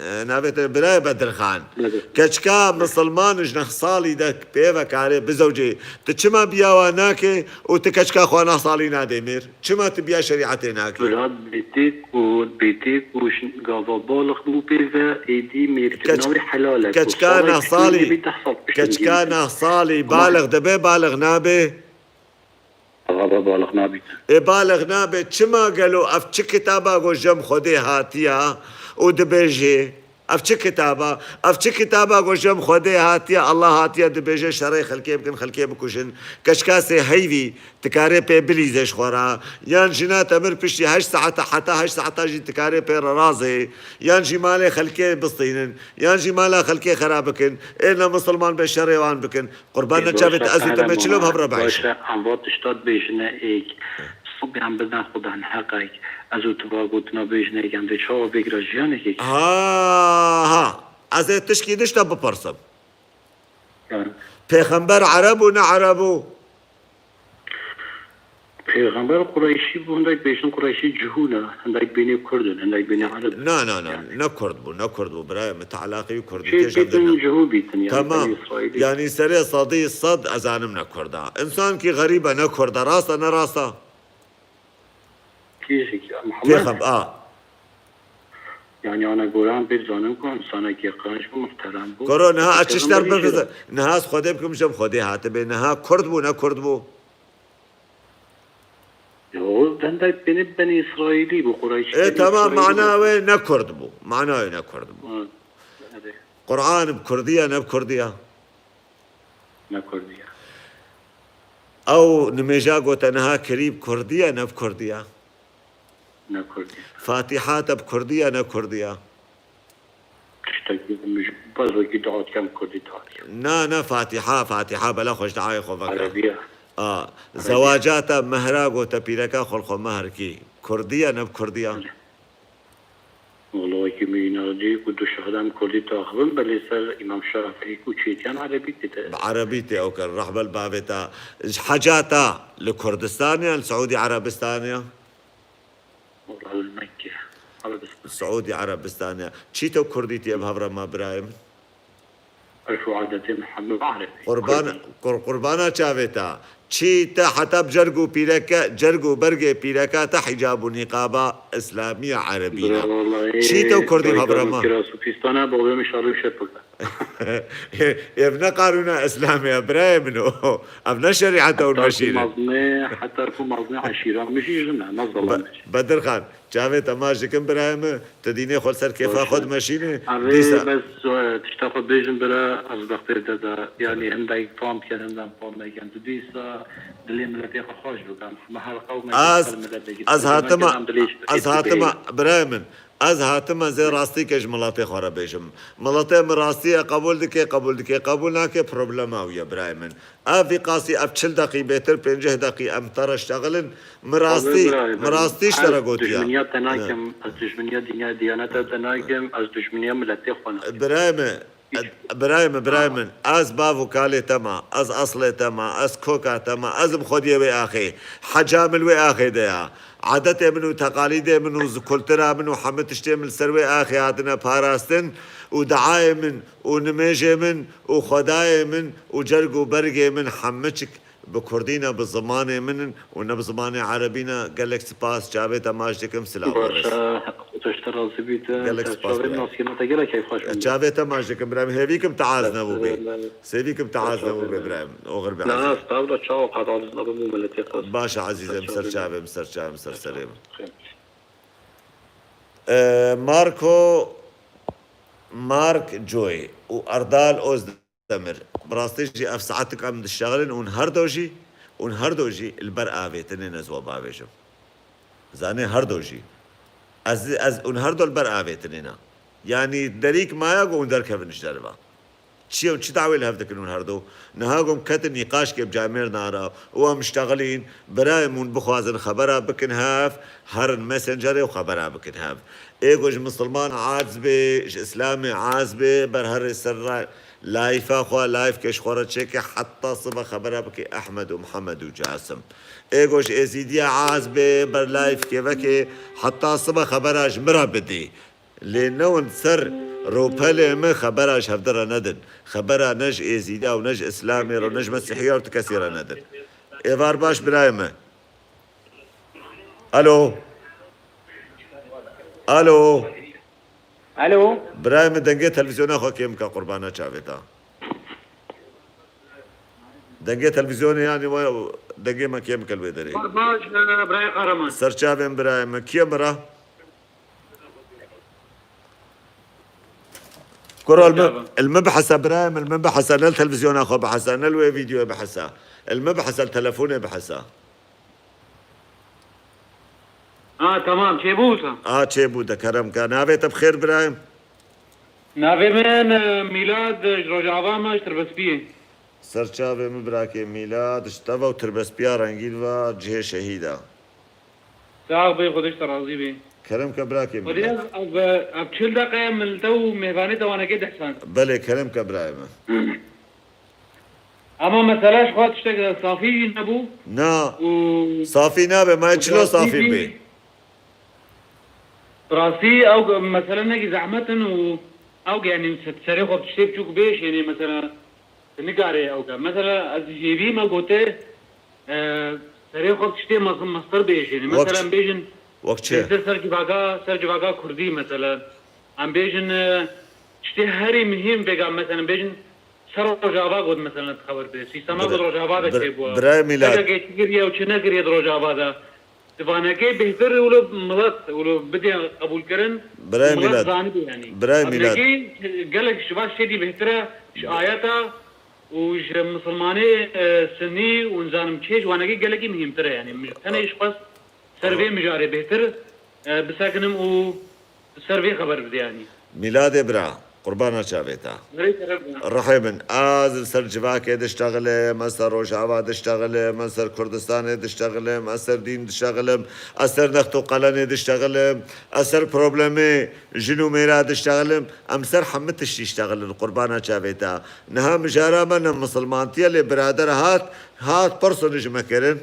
e, navê te birayê Bedirxan. Bedir. Keçika misilman ji neh salî de pê ve kare bizewcê. Tu çima biya wan nake û tu keçika xwe neh salî nadê mêr? Çima tu biya şerîetê nake? Bira, bêtê ku, bêtê ku ji gava balix bû pê ve êdî mêrkirina Keç-, wî helal e. Ku keçika salek neh salî, bî deh sal pişt keçika neh salî balix dibe, balix nabe? Gava balix nabî. Ê balix nabe, çima gelo ev çi kitaba ku ji cem Xwedê hatiya û dibêje, ev çi kitaba? Ev çi kitaba ku ji cem Xwedê hatiye, Allah hatiye dibêje şerê xelkê bikin, xelkê bikujin. Keçkasê heyvî, tu karê pê bilîze ji xwe re. Yan jina te mir piştî heşt saeta, heta heşt saeta jî tu karê pê re razê. Yan jî malê xelkê bistînin. Yan jî mala xelkê xera bikin. Ê ne misilman be şerê wan bikin. Qurbana çavê te ez û te me çilo bi hev re behişin. Baş e, em va tişta dibêjine êk. Sibê em bidin Xudan heqek. Ez û tu va gotina bêjine êk, em dê çawa vê gira jiyanekê ki? Ha, ha. Ez ê tişkî dişta bipersim. Yani. Pêxember Ereb û ne Ereb û? Pêxember Qureyşî bû, hindek bêjin Qureyşî cihû ne, hindek bênê Kurd in, hindek bênê Ereb in. Na, na, na, yani. Ne Kurd bû, ne Kurd bû, birayê min, te eleqeyî Kurdî Jê tê ji hev bîtin de ne. Cihû bîtin, yani, Tamam. Benî Îsraîlî. Yani serê sedî sed ez anim ne Kurd a. Însankî xerîb e, ne Kurd e, rast e, ne rast e? Kî jî ki, Muhammed? Pêxem-, a. Yani, ana goran pê zanim ku însanekî qenc bû, muhterem bû. Koro, niha ez çi ji te re bibizim? Niha ez Xwedê bikim, ji cem Xwedê hatibê. Niha Kurd bû, ne Kurd bû? Yo, hindek bênê Benî Îsraîlî bû, Qureyşî. E, Benî tamam, Îsraîlî mana bû. Wê ne Kurd bû. Mana wê ne Kurd bû. Ha, erê. Qur'an bi Kurdî ye, ne bi Kurdî ye? Ne Kurdî ye. Ew nimêja gote niha kirî bi Kurdî ye, ne bi Kurdî ye? Ne Kurdî ye. Fatiha te bi Kurdî ye, ne Kurdî ye? Tiştekî min ji baz wekî dua dikem Kurdî dua dikem. Na, na, Fatiha, Fatiha, bela xwe ji dayê xwe veke. Erebî ye. A, Erebî ye. Zewaca te mehra gote pîreka xwe li xwe mehr kî. Kurdî ye, ne bi Kurdî ye? Wala wekî min îna dî ku du şahidem Kurdî daxivin, belê ser Îmam Şafîî ku çêtiyan Erebî tê de. Bi Erebî tê ew kir, rehbel bavê te. Ji heca te li Kurdistanê ye, li Siûdî Erebistanê ye? Wala li Mekke, Erebistan. Siûdî Erebistanê. Çî te Kurdî tê bi hev re ma birayê min? Urf û adetê Mihemed Arif. Qurban, Kurdî. Qur-, qurbana çavê te. Çî te heta bi cerg û pîreke, cerg û bergê pîreka te hicab û nîqaba îslamî ya erebî ne. Bira, wallahî, Çî te Kurdî bi hev re ma? Kiras û fîstana bavê min şalî û şepik. Ev ne qanûna Îslamê ye, birayê min o. Ev ne şerîeta û Heta ku meşîr e. Mezne, heta ku mezne eşîra min jî jin e, ne zelam e. Be-, Bedirxan, çavê te maç dikim birayê min, tu dînê xwe li ser kêfa Baş xwe e. dimeşînî, Evê dîsa bes, e, tişta xwe bêjin bira, ez wextê te de, yanî hindek fam dikin, hindek fam nekin. Tu dîsa dilê miletê xwe xweş bikin. Me her qewmekî Ez, her miletekî ez dibêjin, hatima, em dilê ji ez hatima, birayê min, Ez hatime zê rastîkê ji miletê xwe re bêjim. Miletê min rastiye qebûl dike, qebûl dike, qebûl nake, problema wî ye birayê min. Ev vî qasî ev çil deqî bêtir, pêncî deqî em te re ştexilin. Min rastî, Wele birayê min min, rastî ji te re ez gotiye. Dijminiya te Ne. nakim, ez dijminiya dinya diyaneta te nakim, ez dijminiya miletê xwe nakim. Birayê min, Birayê min, birayê min, ez bav û kalê te ma, ez eslê te ma, ez koka te ma, ez im xwediyê wê axê. Heca min wê axê de ya. Adetê min û teqalîdê min û zi-, kultura min û hemî tiştê min li ser wê axê hatine parastin û diayê min û nimêjê min û xwedayê min û cerg û bergê min hemî çik Bi kurdî ne, bi zimanê min in û ne bi zimanê erebî ne. Gelek spas, çavê te maç dikim, silav û Baş rêz. e, Xwedê ji te razî bîte. Gelek spas, çavê bira. Nasîna te gelek keyfxweş bû. Çavê te maç dikim, bira min. Hêvî kim te az nebû bê. Sêvî kim te az nebû bê, bira min. Oxir be Na, ezîz. estağfurullah, çawa qet aciz nebû, miletê xwe. Baş e ezîzim, ser çavê min, ser çavê min, ser serê min. Xêr. Ee, Marco, Mark Joy û Erdal Ozdemir. Demir. Bi rastî jî ev saetik em dişexilin û her do jî, û her do jî li ber avêtinê ne, ez we bavêjim. Zanê her do jî. Ez, ez, û her do li ber avêtinê ne. Yanî derîk maya ku hûn derkevin ji derve. Çi ye, çi dawê li hev dikin hûn her do? Niha ku em ketin nîqaşkê bi camêr nara û em ştexilîn, birayê min bixwazin xebera bikin hev, herin Messengerê û xebera bikin hev. Ê ku ji misilman aciz bê, ji Îslamê aciz bê, ber herê ser ra-, Layfa xwe, layfkê ji xwe re çêke, heta sibe xebera bike Ehmed û Mihemed û Casim. Ê goş Êzîdiya az bê, ber layfkê veke, heta sibe xebera ji min re bidê. Lê newin ser rûpelê min xebera ji hevdi re nedin. Xebera ne ji Êzîdiya û ne ji Îslamê re û ne ji Mesîhiya û ti kesî re nedin. Êvar baş birayê min. Alo. Alo. Alo. Birayê min, dengê televîzyona xwe kêm bike, qurbana çavê te. Dengê televîzyonê, yanî we dengê me kêm bike li wê derê. Êvar baş, e, birayê Kahraman. Ser çavên birayê min. Kî ye min re? Kuro, li min, li min bihese birayê min, li min bihese, ne li televîzyona xwe bihese, ne li wê vîdyoyê bihese. Li min bihese, li telefonê bihese. Ha, tamam, çêbû wisa. A, çêbû de, kerem ke. Navê te bi xêr birayê min? Navê min, e, Mîlad, e, ji Rojava me, ji Tirbespiyê. Ser çavê min birakê Mîlad, ji te ve û Tirbespiya rengîn ve cihê şehîda. Sax bê, Xwedê ji te razî bê. Kerem ke birakê Xwedê Mîlad. Ez, ev, ev çil deqe min li te û mêvanê te wanekê dehsand. Belê, kerem ke birayê min. Ama mesela ji xwe tiştek safî jî nebû. Na. Û safî nabe, ma çilo safî bê? Rastî ew mesele nekî zehmet in û ew, yanî, serê xwe tiştê biçûk bêş, yanî, mesela, nikare ew ke. Mesela, ez jêbî me gote, e, serê xwe tiştê mes-, mestir bêş, yanî. Wek mesela, ç-, em bêjin, wek çi? Bêtir ser civaga, ser civaga kurdî, mesela. Em bêjin, e, tiştê herî muhîm vêga, mesela, em bêjin, ser Rojava got, mesela, xeber bê. Sîstema got Rojava de çêbû. Birayê Mîlad. Pekekê çi kiriye û çi nekiriye di Rojava de. Di vanekê bêhtir wilo milet, wilo bidê qebûlkirin, birayê milet Mîlad, zanibê, yanî. Birayê Mîlad. Ev nekê gelek ji va şêdî bêhtir e, ji ayeta û ji misilmanê, e, sinî û nizanim çê ji wanekê gelekî muhîmtir e, yanî. Min tenê ji xwest ser vê mijarê bêhtir, e, bisekinim û ser vê xeber bidê, yanî. Mîladê bira, qurbana çavê te. Rihê min, ez li ser civakê diştexilim, ez ser Rojava diştexilim, ez ser Kurdistanê diştexilim, ez ser dîn diştexilim, ez ser next û qelenê diştexilim, ez ser problemê jin û mêra diştexilim, em ser hemî tiştî diştexilin, qurbana çavê te. Niha mijara me ne misilmantiye, lê birader hat, hat pirsini ji me kirin.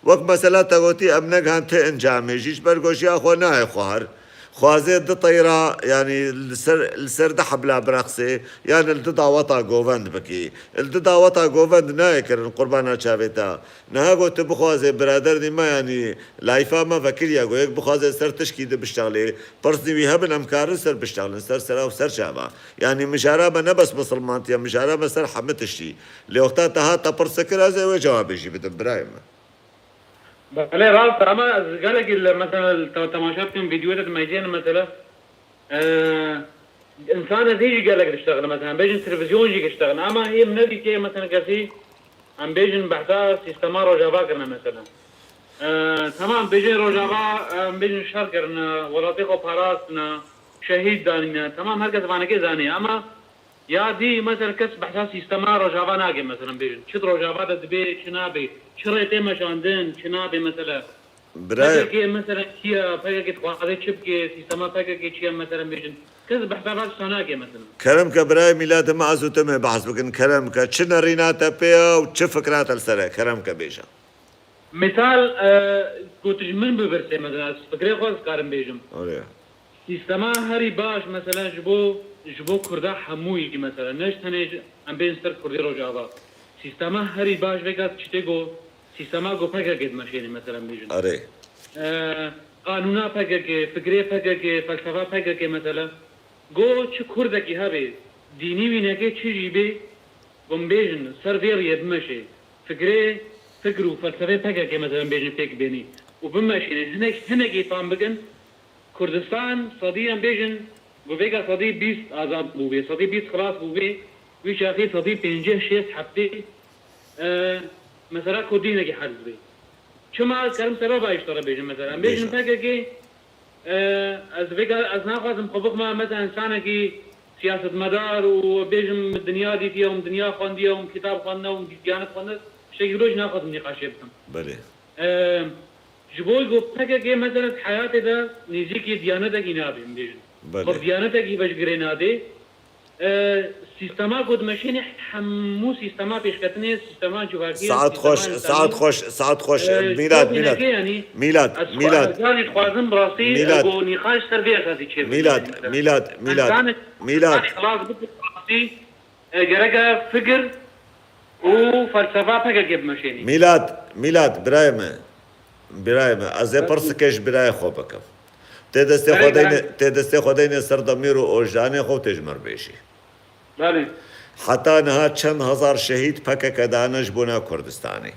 Wek mesela te gotî, em negihan ti encamê jî ji ber goşiya xwe nayê xwar. Xwazê di teyra, yanî li ser, li ser di hebla bireqsê, yanî li di daweta govend bikî. Li di daweta govend nayê kirin, qurbana çavê te. Niha got tu bixwazê biradernî me, yanî layfa me vekiriya, got yek bixwaze ser tişkî di biştexlê, pirsnî wî hebin, em karin ser biştexlin, ser sera û ser çava. Yanî mijara me ne bes misilmantiye, mijara me ser hemî tiştî. Lê wexta te hat te pirse kir, ez ê wê cewabê jî bidim, birayê min. Belê, rast e, ama ez gelekî li, mesela, li te-, temaşe bikim, vîdyoyê te dimeyzêne, mesela, e, însan ez hê jî gelek diştexile, mesela, em bêjin televîzyon jî diştexile, ama hê min nedîtiye, mesela, kesî, em bêjin, behsa sîstema Rojava kirine, mesela. E, temam, bêjin Rojava, e, em bêjin şer kirine, welatê xwe parastine, şehîd danîne, temam, her kes vanekê zanî, ama Ya dî, mesela, kes behsa sîstema Rojava nake, mesela, bêjin. Çi di Rojava de dibe, çi nabe, çi rê tê meşandin, çi nabe, mesela. Birayê P K K, mesela, çi ye, P K K dixwaze çi bike, sîstema P K K çi ye, mesela, bêjin. Kes behsa van tişta nake, mesela. Kerem ke birayê mîletê me, ez û tu mê behs bikin, kerem ke. Çi nerîna te pê ye û çi fikra te li ser e, kerem ke bêje. Misal, e, ku tu ji min bipirsê, mesela, ez fikrê xwe ez karim bêjim. Erê. Sîstema herî baş, mesela, ji bo, ji bo Kurda hemûyî, mesela, ne ji tenê ji, em bên ser Kurdê Rojava. Sîstema herî baş vêga tiştê ku, sîstema ku P K K dimeşêne, mesela, em bêjin. Erê. E, qanûna P K K, fikrê P K K, felsefa P K K, mesela, Go çi Kurdekî hebe, dînî wî neke çi jî bê, go em bêjin, ser vê riyê bimeşe, fikrê, fikr û felsefê P K K, mesela, em bêjin, pêk bênî û bimeşîne, hinek, hinekî fam bikin, Kurdistan sedî, em bêjin, go vêga sedî bîst azad bûbê, sedî bîst xilas bûbê, wî çaxî sedî pêncî, şêst, heftê, e, mesela, Kurdî hinekî herz bê. Çima ez karim sebeba ji te re bêjim, mesela. Em bêjin P K K, e, ez vêga, ez naxwazim xwe bixime, mesela, însanekî siyasetmedar û bêjim, min dinya dîtiye û min dinya xwendiye û min kitab xwendine û min diyanet xwendine, tiştekî wilo jî naxwazim nîqaşê bikim. Belê. E, ji bo ku P K K, mesela, di heyatê de nêzîkî diyanetekî nabe, em bêjin. Belê. Xwe bi diyanetekî ve ji girê nade. E, sîstema ku dimeşînê hemû sîstema pêşketinê, sîstema civakî, Saet xweş, saet xweş, saet xweş. E, Mîlad, Mîlad. Mîlad, Mîlad. Ez dixwazim rastî, Mîlad. E, ku nîqaş ser vê esasî çêbin. Mîlad, Mîlad, Mîlad. Mîlad. Xilas bikin rastî, e, gereke fikir û felsefa P K K bimeşênî. Mîlad, Mîlad, birayê me. Birayê me. Ez ê pirsike ji birayê xwe bikim. Tê destê xwe deyne, tê destê xwe deyne ser demîr û ojdanê xwe û tê ji mir bêjî. Belê. Heta niha çend hezar şehîd P K K dane ji bona Kurdistanê?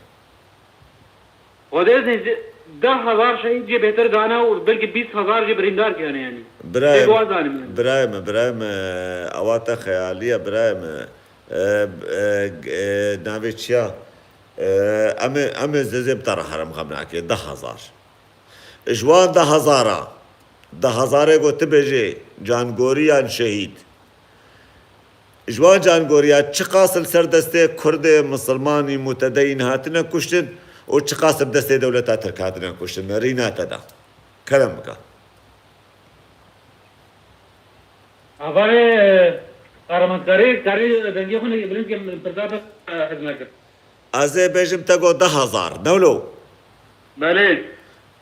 Xwedê deh hezar şehîd jê bêtir dane û belkî bîst hezar jê birîndar kirine yanî. Birayê me, birayê me, birayê me, ewa te xeyalî ye, birayê me. E, e, e, navê çi ya? E, em ê, em ê zêzê bi te re herim xem nake, deh hezar. Ji wan deh hezara, deh hezarê ku tu bêjê cangorî yan şehîd, ji wan cangoriya çiqas li ser destê Kurdê misilmanî mutedeyîn hatine kuştin û çiqas bi destê dewleta Tirk hatine kuştin? Nerîna te de. Kerem bike. Hevalê, e, Kahraman, karê, karê dengê xwe ne bilind ke, min pirsa te, e, hez nekir. Ez ê bêjim te got deh hezar, ne wilo? Belê.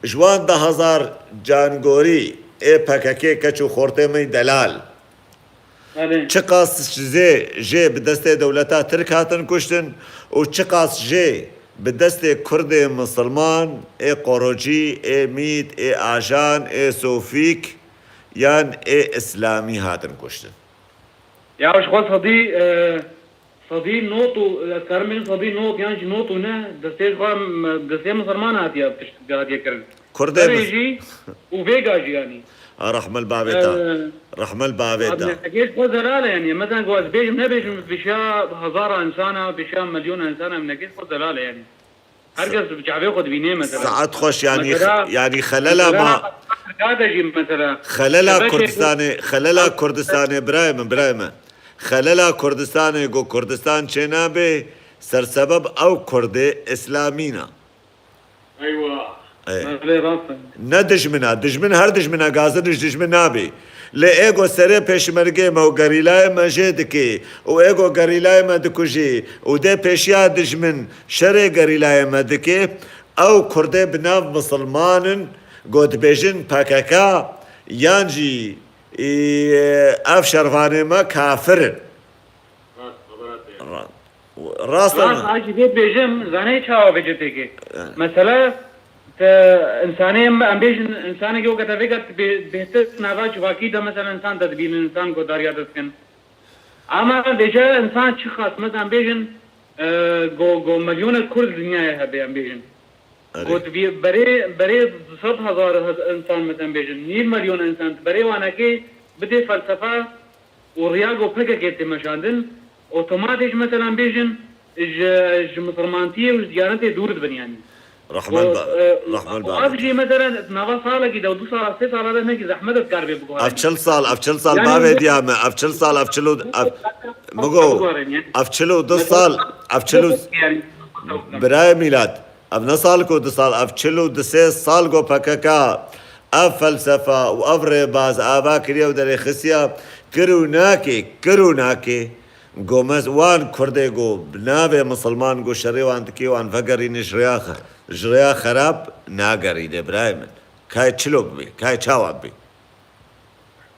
Ji wan deh hezar cangorî ê P K K keç û xortê me yî delal. Belê. Çiqas jê, jê bi destê dewleta Tirk hatin kuştin û çiqas jê bi destê Kurdê misilman, ê qorocî, ê mît, ê ajan, ê sofîk yan ê îslamî hatin kuştin? Ya ji xwe sedî, e, Sedî not û, ez karim bêjim sedî not yan jî not û ne, destê ji xwe, destê misilman hatiye tişt hatiye kirin. Kurdê Berê jî û vêga jî yanî. A, rehme li bavê te. Rehme li bavê te. Neke ji xwe zelal e yanî. Mesela ku ez bêjim nebêjim pêşiya hezara insana, pêşiya milyona insana, neke ji xwe zelal e yanî. Her kes bi çavê xwe dibîne mesela. Saet xweş, yanî, yanî xelela ma, Tirka de jî mesela. Xelela Kurdistanê, xelela Kurdistanê, birayê min, birayê min. Xelela Kurdistanê ku Kurdistan çênabe, sersebeb ew Kurdê îslamî ne. Eywa. Ê. Belê, rast e. Ne dijmin e. Dijmin her dijmin e. Gazin ji dijmin nabê. Lê ê ku serê pêşmergê me û gerîlayê me jê dike û ê ku gerîlayê me dikujê û dê pêşiya dijmin şerê gerîlayê me dike, ew Kurdê bi nav misilman in, ku dibêjin P K K yan jî, ê, ev şervanê me kafir in. Rast, xebera te ye. Ra-, rast e. Rast, a jî vê dibêjim, zanê çawa vêce têkê? Yani. Mesela, te insanê em, em bêjin, insanekî weke te vêga bê-, bêhtir nava civakî de, mesela, insan te dibînin, insan godariya te dikin. Ama vêce insan çi xas, mesela, em bêjin, e, go, go milyona Kurd dinyayê hebe, em bêjin. Erê. Got, vî berê, berê du sed hezar hez-, insan, mesela, em bêjin, nîv milyon insan, berê wanekê bidê felsefa, û riya ku P K K tê meşandin, otomatîk mesela bêjin ji, ji misilmantiyê û ji diyanetê dûr dibin yanî. Rehman ba-, e, Rehman û ba-, ev jî mesela nava salekî de, du sala, sê sala de hinekî zehmet e kar bê biguherîne. Ev çil sal, ev çil sal bavê diya me, ev çil sal, ev çil û, ev, min got, ev çil û du sal, ev çil û, birayê Mîlad, ev ne sal ku du sal, ev çil û du sê sal ku P K K ev felsefa û ev rêbaz ava kiriye û derêxistiye, kir û nake, kir û nake. Go me wan Kurdê go bi navê misilman go şerê wan dike, wan vegerîne ji rêya xe-, ji rêya xerab nagerîne birayê min. Kayê çilo bibê, kayê çawa bibê?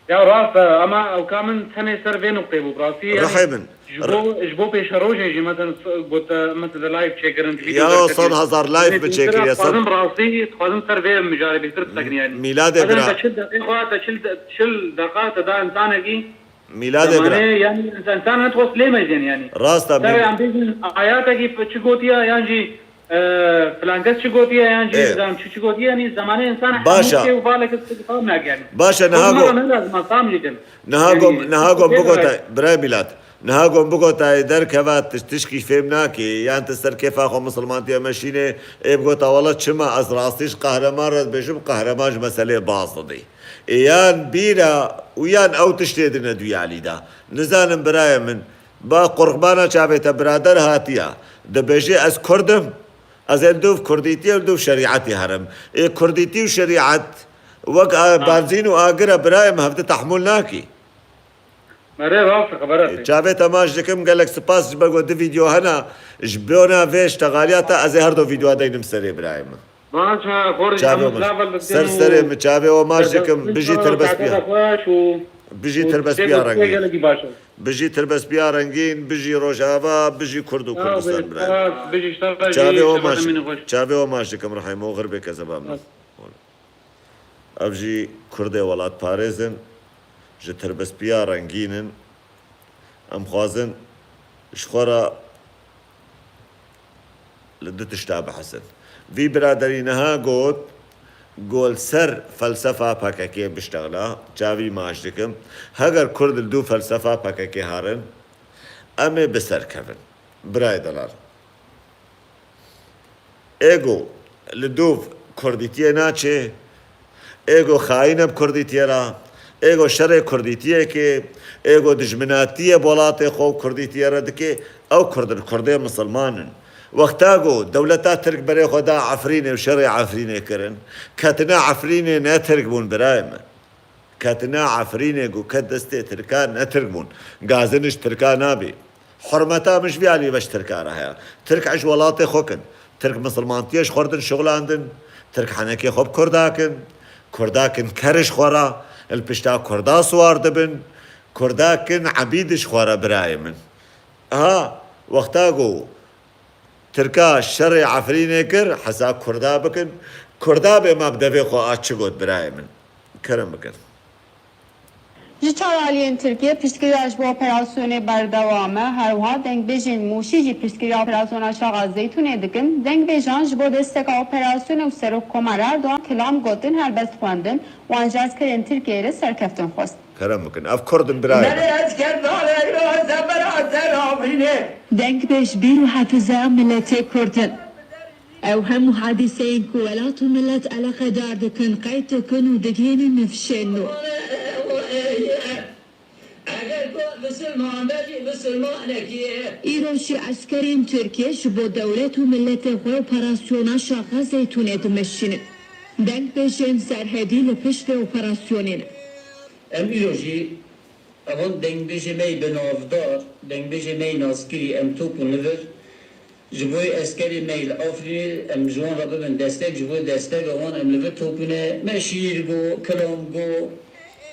Ya rast e, ama ewka min tenê ser vê nuqtê bû, bi rastî, yanî, rihê min, ji bo, ji bo pêşerojê jî, mesela, s-, got, e, mesela, live çêkirin, video derketin. Ya, sed hezar live min çêkiriye, sed. Dixwazim rastî, dixwazim ser vê mijarê bêhtir bisekine, yanî. Mîladê bira. Mesela, te çil deqê xwe, te çil de-, çil deqa te da insanekî, Mîladê bira. Zemanê, yanî, insan, insan ne dixwest lê mejên, yanî. Rast e, Mîl- em bêjin, hayatekî çi gotiye, yan jî, e, filan kes çi gotiye, yan jî, e, zam çi, çi gotiye, yanî, zemanê insan hemû şê û valeke fam nake, yanî. Baş e, niha go-, ne lazim, tam jî kin. Niha go-, niha go bigota, birayê Mîlad. Niha go bigota, derkeva tiş-, tişkî fêm nake, yan tu ser kêfa xwe misilmantiye meşîne, ê bigota, wela çima ez rastî ji qehreman re dibêjim, qehreman ji meselê baz didê. Ê yan bîra û yan ew tiştê din e duyalî de. Nizanim birayê min, ba qurbana çavê te birader hatiya. Dibêje ez kurd im, ez ê li dûv kurdîtiyê û li dûv şerîetê herim. Ê kurdîtî û şerîet wek a-, benzîn û agir e birayê min, hevdi tehmûl nakî. Merê rast xebere. Çavê te maç dikim, gelek spas ji ber ku di vîdeo hene, ji bona vê ştexaliya te ez ê her du vîdeo deynim serê birayê min. Baş e, xor Çavê Hemîd Omar. Travel dikim Ser û serê min çavê Omar Ser dikim, bijî Ser Tirbestbiya. Xweş û Bijî û Tirbestbiya Tirbestbiya Rengîn. Gelekî baş e. Bijî Tirbestbiya Rengîn, bijî Rojava, bijî Kurd û Sağ ol, Kurdistan birayê. Spas, bijî ştexaliya Çavê Omar, Omar, Çavê Omar dikim rehîm û xirbê kezeba min. Spas. Ev jî Kurdê welatparêz in, ji Tirbestbiya Rengîn in. Em xwazin ji xwe re li du tişta bihesin. Vî biraderî niha got, got li ser felsefa P K K biştexila, çavî maç dikim. Heger Kurd li dû felsefa P K K herin, em ê bi ser kevin. Birayê delal. Ê ku li dûv kurdîtiyê naçê, ê ku xayîn e bi kurdîtiyê re, ê ku şerê kurdîtiyê ke, ê ku dijminatiyê bi welatê xwe û kurdîtiyê re dike, ew kurd in, kurdê misilman in. Wexta ku dewleta Tirk berê xwe da Efrînê û şerê Efrînê kirin, ketine Efrînê ne Tirk bûn birayê min. Ketine Efrînê ku ket destê Tirka ne Tirk bûn. Gazin ji Tirka nabê. Hurmeta min ji vî alî ve ji Tirka re heye. Tirk eş welatê xwe kin. Tirk misilmantiyê ji xwe re din şixulandin. Tirk henekê xwe bi Kurda kin. Kurda kin ker ji xwe re. Li pişta Kurda siwar dibin. Kurda kin ebîd ji xwe re birayê min. Aha, wexta ku Tirka şerê Efrînê kir, hesa Kurda bikin. Kurda bê me bi devê xwe a çi got birayê min? Kerem bikin. Ji çar aliyên Tirkiye piştgiriya ji bo operasyonê berdewam e. Her wiha dengbêjên Mûşî jî piştgiriya operasyona Şaxa Zeytûnê dikin. Dengbêjan ji bo desteka operasyonê û Serokkomar Erdogan kilam gotin, helbest xwendin. Wan ji eskerên Tirkiyeyê re serkeftin xwest. Kerem bikin. Ev Kurd in birayê min. Merê ez kerdar eyra zebera ser avînê. Dengbêj bîr û hefizeya miletê Kurd in. Ew hemû hadîseyên ku welat û milet eleqedar dikin, qeyd dikin û digihînin nifşên nû. Eger ku misilman be jî misilmanekî ye. Îro jî eskerên Tirkiye ji bo dewlet û miletê xwe operasyona Şaxa Zeytûnê dimeşînin. Dengbêjên serhedî li pişt vê operasyonê ne. Em îro jî evan dengbêjê me yî binavdar, dengbêjê me yî naskirî em top bûn li vir. Ji bo eskerê me yî li Afrînê em ji wan re bibin destek, ji bo desteka wan em li vir top bûne. Me şîîr got, kilam got.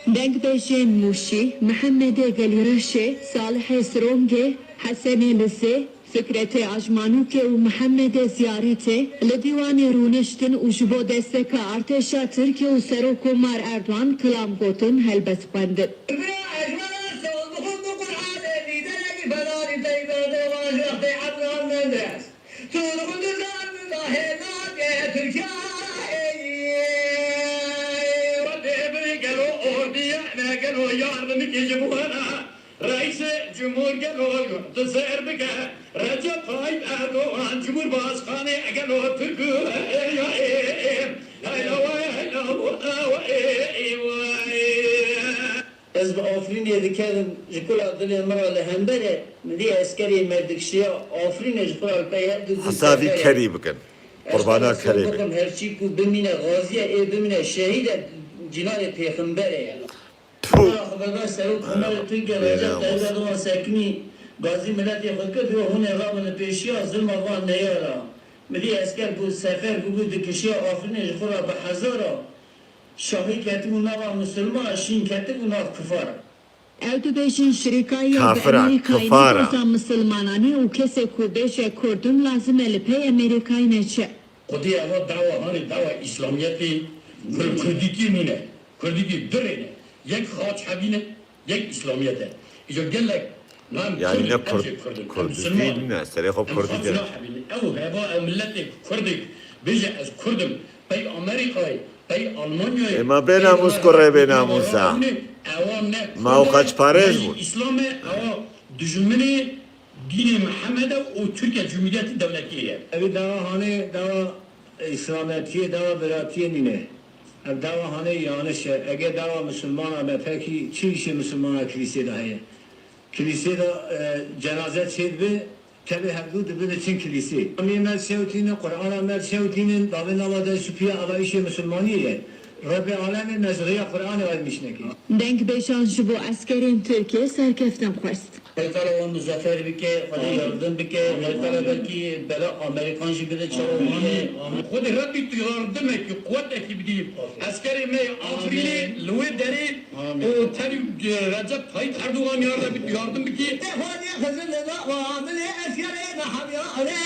Dengbêjên Mûşî, Mihemedê Gelîreşê, Salihê Sirongê, Hesenê Lizê, Fikretê Ajmanûkê û Mihemedê Ziyaretê li dîwanê rûniştin û ji bo desteka artêşa Tirkiye û Serokkomar Erdogan kilam gotin, helbest xwendin. Bira ez were saz bixwim bi Qur'anê, lîderekî bedarî peyda de, wan ji wextê Ebran Menderes. Tu dixwin dizan da hêla ke Tirkiye. Wextê biri gelo ordiye ne gelo yar bi min kê ji bo hena. Reîsê Cumhur gelo tu sêr bike, Recep Tayyip Erdogan, Cumhurbaşkanê gelo Tirk û Tirkiyeyê. Leyla wey, leyla wey, wey. Ez bi Afrînê dikerim, ji kula dilê min re li hember e. Min dî eskerê me dikişiya Afrînê ji xwe re li pey her du Hesavî seferê. Kerî bikin. Qurbana kerê bikin. Her çî ku bimîne xaziye, ê bimîne şehîd e, cînanê pêxemberê ye. Tfu. Xwedar serok Komarê Tirkiye Recep Tayyip Erdogan sekinî gazî miletê xwe kir, diyo hûn ê rabin li pêşiya zilma van neyara. Milî esker ku sefer bûbû dikişiya Afrînê ji xwe re bi hezara şahî ketibû nava misilman, şîn ketibû nav kifar. Ew dibêjin şirîkayî ya bi Amerîkayî ne doza misilmanan e û kesê ku bêje Kurd im lazim e li pey Amerîkayî neçe. Xwedî eva dawa hanê dawa Îslamiyetê, Kur-, Kurdîtî nîne. Kurdîtî du rê ne. Yek xaç hebîne, yek Îslamiyet e. Îco gelek lan Yani Kurd ne in, em Kurd, jê Kurd in, em Kurdîtî Misilman in. Nîne, serê xwe Em Kurdî xaç de. Nahebînin. Ew heva ew miletê Kurdê bêje ez Kurd im. Pey Amerîkayê, pey Almanyayê, Ê ma bê pey namûs Welatê ku rê bê Kurd namûs a. Ewa ne Ma Kurd e, xaç parêz ne jî bûn. Îslam e, ewa dijminê Dînê Mihemed e û Tirkiye Cumhuriyetî dewletiyê ye. Ev dawa hanê dawa Îslametiyê, dawa biratiyê nîne. Ev dawa hanê yanlış e. Ege dawa misilmana me pekî çi îşê misilmana kilîsê de heye? Kilîsê de, e, cenaze çêdibe, tevê hevdû dibine çin kilîsê. Amiyê me şewtîne, Qur'ana me şewtînin, davê nava de şipiya ava îşê misilmaniyê ye. Rebbê alemê mezriya Qur'anê vermiş nekê. Dengbêjan ji bo eskerên Tirkiyê serkeftin xwest. Xwedê Teala wan muzefer bike, Xwedê yardim bike, Xwedê Teala belkî bela Amerîkan jî bide çawa bûye. Xwedê Rebbî tu yardimekî, quwetekî bidî. Eskerê me yê Afrînê li wê derê û tevî Recep Tayyip Erdogan ya Rebbî tu yardim bikî. Xwedê Xizir li da wa min ê eskerê de hemyarê.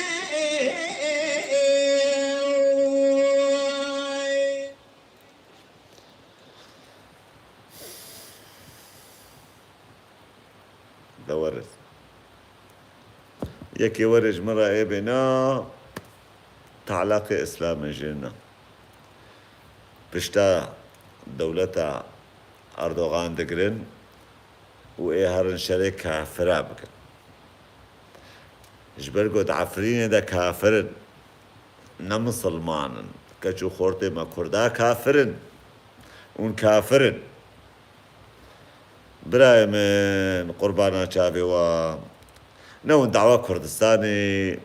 De were. Yekê were ji min re ê bêna, talaqê Îslamê jê ne. Pişta dewleta Erdogan digirin û ê herin şerê kafira bikin. Ji ber ku di Efrînê de kafir in, ne misilman in. Keç û xortê me Kurda kafir in. Hûn kafir in. Birayê min, qurbana çavê we. Ne hûn dawa Kurdistanê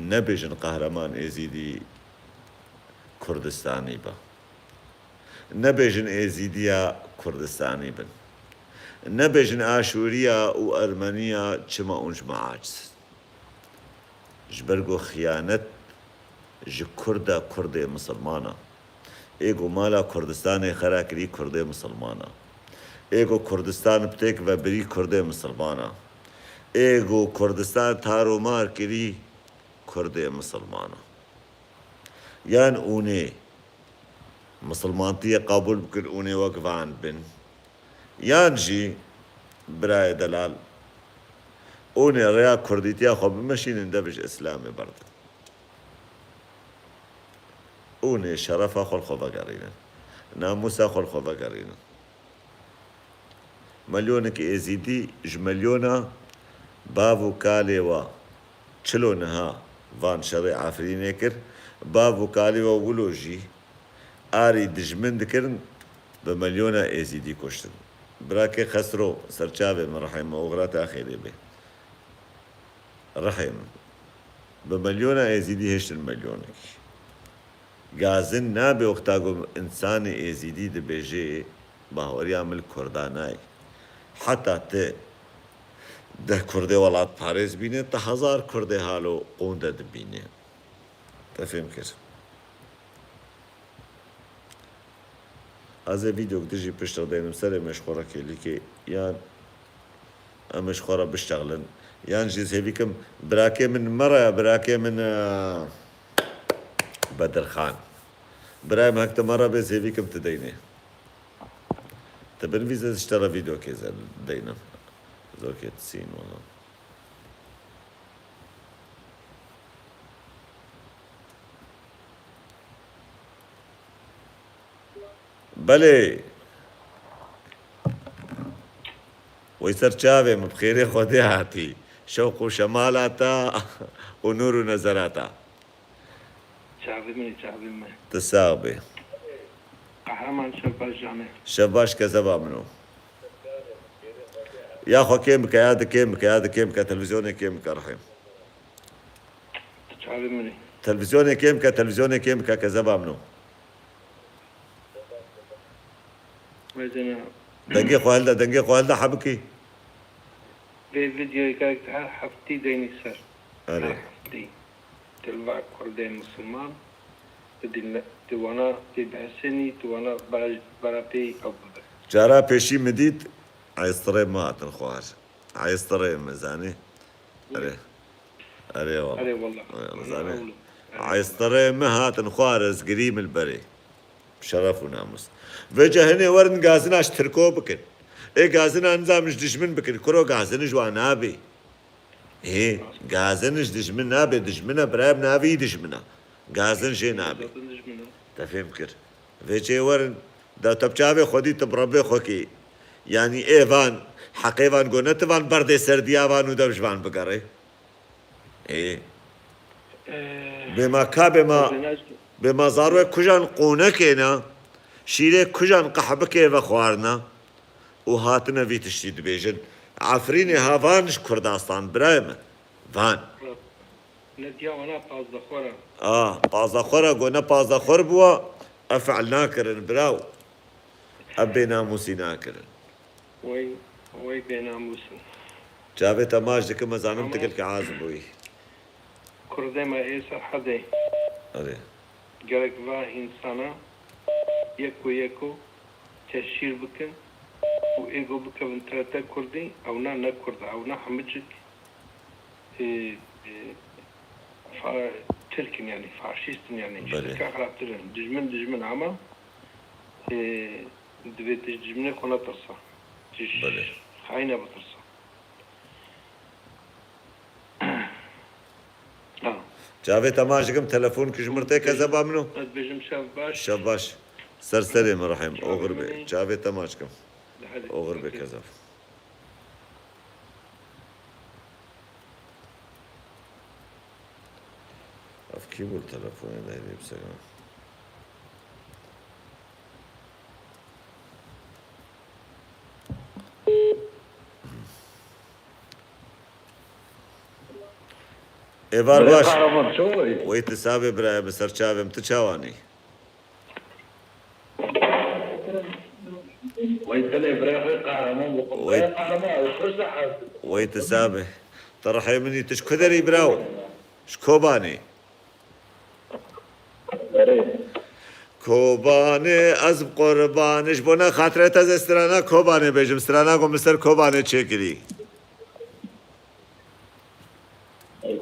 nebêjin Qehreman Êzîdî Kurdistanî be. Nebêjin Êzîdiya Kurdistanî bin. Nebêjin Aşûriya û Ermeniya, çima hûn ji me aciz in? Ji ber ku xiyanet ji Kurd e, Kurdê misilman e. Ê ku mala Kurdistanê xera kirî, Kurdê misilman e. Ê ku Kurdistan bi têk ve birî, Kurdê misilman e. Ê ku Kurdistan tar û mar kirî, Kurdê misilman e. Yan hûn ê misilmantiyê qebûl bikin, hûn ê wek van bin. Yan jî, birayê delal, hûn ê rêya kurdîtiya xwe bimeşînin, dev ji Îslamê berdin. Hûn ê şerefa xwe li xwe vegerînin. Namûsa xwe li xwe vegerînin. Milyonekî Êzîdî ji milyona bav û kalê we çilo niha van şerê Efrînê kir, bav û kalê we wilo jî arî dijmin dikirin, bi milyona Êzîdî kuştin. Birakê Xesro, serçavê min, rihê min, oxira te xêrê bê. Rihê min. Bi milyona Êzîdî hiştin milyonekî. Gazin nabe wexta ku însanê Êzîdî dibêje, bahweriya min li Kurda nayê. Heta ti deh Kurdê welatparêz bîne, ti hezar Kurdê halo qûnde dibîne. Te fêm kir. Ez ê vîdeok dijî piştre deynim serê me ji xwe re kêlîkê, yan em ê ji xwe re biştexlin, yan jî ez hêvî kim birakê min mere, birakê min, e, Bedirxan. Birayê min hek tu mere bê, ez hêvî kim tu deynê. Tu binivîse, ez ji te re vîdeokê ze-, deynim. Zor kê tu sîn wala. Belê. Wey ser çavê min, bi xêrê Xwedê hatî. Şewq û şemala te û nûr û nezera te. Çavê min ê, çavê min. Tu sax bî. Qehreman, şev baş canê. Şev baş kezeba min o. Ya xwe kêm bike, ya di kêm bike, ya di kêm bike, televîzyonê kêm bike, rihê min. Tu çavê min î. Televîzyonê kêm bike, televîzyonê kêm bike, kezeba min o. Vay canına. Dengê xwe hilde, dengê xwe hilde hebikî. Vê videoyê gerek tu her heftî deynî ser. Erê. Her heftî. Tu li va Kurdê misilman, tu dîn-, tu wana tê bihesenî, tu wana bera, bera pê ew bibe. Cara pêşî min dît, eystirê min hatin xwar. Eystirê min zanî. Erê. Erê wala. Erê wala. Erê, zanî. Eystirê min hatin xwar, ez girî min li berê. Şeref û namûs. Vêce hinê werin gazina ji Tirko bikin. Ê gazina nizam ji dijmin bikin. Kuro gazin ji wan nabê. Ê, gazin ji dijmin nabê. Dijmin e, birayê min, navê wî dijmin e. Gazin jê nabê. Gazin dijmin e. Te fêm kir. Vêcê werin, da te bi çavê xwe dî, tu bi Rebbê xwe kî. Yanî ê van, heqê van go ne tu van berdê ser diya van û dev ji van bigerê. Ê. Ee, Bêma ka bêma, bêma zarwê kujan qûnekê ne, şîrê kujan qehbikê vexwarine û hatine vî tiştî dibêjin. Efrînê ha van ji Kurdastan, birayê min. Van. Ne diya wana pazdexwar e. A, pazdexwar e, go ne pazdexwar bûwa, Ev fiil nakirin, biraw. Ev bênamûsî nakirin. Wey, wey bênamûs in. Çavê te maç dikim, ez zanim tu Ama gilkî aciz bûyî. Kurdê me ê Serhedê. Erê. Gerek va însana yeko yeko teşhîr bikin û êgo bikevin T R T Kurdî, ewna ne Kurd e, ewna hemicik, e, e, fa-, Tirk in, yanî faşîst in, yanî ji Belê. Tirka xirabtir in. Dijmin, dijmin ama, e, divê tu ji dijminê xwe netirsa. Tu ji Belê. Xayîna bitirsa. Ha. Çavê te maç dikim, telefon ki ji mir tê kezeba min o. Ez bêjim şev baş. Şev baş. Ser serê min rehim, Çavê oxir bê. Min ê. Çavê te maç dikim. Hadi, Oxir bê okey. Kezeb. Ev kî bû telefonê neyê bi ser min? Êvar Belê baş. Kahraman, çawa yî? Wey tu sabê birayê, bi ser çavê min, tu çawanî? Wey tenê birayê xwe Kahraman bû. Wey Birayê Kahraman, ez xweş de hez dikim. Wey tu sabê. Tu rihê min î, tu ji ku derî biraw? Ji Kobanê. Erê. Kobanê, ez bi qurbanê, ji bona xatirê te ez ê strana Kobanê bêjim, strana ku min ser Kobanê çêkirî.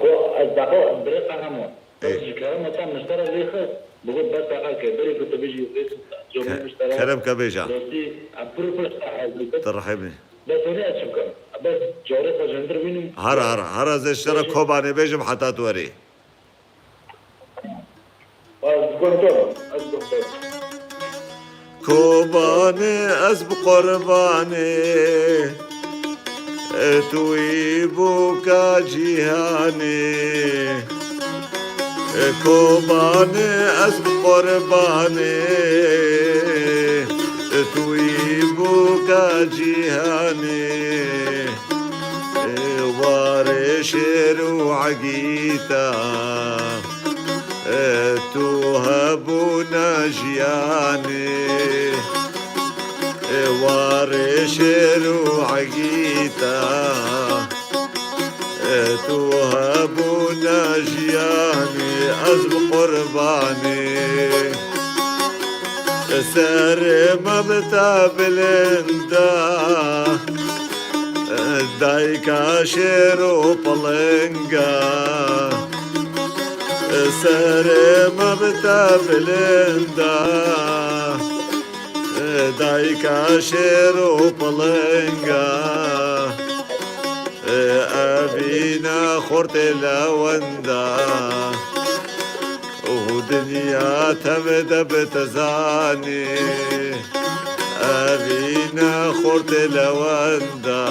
Ko, ez daxo, birê Kahraman. Ê. Ez ji kerema te min ji te re lê xist, bigot bes daqa ke, berê ku tu bijî, vê cumlê Ke-, min ji te re kerem ke bêja. Rastî, em pir pir ji te hez dikin. Tu rihê min î. Bes hûnê ez çi bikim? Bes carê xwe ji hundir bînim. Hara, hara, hara ez ê ji te re Kobanê bêjim heta tu werî. Ez guhdarim, ez guhdarim. Kobanê ez bi qurbanê, e, tu yî bûka cîhanê. E, Kobanê ez bi qurbanê, e, tu yî bûka cîhanê. Ê warê şêr û egîta, ê tu hebûna jiyanê. Ê warê şêr û egîta, ê tu hebûna jiyanê. Ez bi qurbanê, serê me bi te bilind e. Dayika şêr û pilinga, serê me bi te bilind e. Dayika şêr û pilinga, evîna xortê lewenda. û dinya tev de bi te zanî. Evîne xortê lewenda,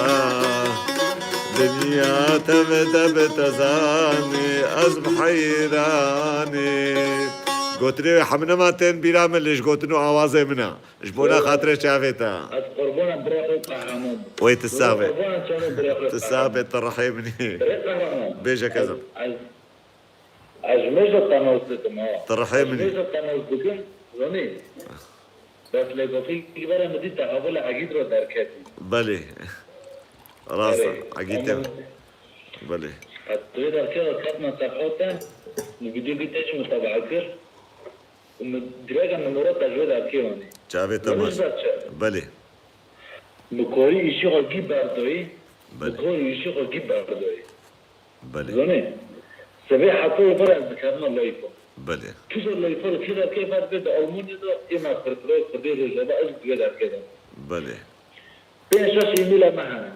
dinya tev de bi te zanî, ez bi heyranî. Gotinê wê hemine ma tên bîra min lê ji gotin û awazê min e. Ji bona xatirê çavê te. Ez qurbana birê xwe Qehreman bim. Wey tu sax be. Qurbana çavê birê xwe Qehreman. Tu sax be, tu rihê min î. Birê Qehreman. Bêje kezim. Ez, ez, Ez ji mêj de te nas dikim, ha. Tu rihê min î. Ez ji mêj de te nas dikim, zanî. Bes lê gotî, berê min dî te hevalê Egîd re derketî. Belê. Rast e, Erê, Egîd e. Ama Belê. Qet tu vê derkê re ketme sefha te, min vîdyoyekî te jî mutabaa kir. Û min dirêka min nûra te ji vê derkê anî. Çavê te Zanî baş. Ji ber çi? Belê. Bi korî îşî xwe gî berdoyî, bi Belê. Korî îşî xwe gî berdoyî. Belê. Zanî, sibê heta êvar ez dikerime layfa. Belê. Tu ser layfa li kê derkê ver bê di Almanya de ê me pirpirayê Kurdê Rojava ez di vê derkê de. Belê. Pênc şeş e-mailê me hene.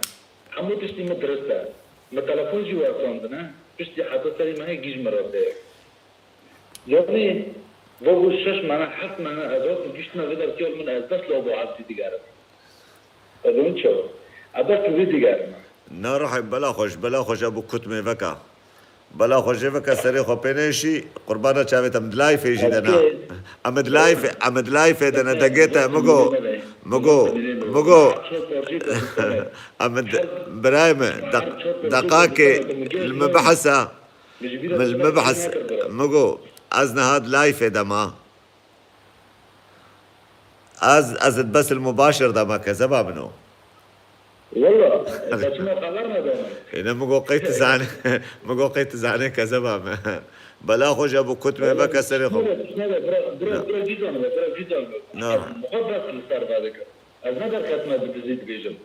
Hemû tiştî min dirist e. Min telefon jî wersandine. Piştî heta serê me heye gîj min re tê. Yanî, vebû şeş mehne, heft mehne ez hatim giştime vê derkê min ez bes li Ebû Ebdî digerim. Ez hûn çawa? Ez bes li wî digerim. Na rihê bela xwe ji bela xwe ji Ebû Kut mêveka. Bela xwe jê veke serê xwe pê nêşî, qurbana çavê te min di layfê jî de na. Em di layfê, em di layfê de ne dengê te, min go, min go, min go. Em di, birayê min, deq-, deqakê li min bihisa. Min ji min bihis, min go, ez niha di layfê de ma. Ez, ez id bes il mubaşir de me kezeba min o. Walla, ez çima xeber nedana? Êne min got qey tu zanê, min got qey tu zanê kezeba me. Bela xwe ji bo kut me veke serê xwe. Tişne be, tişne be, bira, bira, bira cî zanibe, bira cî zanibe. Na. Ez muha bes li ser vedike. Ez ne derketime bi dizî dibêjim.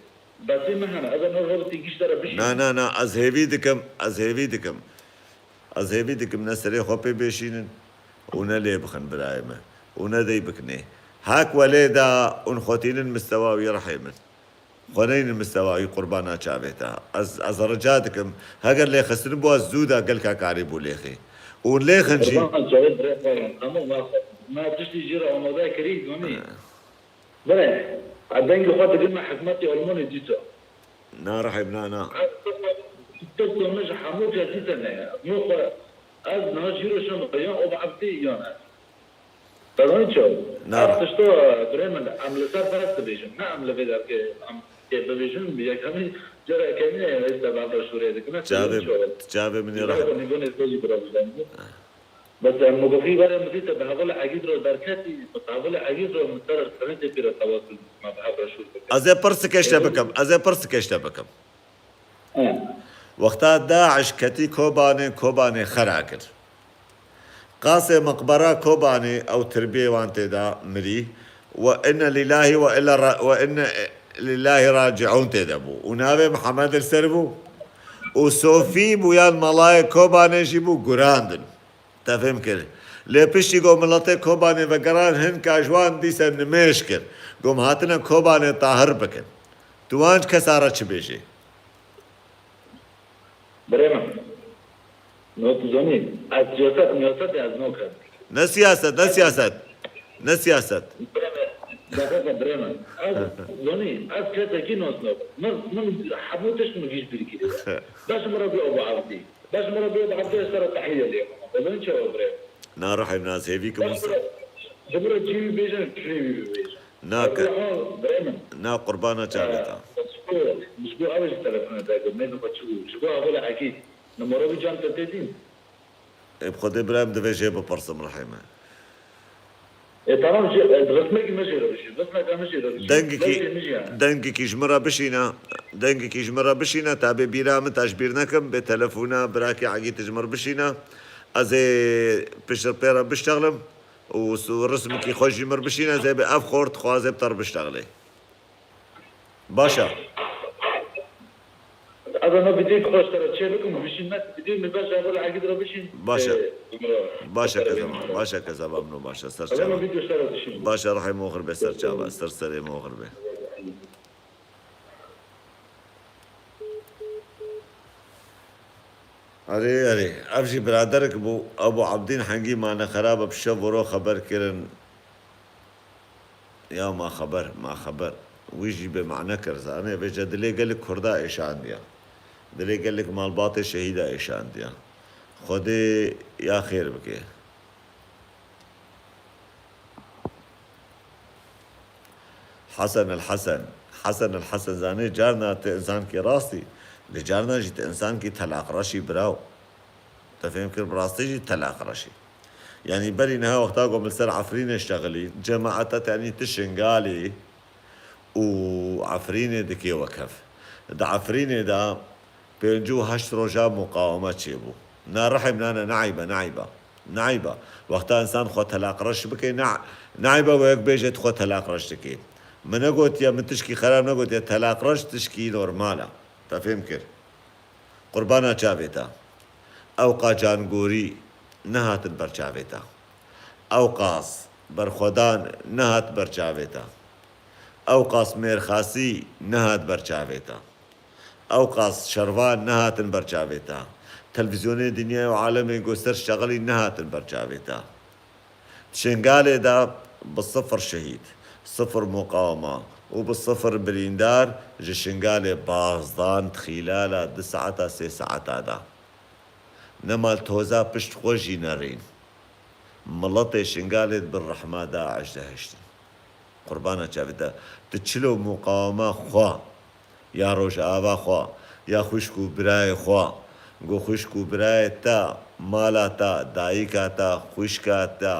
Besê min hene, ez ê no rewitî gîş dere bişînim. Na, na, na, ez hêvî dikim, ez hêvî dikim. Ez hêvî dikim ne serê xwe pê bêşînin û ne lê bixin birayê me û ne dey bikinê. Hak welê da ûn xwe tînin mistewa wî rihê min. Xwe neynin mistewa wî qurbana çavê te. Ez, ez rica dikim, heger lê xistin bû ez zû da gelka karî bû lêxê. Ûn lêxin jî. Qurbana çavê birê xwe ye. Hemû me, me tiştî jî re amade kirî, zanî. He. Bire, ez dengê xwe digime hikûmetê Almanê dîsa. Na rihê min, na, na. Ez, destê min ji hemû cih dîsa ne ye. Min xwe, ez niha jî re şim, yan Abo Ebdî, yan ez. Te zanî çawa? Na. Ev tişta, birê min, em li ser bes dibêjin. Ne em li vê derkê, em ê bibêjin, yekemîn, cara yekemîn e, ez te bavra şûrê dikim. Çavê, çavê min ê rihê. Nîvanê te jî bira bidem. Bes em mugofî were min dî te bi hevalê Egîd re derketî, bi hevalê Egîd re min ser internetê pî re tewasul me bi hev re şûr bikin. Ez ê pirsike ji te bikim, ez ê pirsike ji te bikim. He. Wexta DAIŞ ketî Kobanê, Kobanê xera kir. Qasê meqbera Kobanê ew tirbiyê wan tê de mirî. We inne lîlahî we illa ra-, we inne lîlahî raciûn tê de bû. Û navê Mihemed li ser bû. Û sofî bû yan melayê Kobanê jî bû gurandin. Te fêm kir. Lê piştî ku miletê Kobanê vegeran, hin ka ji wan dîse nimêj kir. Ku em hatine Kobanê tahir bikin. Tu wan kesa re çi bêjî? Birê min. No tu zanî. Ez siyaset, miyaset ez nakim. Ne siyaset, ne siyaset. Ne siyaset. Birê min. Dakika birê min. Ez zanî. Ez kesekî nas nakim. Min, min hemû tişt min gîş bîr kiriye. Beş min re bî Abo Ebdî. Beş min re bê Abo Ebdî ser tehiye lê. Bidin çawa birê? Na rihê min, ez hêvî kim wisa. Ji min re çî wî bêjin, çî wî bêjin. Na ke-, Abdulrahman, birê min. Na qurbana çavê te. Ji bo, ji bo ew jî telefona te kir, nêzim xwe çi bû. Ji bo hevalê Egîd. Numara wî can te tê dîn? Ê bi Xwedê birayê min divê jê bipirsim rihê me. E, tamam, ji, e, ritmekî min jê re bişî, ritmeka min jê re bişî. Dengekî, dengekî ji min re bişîne, dengekî ji min re bişîne, ta bê bîra min, ta ji bîr nekim, bê telefona birakê Egîd ji min re bişîne. Ez ê piştre pê re biştexlim û su-, ritmekî xwe jî min re bişîne, ez ê bê ev xort xwazê bi te re biştexlê. Baş e. Ez ena vîdyoyê xweş te re çê bikim, bişîn me, vîdyoyê min beş heval Egîd re bişîn. Baş e. Ee, Umra. Baş e, kezeba, baş e, kezeba min o, baş e, ser çava. Ena vîdyo te re bişîn. Baş e, rihê min oxir be, ser çava, ser serê min oxir be. Erê, erê, ev jî biraderek bû, Ebû Ebdîn hengî mane xerab e, bi şev û ro xeber kirin. Ya ma xeber, ma xeber. Wî jî bê mane kir, zanê, vêca dilê gelek Kurda êşandiya. Dilê gelek malbatê şehîda êşandiya. Xwedê ya xêr bike. Hesen el Hesen. Hesen el Hesen, zanê, carna tu însankî rastî, lê carna jî tu însankî telaqreşî biraw. Te fêm kir, bi rastî jî telaqreşî. Yanî berî niha wexta ku min li ser Efrînê ştexilî, cemaeta te, yanî tu Şingalê û Efrînê dikê wekhev. Di Efrînê de pêncî û heşt roja muqaweme çêbû. Na rihê min, na, ne eyb e, ne eyb e. Ne eyb e. Wexta însan xwe telaqreş bike, ne, ne eyb e we yek bêje tu xwe telaqreş dikê. Min negotiye, min tişkî xerab negotiye, telaqreş tişkî normal e. Te fêm kir? Qurbana çavê te. Ew qaçangorî nehatin ber çavê te. Ew qas berxwedan nehat ber çavê te. Ew qas mêrxasî nehat ber çavê te. Ew qas şervan nehatin ber çavê te. Televîzyonê dinyayê û alemê ku ser şexilî nehatin ber çavê te. Di Şingalê de bi sifir şehîd, sifir muqawema û bi sifir birîndar ji Şingalê baz dan di xîlala du saeta, sê saeta de. Nema li toza pişt xwe jî nerîn. Miletê Şingalê di bin rehma DAIŞ de hiştin. Qurbana çavê te. Tu çilo muqawema xwe, ya Rojava xwe, ya xwişk û birayê xwe, ku xwişk û birayê te, mala te, dayika te, xwişka te,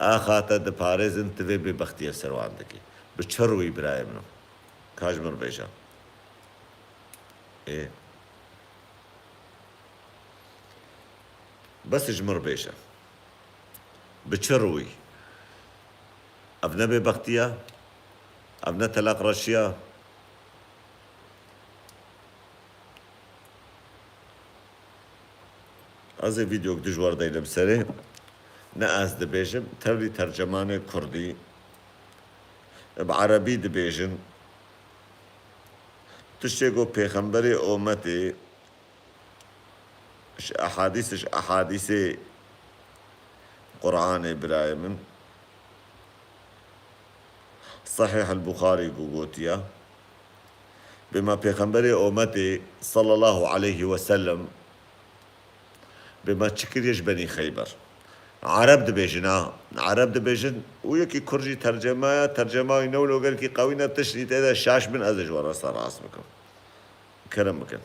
Axa te diparêzin, tu vê bêbextiye ser wan dikî. Bi çi rûyî birayê min? Ka ji min re bêje. Ê. Bes ji min re bêje. Bi çi rûyî? Ev ne bêbextiye? Ev ne telaqreşiye? Ez ê vîdeok dijwar deynim serê. Ne ez dibêjim, tevlî tercemanê kurdî, bi erebî dibêjin. Tiştê ku pêxemberê ometê ji ehadîs, ji ehadîsê Qur'anê birayê min. Sahih el-Buxarî ku gotiye. Bê me pêxemberê ometê sallallahu aleyhi ve sellem, bê me çi kiriye ji Benî Xeyber? Ereb dibêjin ha. Ereb dibêjin û yekî kur jî tercemaya, tercema wî ne wilo gelkî qewî ne, tiştî tê de şaş bin, ez ê ji we re ser rast bikim. Kerem bikin.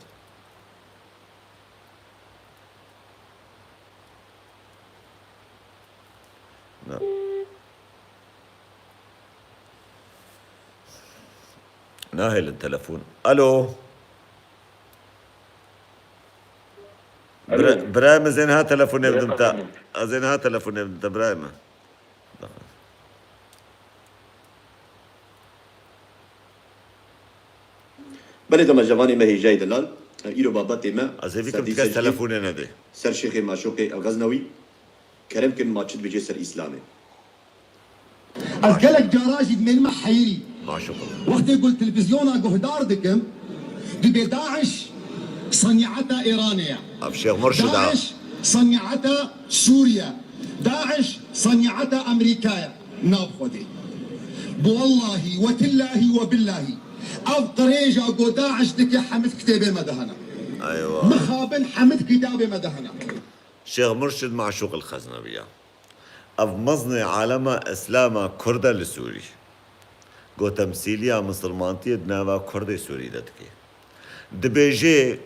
Na. Nahêlin telefon. Alo. Alo. Bira-, birayê min, ez ê niha telefonê bidim te. Ez ê niha telefonê bidim te, birayê min. Belê, demejevanê me Hêjayê Delal, îro babetê me Ez ê bikim serdî tu kes seçkî telefonê nedê. Ser Şêxê Maşoqê El Xeznewî, kerem kin ma çi dibêje ser Îslamê. Ez gelek cara jî dimênime heyirî. Maşoq. Wextê ku li televîzyona guhdar dikim, dibê DAIŞ senîeta Îranê ye. Ev Şêx Murşid a. DAIŞ senîeta Sûriye. DAIŞ senîeta Amerîka ye. Nav Xwedê. Bi wellahî, we tillahî, we billahî. Ev qirêja ku DAIŞ dike hemid kitêbê me de hene. Eywa. Mixabin hemid kitabê me de hene. Şêx Murşid Maşûq el Xeznewî ya. Ev mezinê alema Îslama Kurd e li Sûrî. Ku temsîliya misilmantiyê di nava Kurdê Sûrî de dike. Dibêjê,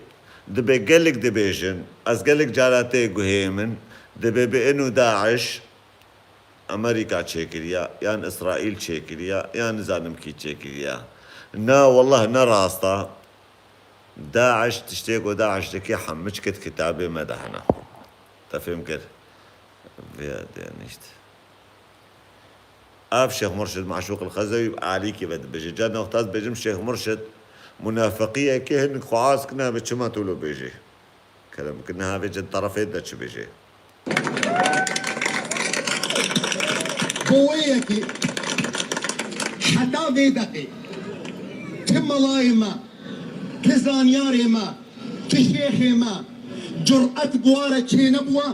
dibê gelek dibêjin, ez gelek cara tê guhê min, dibê bi inu DAIŞ Amerîka çêkiriya, yan Îsraîl çêkiriya, yan nizanim kî çêkiriya. Na, wallah ne rast a. DAIŞ, tiştê ku DAIŞ dike, hemû çi kitabê me de hene. Te fêm kir? Vê de nişt. Ev Şêx Murşid Maşûq el Xezewî bi alîkî ve dibêje. Ca noqta ez dibêjim, Şêx Murşid munafiqiyekê hinek xwe az kine, bi çima tu lo bêjî? Kerem bikin, niha vê cin terefê de çi bêjê? Bo wê yekê heta vê deqê ti melayê me, ti zanyarê me, ti şêxê me curet bi wa re çênebûye,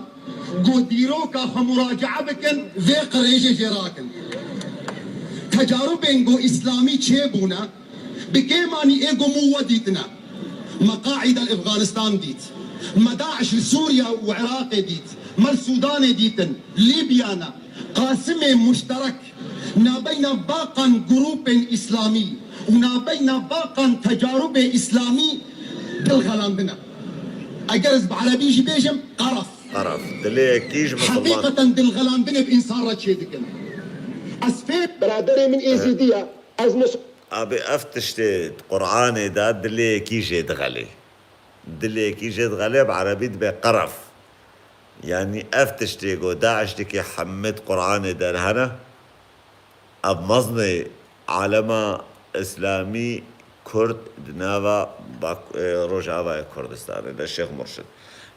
go dîroka xwe muracaa bikin, vê qirêjê jê rakin. Tecarubên go îslamî çêbûne, bi kêmanî ê go mû we dîtine. Me Qaîde li Efganistan dît. Me DAIŞ li Sûriye û Iraqê dît. Me li Sûdanê dîtin. Lîbya ne. Qasimê muşterek nabeyna baqan grûpên îslamî û nabeyna baqan tecarubê îslamî dilxelandine. Eger ez bi erebî jî bêjim, qeref. Qeref. Dilê yekî ji misilman. Heqîqeten dilxelandinê bi însan re çêdikin. Ez fêm. Biraderê min êzîdî ye. Ez mis- Abi, ev tiştê Qur'anê de dilê yekî jê dixelê. Dilê yekî jê dixelê, bi erebî dibe qeref. Yanî ev tiştê ku DAIŞ dike hemî di Qur'anê de hene. Ev mezinê alema Îslamî Kurd di nava Bak-, e, Rojavayê Kurdistanê de Şêx Murşid.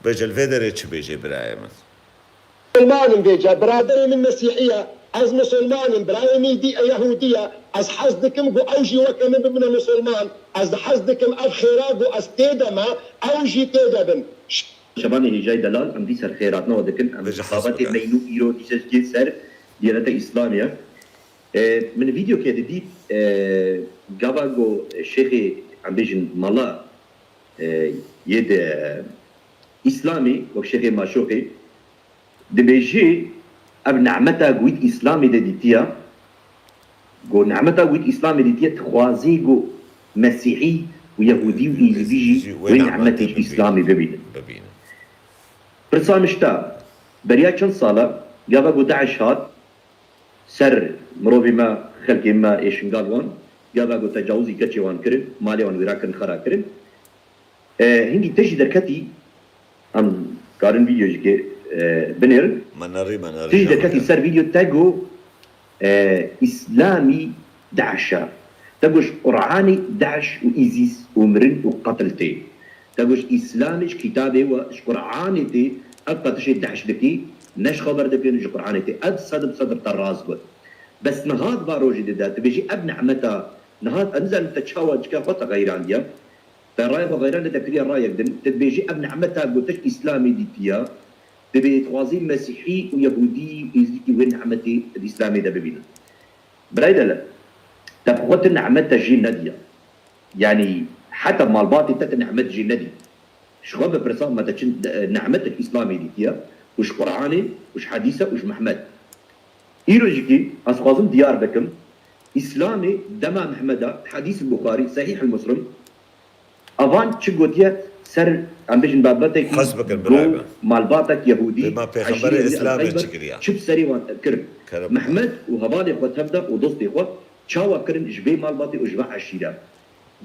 Bêje li vê derê çi bêjê birayê min? Misilmanim vêca, biraderê min Mesîhî ye, ez misilmanim, birayê min dî Yehûdî ye, ez hez dikim ku ew jî weke min bibine misilman, ez hez dikim ev xêra ku ez tê de me, ew jî tê de bin. Şevanê Hêjayê Delal, em dî ser xêr hatina we dikin, em Vêca hez babetê bike. Meynû îro dîse jê ser diyarete Îslamî ye. E, min vîdeokê didît, e, gava ku şêxê, em bêjin mala, e, yê di Îslamê, wek şêxê Maşoqê, dibêjê, ev nemeta ku wî di Îslamê de dîtiya, ku nemeta ku wî di Îslamê dîtiye, dixwazê ku Mesîhî û Yehûdî û Îzîdî jî Jî wê wê nemetê nemetê ji bibînin. Îslamê bibînin. Bibînin. Pirsa min ji te, beriya çend sala, gava ku DAIŞ hat, ser mirovê me, xelkê me ê Şingal wan, ya da ku tecawizî keçê wan kirin, malê wan wêra kirin, xera kirin. E, hingî te jî derketî, em karin vîdeo jî ke, e, binêrin. Me nerî, me nerî. Te jî derketî ser vîdeo te got, e, Îslamî DAIŞ e. Te got ji Qur'anê DAIŞ û îzîs û mirin û qetil tê. Te got ji Îslamê, ji kitabê we, ji Qur'anê tê, ev qetişê DAIŞ dikî, ne ji xwe ber dikin, ji Qur'anê tê. Ev sed bi sed te rast got. Bes niha di van rojê de, de, dibêjî ev nimeta, niha ez nizanim te çawa çika xwe te xeyrandiye. Te raya xwe xeyran de te kiriye rayek din. Te dibêjî ev nimeta ku te ji Îslamê dîtiye, dibê dixwazî Mesîhî û Yehûdî û Êzidîkî wê nimetê di Îslamê de bibînin. Birayê delal, te bi xwe tu nimet te jê nediye. Yanî heta malbatê te tu nimet jê nedî. Ji xwe bipirsa, me te çi nimetek Îslamê dîtiye û ji Qur'anê û ji hedîse û ji Mehmed. Îro jî kî ez dixwazim diyar bikim, Îslamê dema Mehmeda, hedîs Buxarî, Sehîh Muslim, evan çi gotiye ser, em bêjin, babetekî Hes bikin, birayê me. Malbatek Yehûdî, Pê ma Pêxemberê eşîrê Îslamê Xeyber, çi kiriya? Çi bi serê wan kir? Kerem. Mehmed û hevalê xwe tevde û dostê xwe çawa kirin ji vê malbatê û ji vê eşîre?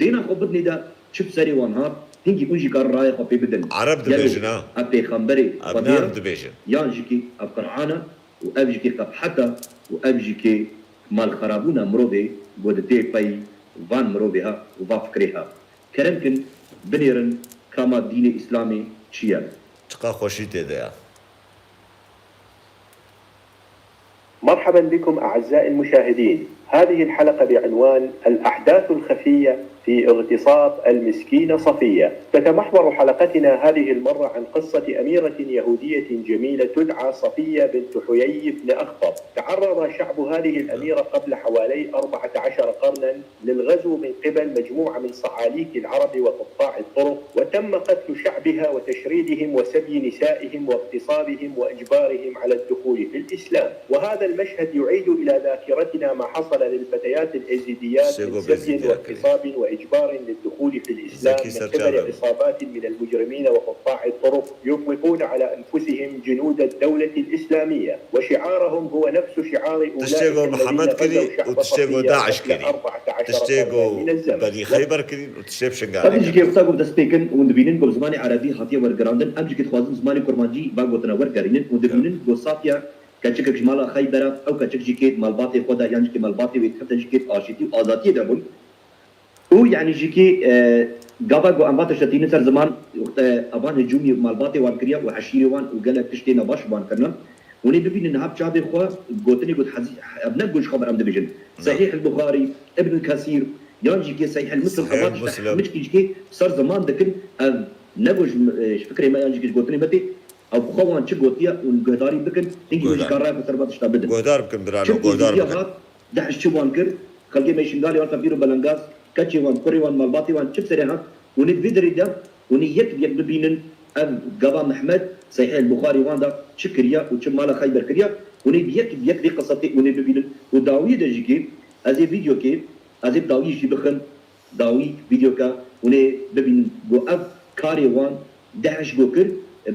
Dêna xwe bidinê de çi bi serê wan hat, hingî hûn jî karin raya xwe pê bidin. Ereb Gelo dibêjin, ha? Ev pêxemberê Ev Xwedê ne ye, ev dibêjin. Yan jî kî ev Qur'an e û ev jî kî qebhet e û ev jî kî malxerabûna mirovê ku di tê pey van mirovê ha û va fikrê ha. Kerem kin, binêrin kama dînê Îslamê çi ye? Çiqa xweşî tê de ye. مرحبا بكم أعزائي المشاهدين. هذه الحلقة بعنوان الأحداث الخفية في اغتصاب المسكينة صفية. تتمحور حلقتنا هذه المرة عن قصة أميرة يهودية جميلة تدعى صفية بنت حيي بن أخطب. تعرض شعب هذه الأميرة قبل حوالي أربعة عشر قرنا للغزو من قبل مجموعة من صعاليك العرب وقطاع الطرق، وتم قتل شعبها وتشريدهم وسبي نسائهم واغتصابهم وإجبارهم على الدخول في الإسلام. وهذا المشهد يعيد إلى ذاكرتنا ما حصل للفتيات الإيزيديات من سبي واغتصاب وإجبار للدخول في الإسلام من قبل عصابات من المجرمين وقطاع الطرق يطلقون على أنفسهم جنود الدولة الإسلامية، وشعارهم هو نفس شعار أولئك الذين غزوا شعب صفية قبل أربعة عشر قرنا من الزمن. Tiştê ku berî Xeyber kirîn û tiştê bi Şingalê kirîn. Ev jî kê wexta ku dest pê kin, hûn dibînin ku bi zimanê erebî hatiye wergerandin, em jî kê dixwazin zimanê kurmancî va gotina wergerînin û dibînin ku safiya keçikek ji mala Xeyber e, ew keçik jî kê malbatê xwe de yan jî kê malbatê wê kefte jî kê aşîtî û azatiyê de bûn. Û yanî jî kî, e, gava ku em va tişte tînin ser ziman, e, evan hicûmî malbatê wan kiriye û eşîrê wan û gelek tiştê nebaş wan kirine. Hûn ê bibînin niha bi çavê xwe gotinê ku hezî-, ev ne ku ji xwe ber em dibêjin. Sehîh el-Buxarî, Ibn Kesîr, yan jî kê Sehîh el-Muslim, ev va tişte hemû jî kê ser ziman dikin, ev ne ku ji, e, ji fikrê me yan jî kê ji gotinê me tê, ew bi xwe wan çi gotiye û guhdarî bikin, hingî hûn jî kar raya xwe ser va tişta bidin. Guhdar bikin birano, guhdar bikin. Hat, DAIŞ çi wan kir? Xelkê me Şingalê wan fekîr û belengaz, keçê wan, kurê wan, malbatê wan çi bi serê hat? Hûn ê di vê derê de, hûn ê yek bi yek bibînin ev gava Mehmed, Sehîh el-Buxarî wan da çi kiriya û çi mala Xeyber kiriya. Hûn ê bi yek bi yek vê qisatê hûn ê bibînin. Û dawiyê de jî kê, ez ê vîdeokê, ez ê bi dawiyê jî bixim, dawî vîdeoka hûn ê bibînin ku ev karê wan DAIŞ ku kir,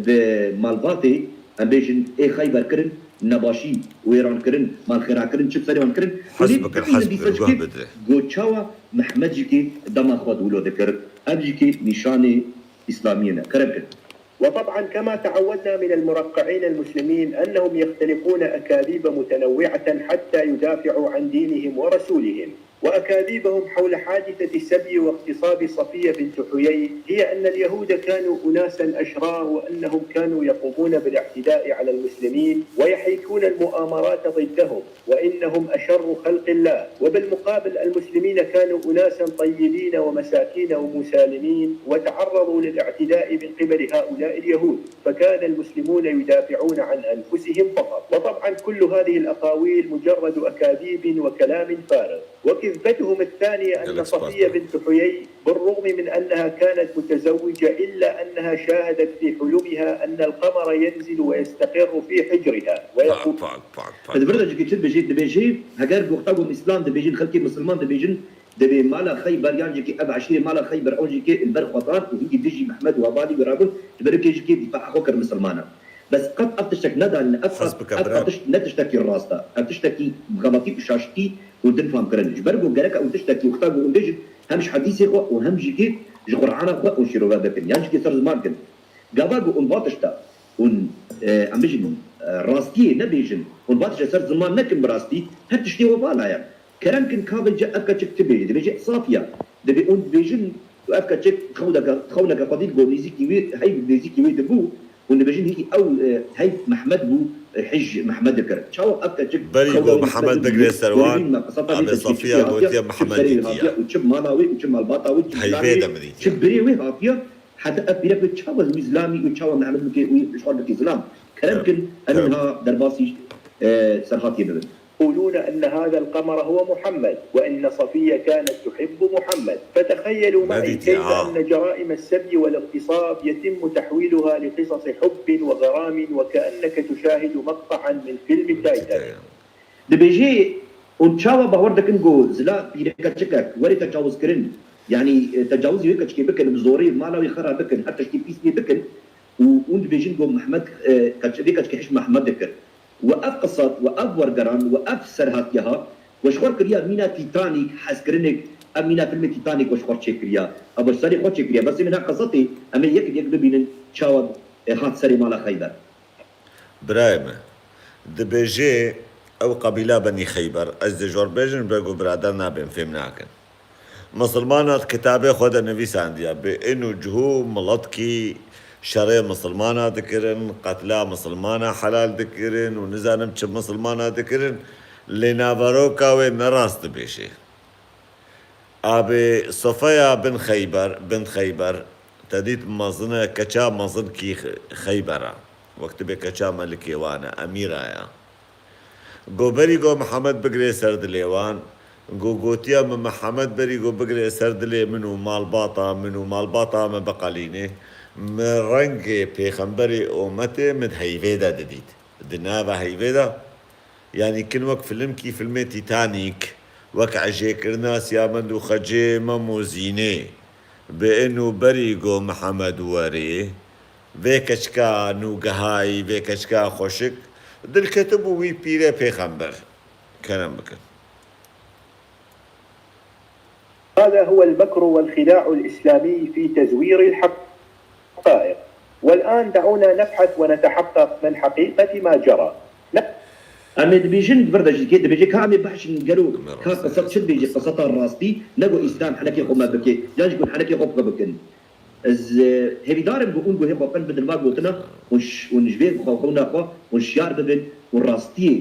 bi malbatê, em bêjin, ê Xeyber kirin, nebaşî, wêran kirin, malxêra kirin, çi bi serê wan kirin. Hûn ê bibînin dîsa jî kê ku çawa Mehmed jî kê dema xwe di wilo dikir. Ev jî kê nîşanê Îslamiyê ne. Kerem kin. وطبعا كما تعودنا من المرقعين المسلمين أنهم يختلقون أكاذيب متنوعة حتى يدافعوا عن دينهم ورسولهم. وأكاذيبهم حول حادثة سبي واغتصاب صفية بنت حيي هي أن اليهود كانوا أناسا أشرار وأنهم كانوا يقومون بالاعتداء على المسلمين ويحيكون المؤامرات ضدهم وإنهم أشر خلق الله، وبالمقابل المسلمين كانوا أناسا طيبين ومساكين ومسالمين وتعرضوا للاعتداء من قبل هؤلاء اليهود، فكان المسلمون يدافعون عن أنفسهم فقط. وطبعا كل هذه الأقاويل مجرد أكاذيب وكلام فارغ. وكذبتهم الثانية أن صفية بنت حيي، بالرغم من أنها كانت متزوجة، إلا أنها شاهدت في حلمها أن القمر ينزل ويستقر في حجرها ويقول. Di vir de jî kê çi dibêjê, dibêjê, heger goxta ku Îslam dibêjin, xelkê misilman dibêjin, dibê mala Xeyber yan jî kê ev eşîrê mala Xeyber, ew jî kê li ber xwe dan û hingî dijî Mehmed û hevalî wê rabûn, di ber kê jî kê dîfaa xwe kir misilmana. Bes qet ev tiştek nedanîne, ev Hes qet, bike, ev bira. qet tişt-, ne tiştekî rast e. Ev tiştekî xebatî û şaştî û din fam kirin. Ji ber ku gerek ew tiştekî wexta ku hûn bêjin, hem ji hedîsê xwe û hem jî ki ji Qur'ana xwe hûn şîrove bikin. Yan jî ki ser ziman kin. Gava ku hûn va tişta, hûn, e, em bijin, e, rastiyê nebêjin, hûn va tişta ser ziman nekin bi rastî, her tiştê we vala ye. Kerem kin ka vêce ev keçik ti bêje, dibêje Safiya. Dibê hûn dibêjin, ev keçik xewneke, xewneke xwedî go nêzîkî wê, hey nêzîkî wê dibû, hûn dibêjin hî ew, e, hey Mehmed bû, e, hij Mehmed dikir. Çawa ev keçik Berî xewna go wê Mehmed Mehmed bigirê dibû, ser wan, werî me qisata vê abê keçikê Safiya çi gotiye hatiye, çi Mehmed serê wî hatiya. hatiye û çi mala wê û çi malbata wê, çi Heyvê giranê, de min dîtiye. çi birê wê hatiye, heta ev pîrek wê çawa wî zilamî û çawa Mehmed bike wî ji xwe bike zilam. Kerem Kerem, kin, em kerem. niha derbasî, e, serhatiyê bibin. يقولون أن هذا القمر هو محمد، وأن صفية كانت تحب محمد. فتخيلوا معي كيف أن جرائم السبي والاغتصاب يتم تحويلها لقصص حب وغرام، وكأنك تشاهد مقطعا من فيلم تايتانيك. Dibêjê, hûn çawa bawer dikin ku zila pîreka çikek were tecawizkirin, yanî, e, tecawizî wê keçikê bikin, bi zorê mala wê xera bikin, her tiştî pîs lê bikin û hûn dibêjin ku Mehmed, e, keç-, vê keçikê hişk Mehmed dikir. We ev qisat, we ev wergeran, we ev serhatiyeha, we ji xwe kiriya mîna Titanic, hezkirinek, ev mîna filmê Titanic we ji xwe çêkiriya. Ev ji serê xwe çêkiriya. Bes ê min her qisatê, em ê yek yek bibînin çawa, e, hat serê mala Xeyber. Birayê me, dibêjê ew qebîla Benî Xeyber, ez dê ji we bêjim, ji ber ku birader nabên fêm nakin. Misilmana di kitabê xwe de nivîsandiya, bi in û cihû miletkî şerê misilmana dikirin, qetla misilmana helal dikirin û nizanim çi misilmana dikirin, lê naveroka wê ne rast dibêjê. Abê Sofeya bin Xeyber, bin Xeyber, te dît mezin e, keça mezinkî Xeybera. Wek tu bê keça melikê wan e, emîra ya. Go berî go Mihemed bigirê ser dilê wan, go gotiya min, Mihemed berî go bigirê ser dilê min û malbata min û malbata min biqelînê, min rengê pêxemberê ometê min di heyvê de didît. Di nava heyvê de, yanî kin wek filmkî filmê Titanic, wek ejêkirina Siyamend û Xecê Mem û Zînê, bi in û berî go Mihemed werê, vê keçika nûgehayî, vê keçika xweşik, dilketibû wî pîrê pêxember. Kerem bikin. هذا هو المكر والخداع الإسلامي في تزوير الحقائق. والآن دعونا نبحث ونتحقق من حقيقة ما جرى. Em ê dibêjin, vir de jî dikê, dibêje ka em ê behşin gelo, ka qisat çi dibêje, qisata rastî, ne ku Îslam henekê xwe me bike, yan jî ku henekê xwe bi xwe bikin. Ez, e, hêvîdar im ku hûn guhê xwe kin bidin va gotina, hûn ş-, hûn ji vê xwe, xewna xwe, hûn şiyar bibin, hûn rastiyê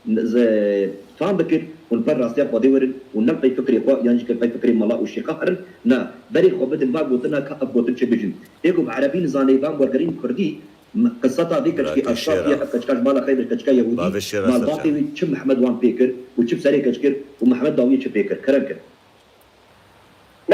n-, z-, fam bikin, hûn ber rastiya Xwedê werin, hûn ne pey fikrê xwe, yan jî ke pey fikrê mala û şêxa herin, na, berê xwe bidin va gotina ka ev gotin çi bijin. Ê ku bi erebî nizanê, van wergerîn kurdî, m-, qiseta vê keçkê Bira kê Eşrafiye, şêra. ev keçka ji mala Xeyber, keçka Yehûdî, Bavê şêra malbatê ser. wî çi Mehmed wan pê kir û çi bi serê keç kir û Mehmed dawiyê çi pê kir. Kerem kir.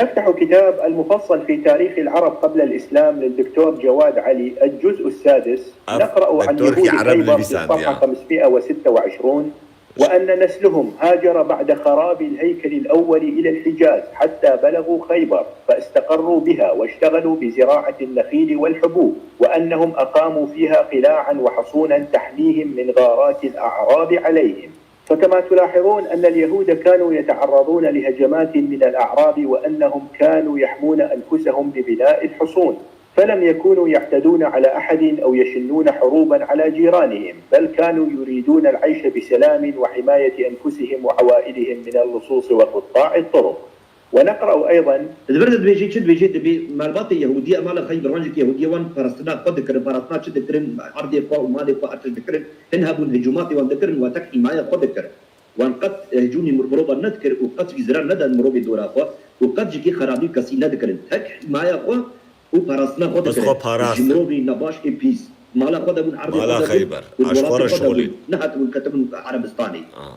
نفتح كتاب المفصل في تاريخ العرب قبل الإسلام للدكتور جواد علي، الجزء السادس، Ev نقرأ عن doktorkî يهود ereb خيبر في nivîsandiya. الصفحة خمسمائة وستة وعشرون، وأن نسلهم هاجر بعد خراب الهيكل الأول إلى الحجاز حتى بلغوا خيبر فاستقروا بها واشتغلوا بزراعة النخيل والحبوب، وأنهم أقاموا فيها قلاعا وحصونا تحميهم من غارات الأعراب عليهم. فكما تلاحظون أن اليهود كانوا يتعرضون لهجمات من الأعراب، وأنهم كانوا يحمون أنفسهم ببناء الحصون، فلم يكونوا يعتدون على أحد أو يشنون حروبا على جيرانهم، بل كانوا يريدون العيش بسلام وحماية أنفسهم وعوائلهم من اللصوص وقطاع الطرق. ونقرأ أيضا Di vir de dibêje, çi dibêje? Dibê malbatê Yehûdî, mala Xeyber, wan jî Yehûdî wan parastina xwe dikirin, parastina çi dikirin, erdê xwe û malê xwe, her tişt dikirin. Hin hebûn hicûmatê wan dikirin, we tek hîmaya xwe dikir. Wan qet, eh, hicûmî mir-, mirovan nedikir û qet jî zirar neden mirovê dora xwe û qet jî kî xerabî kesî nedikirin. Tek hîmaya xwe û parastina xwe Bes dikirin. xwe parast. Ji mirovî nebaş ê pîs. Mala xwe de bûn, erdê Mala xwe de bûn Xeyber. û Aşxwe welatê re xwe de şolî. bûn. Nehatibûn ketibûn ereb Aha.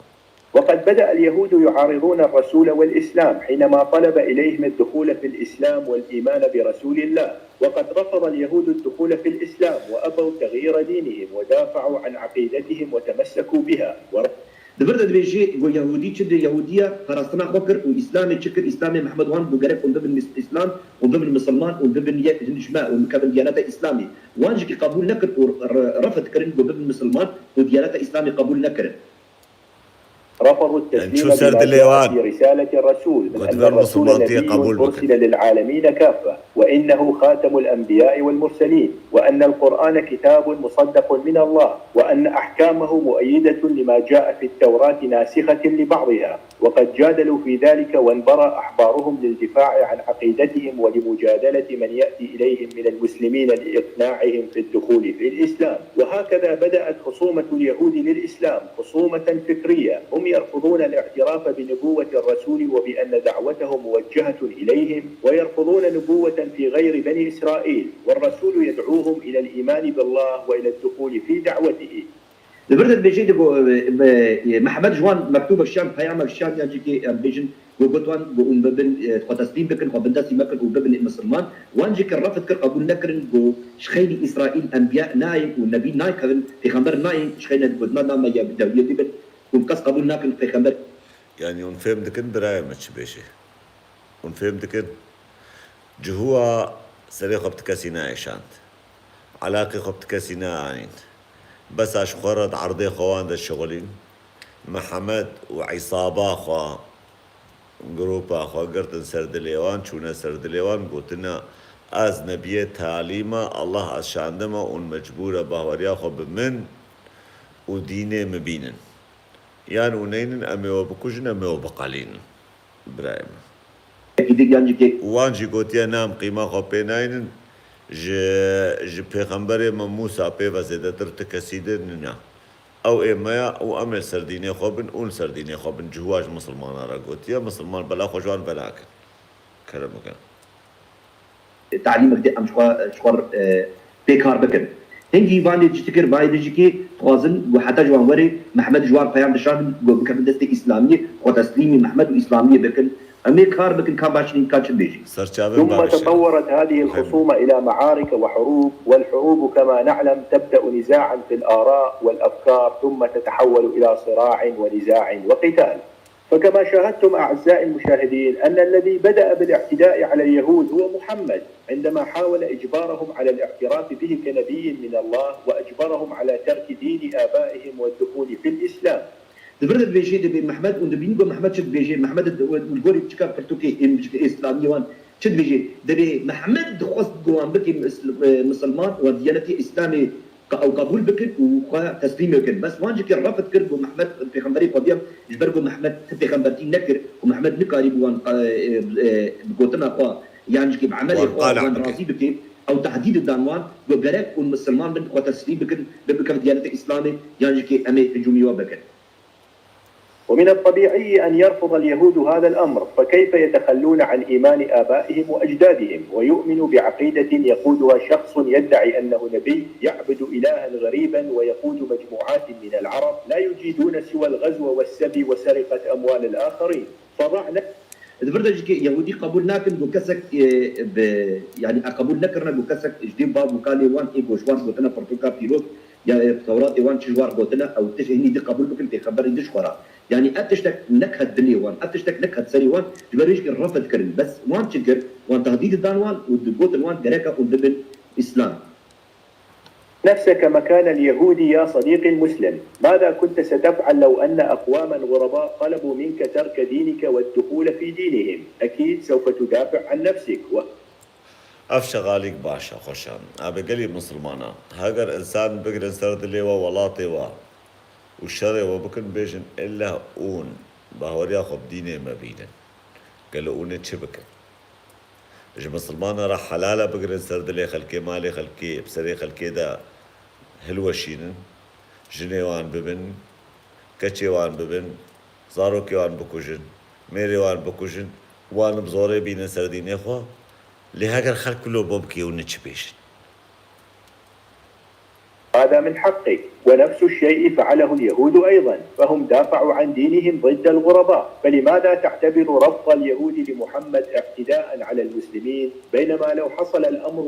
وقد بدأ اليهود يعارضون الرسول والإسلام حينما طلب إليهم الدخول في الإسلام والإيمان برسول الله، وقد رفض اليهود الدخول في الإسلام وأبوا تغيير دينهم ودافعوا عن عقيدتهم وتمسكوا بها ور- Di vir de dibêjê ku Yehûdî çi di Yehûdiya parastina xwe kir û Îslamê çi kir, Îslamê Mehmed wan bû gerek hûn bibin mis-, Îslam û bibin misilman û bibin yek hin ji me û bikevin diyaneta Îslamê. Wan jî qebûl nekir û re-, refd kirin ku bibin misilman û diyaneta Îslamê qebûl nekirin. رفضوا التسليم بما جاء في رسالة الرسول من أن الرسول نبي أرسل للعالمين كافة، وإنه خاتم الأنبياء والمرسلين، وأن القرآن كتاب مصدق من الله، وأن أحكامه مؤيدة لما جاء في التوراة ناسخة لبعضها، وقد جادلوا في ذلك وانبرى أحبارهم للدفاع عن عقيدتهم ولمجادلة من يأتي إليهم من المسلمين لإقناعهم في الدخول في الإسلام. وهكذا بدأت خصومة اليهود للإسلام، خصومة فكرية. هم يرفضون الاعتراف بنبوة الرسول وبأن دعوته موجهة إليهم، ويرفضون نبوة في غير بني إسرائيل، والرسول يدعوهم إلى الإيمان بالله وإلى الدخول في دعوته. Li vir de dibêje, digo, e, e, Mehmed ji wan mektûbek şand, peyamek şand, yan jî kê em bêjin, ku got wan, ku hûn bibin, e, xwe teslîm bikin, xwe bindestî mekin û bibin misilman. Wan jî kir, refd kir, qebûl nekirin, ku ji xeynî Îsraîl enbiya nayên û nebî nakevin, pêxember nayên, ji xeynî gotina na me ya bi dewiyetî bin, hûn kes qebûl nakin pêxember. Yanî hûn fêm dikin birayê min çi bêjê? Hûn fêm dikin? Cihûa serê xwe bi ti kesî naêşand. Elaqê xwe bi ti kesî naanîn. Besa ji xwe re di erdê xwe wan de şixulîn. Mihemed û îsaba xwe, grûpa xwe girtin ser dilê wan, çûne ser dilê wan, gotine, Ez nebiyê talî me, Allah ez şandime, hûn mecbûr e bahweriya xwe bi min û dînê min bînin. Yan hûn neynin, em ê we bikujin, em ê we biqelînin. Birayê min. Wan jî gotiye, na, em qîma xwe pê naynin, ji, ji pêxemberê me Mûsa pê ve zêdetir ti kesî din nîne. Ew ê me ya û em ê li ser dînê xwe bin, hûn li ser dînê xwe bin. Cihûa ji misilmanan re gotiye, misilman bela xwe ji wan venakin. Kerem bikin. Talîmek dê em ji xwe, ji xwe, e, pê kar bikin. Hingî van dê çi dikir, vayê dê jî kê dixwazin ku heta ji wan werê Mehmed ji wan peyam dişandin ku bikevin destê Îslamiyê, xwe teslîmî Mehmed û Îslamiyê bikin. Em ê kar bikin, ka baş nîn, ka çi dibêjî. ثم تطورت هذه الخصومة إلى معارك وحروب، والحروب كما نعلم تبدأ نزاعا في الآراء والأفكار، ثم تتحول إلى صراع ونزاع وقتال. فكما شاهدتم أعزائي المشاهدين أن الذي بدأ بالاعتداء على اليهود هو محمد عندما حاول إجبارهم على الاعتراف به كنبي من الله وأجبرهم على ترك دين آبائهم والدخول في الإسلام. Di vir de dibêjê, dibê Mehmed, hûn dibînin ku Mehmed çi dibêjê? Mehmed di, li gorî çika pirtûkê ê Îslamiyê wan çi dibêjê? Dibê Mehmed dixwest ku wan bike mis-, e, misilman, wan diyanetê Îslamê Ka ew qebûl bikin û xwe teslîm bikin. Bes wan jî kir, refd kir, got, Mehmed pêxemberê Xwedê ye, ji ber ku Mehmed ti pêxembertî nekir û Mehmed nikarî bi wan, e, e, bi gotina xwe yan jî kê bi emelê xwe wan razî bike. Ew tehdîd dan wan, got, gerek hûn misilman bin, xwe teslîm bikin, bin bikevin diyaneta Îslamê, yan jî kê em ê hicûmî we bikin. ومن الطبيعي أن يرفض اليهود هذا الأمر، فكيف يتخلون عن إيمان آبائهم وأجدادهم ويؤمنوا بعقيدة يقودها شخص يدعي أنه نبي يعبد إلها غريبا ويقود مجموعات من العرب لا يجيدون سوى الغزو والسبي وسرقة أموال الآخرين؟ فضعنا Di vir de jî kê Yehûdî qebûl nakin ku kesek, e, bi, yanî, e, qebûl nekirine ku kesek ji dê bav û kalê wan ê ku ji wan gotine pirtûka pîroz ya, e, Tewratê wan çi ji wan gotine, ew tişt hinî dî qebûl bikin, pêxemberî dî ji xwe re. Yanî ev tiştek neket dilê wan, ev tiştek neket serê wan, ji ber wê jî kê refd kirin. Bes wan çi kir? Wan tehdîd dan wan û digotin wan gereka hûn bibin Îslam. نفسك مكان اليهودي يا صديقي المسلم. ماذا كنت ستفعل لو أن أقواما غرباء طلبوا منك ترك دينك والدخول في دينهم؟ أكيد سوف تدافع عن نفسك و Ev şexalîk baş e, xweş e. Ev ê gelî misilman e. Heger însan bigirin ser dilê we, welatê we û şerê we bikin, bêjin, Îlle hûn bahweriya xwe bi dînê me bînin. Gelo hûn ê çi bikin? Ji misilmanan re helal e bigirin ser dilê xelkê, malê xelkê, bi serê xelkê de hilweşînin, jinê wan bibin, keçê wan bibin, zarokê wan bikujin, mêrê wan bikujin, wan bi zorê bînin ser dînê xwe. Lê heger xelk wilo bo bikê, hûn ê çi bêjin? هذا من حقك، ونفس الشيء فعله اليهود أيضا، فهم دافعوا عن دينهم ضد الغرباء، فلماذا تعتبر رفض اليهود لمحمد اعتداء على المسلمين، بينما لو حصل الأمر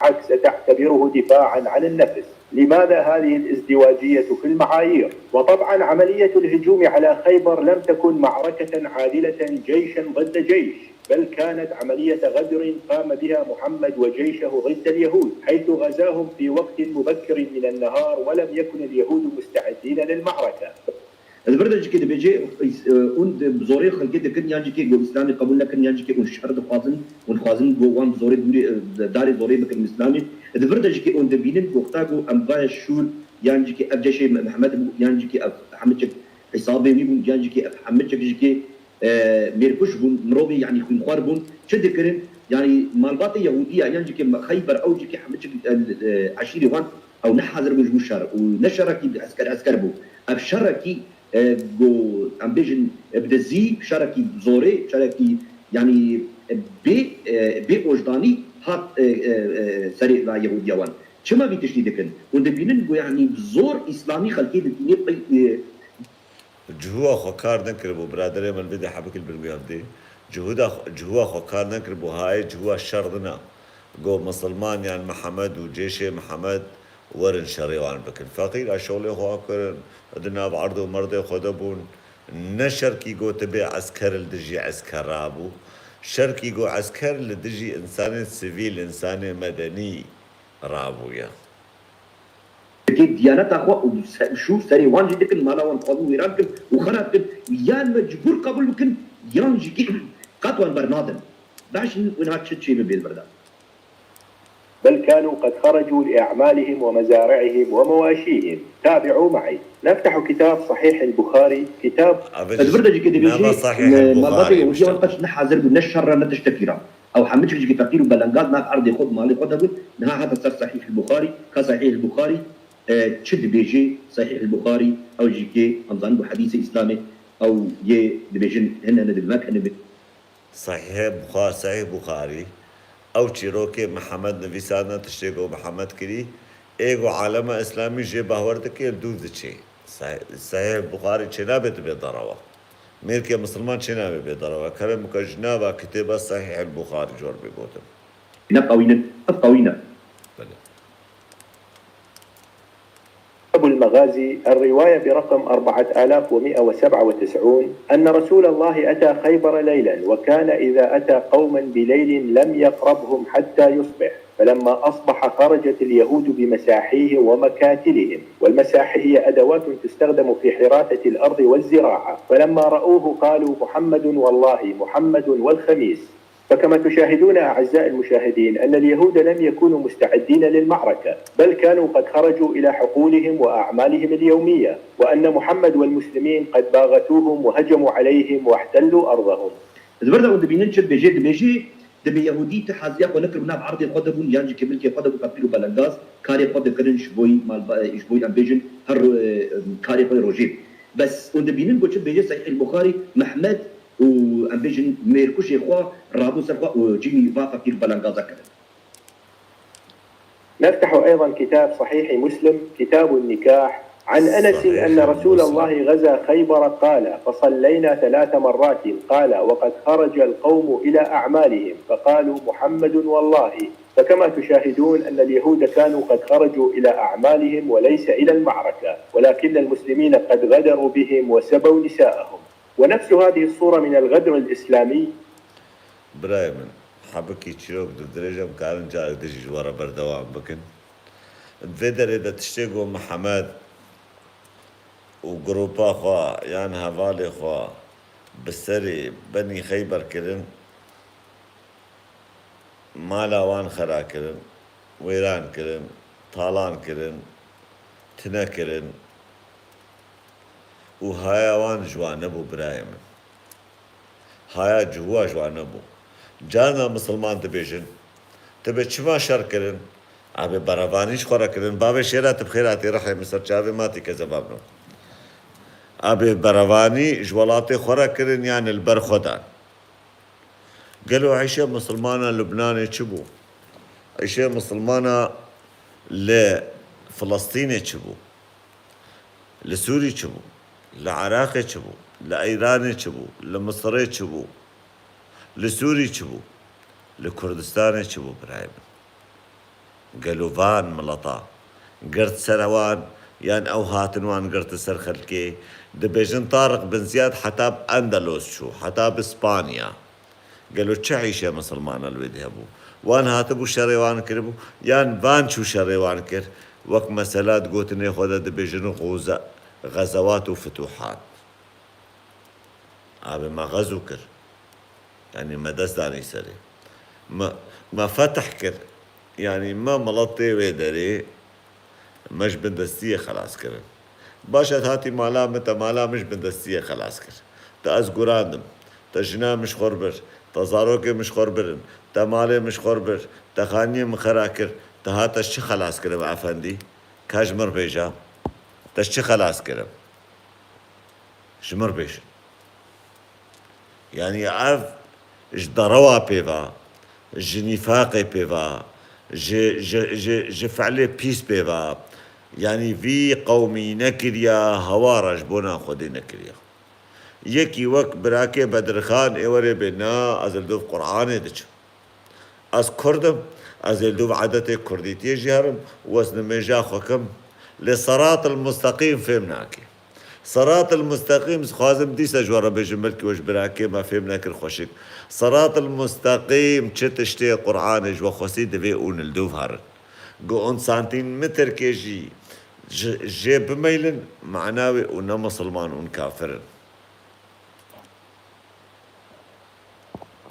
معك ستعتبره دفاعا عن النفس؟ لماذا هذه الازدواجية في المعايير؟ وطبعا عملية الهجوم على خيبر لم تكن معركة عادلة جيشا ضد جيش، بل كانت عملية غدر قام بها محمد وجيشه ضد اليهود، حيث غزاهم في وقت مبكر من النهار ولم يكن اليهود مستعدين للمعركة. Di vir de jî ke dibêje, e, hûn di zorê xelkê dikin, yan jî ke ku Îslamê qebûl nekin, yan jî ke hûn şer dixwazin, hûn dixwazin ku wan bi zorê dûrê, e, darê zorê bikin Îslamê. Di vir de jî ke hûn dibînin ku wexta ku em vaya şûr, yan jî ke ev ceşê Me-, Mehmed bû, yan jî ke ev hemiçik hesabê wî bûn, yan jî ke ev hemiçik jî ke, e, mêrkuş bûn, mirovê, yanî xwînxwar bûn, çi dikirin? Yanî malbatê Yehûdiya, yan jî ke Xeyber, ew jî ke hemiçik, e, e, eşîrê wan, ew ne hazir bû ji bo şer û ne şerekî esker esker bû. Ev şerekî, e, ku em bêjin, e, bi dizî, şerekî zorê, şerekî, yanî, e, bê, e, bê ojdanî hat, e, e, e, serê la Yehûdiya wan. Çima vî tiştî dikin? Hûn dibînin ku, yanî, bi zor Îslamî xelkê ditînê pey, e, Cihûa xwe kar nekiribû, biraderê min, vê dê hebikil bir wî hevdê. Cihûda xwe, cihûa xwe kar nekiribû, hayê cihûa şer dina. Got, Misilman yan Mihemed û cêşê Mihemed werin şerê wan bikin. Feqîr a şolê xwe kirin, di nav erd û merdê xwe de bûn. Ne şerkî got tibê esker li dijî esker rabû. Şerkî got esker li dijî însanên sivîl, însanên medenî rabûye. Yekê diyaneta xwe û se-, şûr serê wan jî dikin, mala wan dixwazin wêran bikin û xera bikin, yan mecbûr qebûl bikin, yan jî qet wan bernadin. Baş in, wina çi çê bibe li vir de. بل كانوا قد خرجوا لأعمالهم ومزارعهم ومواشيهم. تابعوا معي. نفتح كتاب صحيح البخاري، كتاب Ev Di vir de jî ke dibêje, nava Sahih me-, malbatê Buxarî Yehûdiyan işte. Qet ne hazir bû, ne şer re, ne tiştekî re. Ew hemû çik jî ke feqîr û belengaz nav erdê xwe, malê xwe de bûn, niha hate ser Sahih el-Buxarî, ka Sahih el-Buxarî, e, çi dibêjê Sahih el-Buxarî, ew jî ke em zanin ku hedîsê Îslamê, ew yê dibêjin, hine ne dibî, mek hine bi. Sahih Buxa-, Sahih Buxarî, ew çîrokê Mihemed nivîsandin, tiştê ku Mihemed kirî, ê ku alema Îslamî jê bahwer dike, dûr diçê. Sahih, Sahih Buxarî çênabe dibe derewa. Mêrkê misilman çênabe bê derewa. Kerem bike ji nava kitêba Sahih el-Buxarî cor bê gotin. Ne qewî ne, ev qewî ne. Belê. أبو المغازي، الرواية برقم أربعة آلاف ومائة وسبعة وتسعون، أن رسول الله أتى خيبر ليلا، وكان إذا أتى قوما بليل لم يقربهم حتى يصبح، فلما أصبح خرجت اليهود بمساحيهم ومكاتلهم، والمساحي هي أدوات تستخدم في حراثة الأرض والزراعة، فلما رأوه قالوا: محمد والله، محمد والخميس. فكما تشاهدون أعزائي المشاهدين أن اليهود لم يكونوا مستعدين للمعركة، بل كانوا قد خرجوا إلى حقولهم وأعمالهم اليومية، وأن محمد والمسلمين قد باغتوهم وهجموا عليهم واحتلوا أرضهم. Di vir de hûn dibînin çi dibêje? Dibêje, dibê Yehûdî ti haziya xwe nekiribû nav erdê xwe de bûn, yan jî ke milkê xwe de bû, feqîr û belengaz, karê xwe dikirin ji bo malba-, ji bo em bêjin her ro-, e, karê xwe rojê. Bes hûn dibînin ku çi dibêje Sahih el-Buxarî, Mehmed û em bêjin mêrkuşê xwe rabû ser xwe û cînî va feqîr û belengaza kirin. نفتح أيضا كتاب صحيح مسلم، كتاب النكاح، عن أنس أن رسول الله غزا خيبر، قال: فصلينا ثلاث مرات، قال: وقد خرج القوم إلى أعمالهم، فقالوا: محمد والله. فكما تشاهدون أن اليهود كانوا قد خرجوا إلى أعمالهم وليس إلى المعركة، ولكن المسلمين قد غدروا بهم وسبوا نساءهم. ونفس هذه الصورة من الغدر الإسلامي. Birayê min, hebikî çîrok dûrdirêj e, em karin carek din jî ji we re berdewam bikin. Di vê derê de tiştê ku Mihemed û grupa xwe yan hevalê xwe bi serê Benî Xeyber kirin, mala wan xera kirin, wêran kirin, talan kirin, tine kirin û haya wan ji wan nebû, birayê min. Haya cihûa ji wan nebû. Carna misilman dibêjin, tu bi çima şer kirin? Abê berevanî ji xwe re kirin. Bavê şêra tu bi xêr hatî rihê min ser çavê ma tê kezeba min. Abê berevanî ji welatê xwe re kirin yan li ber xwe dan? Gelo îşê misilmana Lubnanê çi bû? Îşê misilmana li Filistînê çi bû? Li Sûrî çi bû? Li Iraqê çi bû? Li Îranê çi bû? Li Misirê çi bû? Li Sûrî çi bû? Li Kurdistanê çi bû, birayê min? Gelo van mileta girt ser wan, yan ew hatin wan girtin ser xelkê. Dibêjin Tariq bin Ziyad heta bi Endelos çû, heta bi Spanya. Gelo çi îşe misilmana li wê de hebû? Wan hatibû şerê wan kiribû, yan van çû şerê wan kir? Wek mesela di gotinê xwe de dibêjin xuze-, xezewat û fituhat. Abi me xezo kir. Yanî me dest danî serê. Me, me fetih kir. Yanî me miletê wê derê, me ji bindestiyê xelas kirin. Baş e, hatî mala min, te mala min ji bindestiyê xelas kir. Te ez gurandim. Te jina min ji xwe bir. Te zarokê min ji xwe birin. Te malê min ji xwe bir. Te xaniyê min xera kir. Te hat ez çi xelas kirim efendî? Ka ji min bêja. Te çi xelas kirim? Ji min bêjin. Yanî ev ji derewa pê ve, ji nîfaqê pê ve, ji, ji, ji, ji fiilê pîs pê ve, yanî vî qewmî nekiriya, hewara ji bona Xwedê nekiriya. Yekî wek birakê Bedirxan ê werê bê, na, ez li dov Qur'anê diçim. Ez Kurd im, ez ê li dov edetê Kurdîtiyê jî herim û ez nimêja xwe kim. Lê Seratil Musteqîm fêm nake. Seratil Musteqîm, dixwazim dîsa ji we re bêjim, belkî we ji birakê me fêm nekir xweşik. Seratil Musteqîm çi tiştê Qur'anê ji we xwestî, divê hûn li dov herin. Go hûn santimetrkê jî ji, jê bimeylin, mana wê hûn ne misilman, hûn kafir in.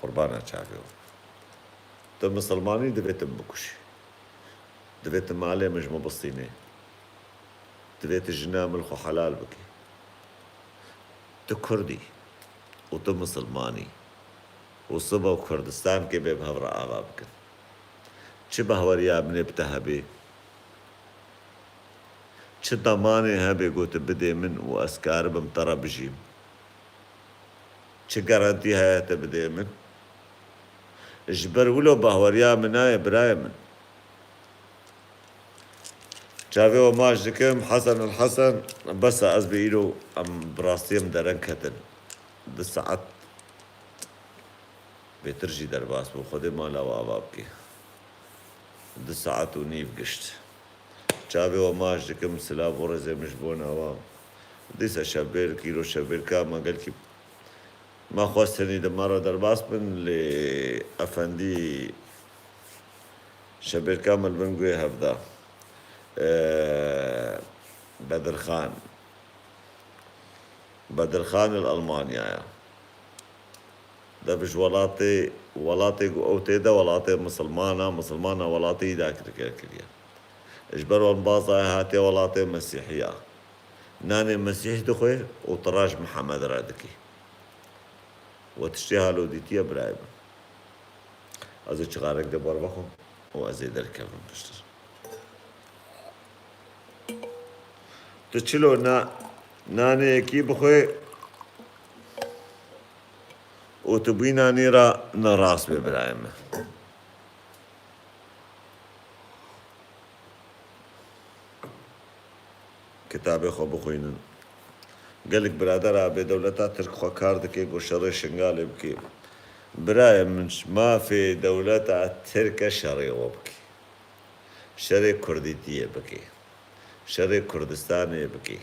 Qurbana çavê we. Tu misilmanî, divê tu min bikuşî. Divê tu malê min ji min bistînê. Divê tu jina min li xwe helal bikî. Tu Kurd î û tu misilman î û sibe û Kurdistankê bê bi hev re ava bikin. Çi bahweriya min ê bi te hebê? Çi demanê hebê ku tu bidê min û ez karibim te re bijîm? Çi garantî heye tu bidê min? Ji ber wilo bahweriya min nayê birayê min. Çavê we maç dikim, Hesen el Hesen, bes e, ez bi îro em bi rastî em dereng ketin. Du saet bêtir jî derbas bû. Xwedê mala we ava bike. Du saet û nîv gişt. Çavê we maç dikim, silav û rêzê min ji bona we. Dîsa şevbêrk, îro şevbêrka me gelkî me xwest hinî di me re derbas bin, lê efendî şevbêrka me li bin guhê hev da. Ee, Bedirxan. Bedirxan li Almanyaya. Dev ji welatê, welatê ku ew tê de welatê misilman a, misilman a welatê î dakirker kiriye. Ji ber wan baza hatiye welatê mesîhiya. Nanê mesîh dixwe û tira ji Mihemed re dike. We tiştê halo dîtiye birayê min. Ez ê çixarek de ber vexwim û ez ê derkevim piştir. Tu çilo na, nanê yekî bixwe û tu bîna nî ra nerast bê birayê min. Kitabê xwe bixwînin. Gelek biradera bê dewleta Tirk xwe kar dike ku şerê Şingalê bike. Birayê min, mafê dewleta Tirk e şerê we bike. Şerê Kurdîtiyê bike. Şerê Kurdistanê bike.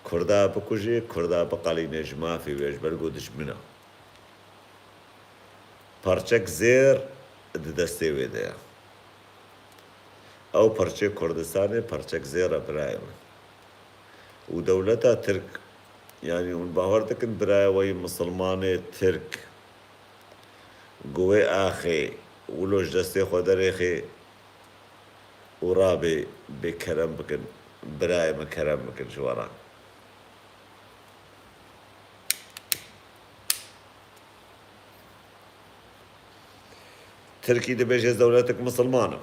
Kurda bikuje, Kurda biqelîne ji mafê wê, ji ber ku dijmin e. Parçek zêr di destê wê de ye. Ew parçeyê Kurdistanê, parçek zêr e birayê min. Û dewleta Tirk, yanî hûn bawer dikin birayê we yî misilmanê Tirk, ku wê axê, wilo ji destê xwe derêxê û rabê bê kerem bikin, birayê min kerem bikin ji we re. Tirkî dibêje ez dewletek misilman im.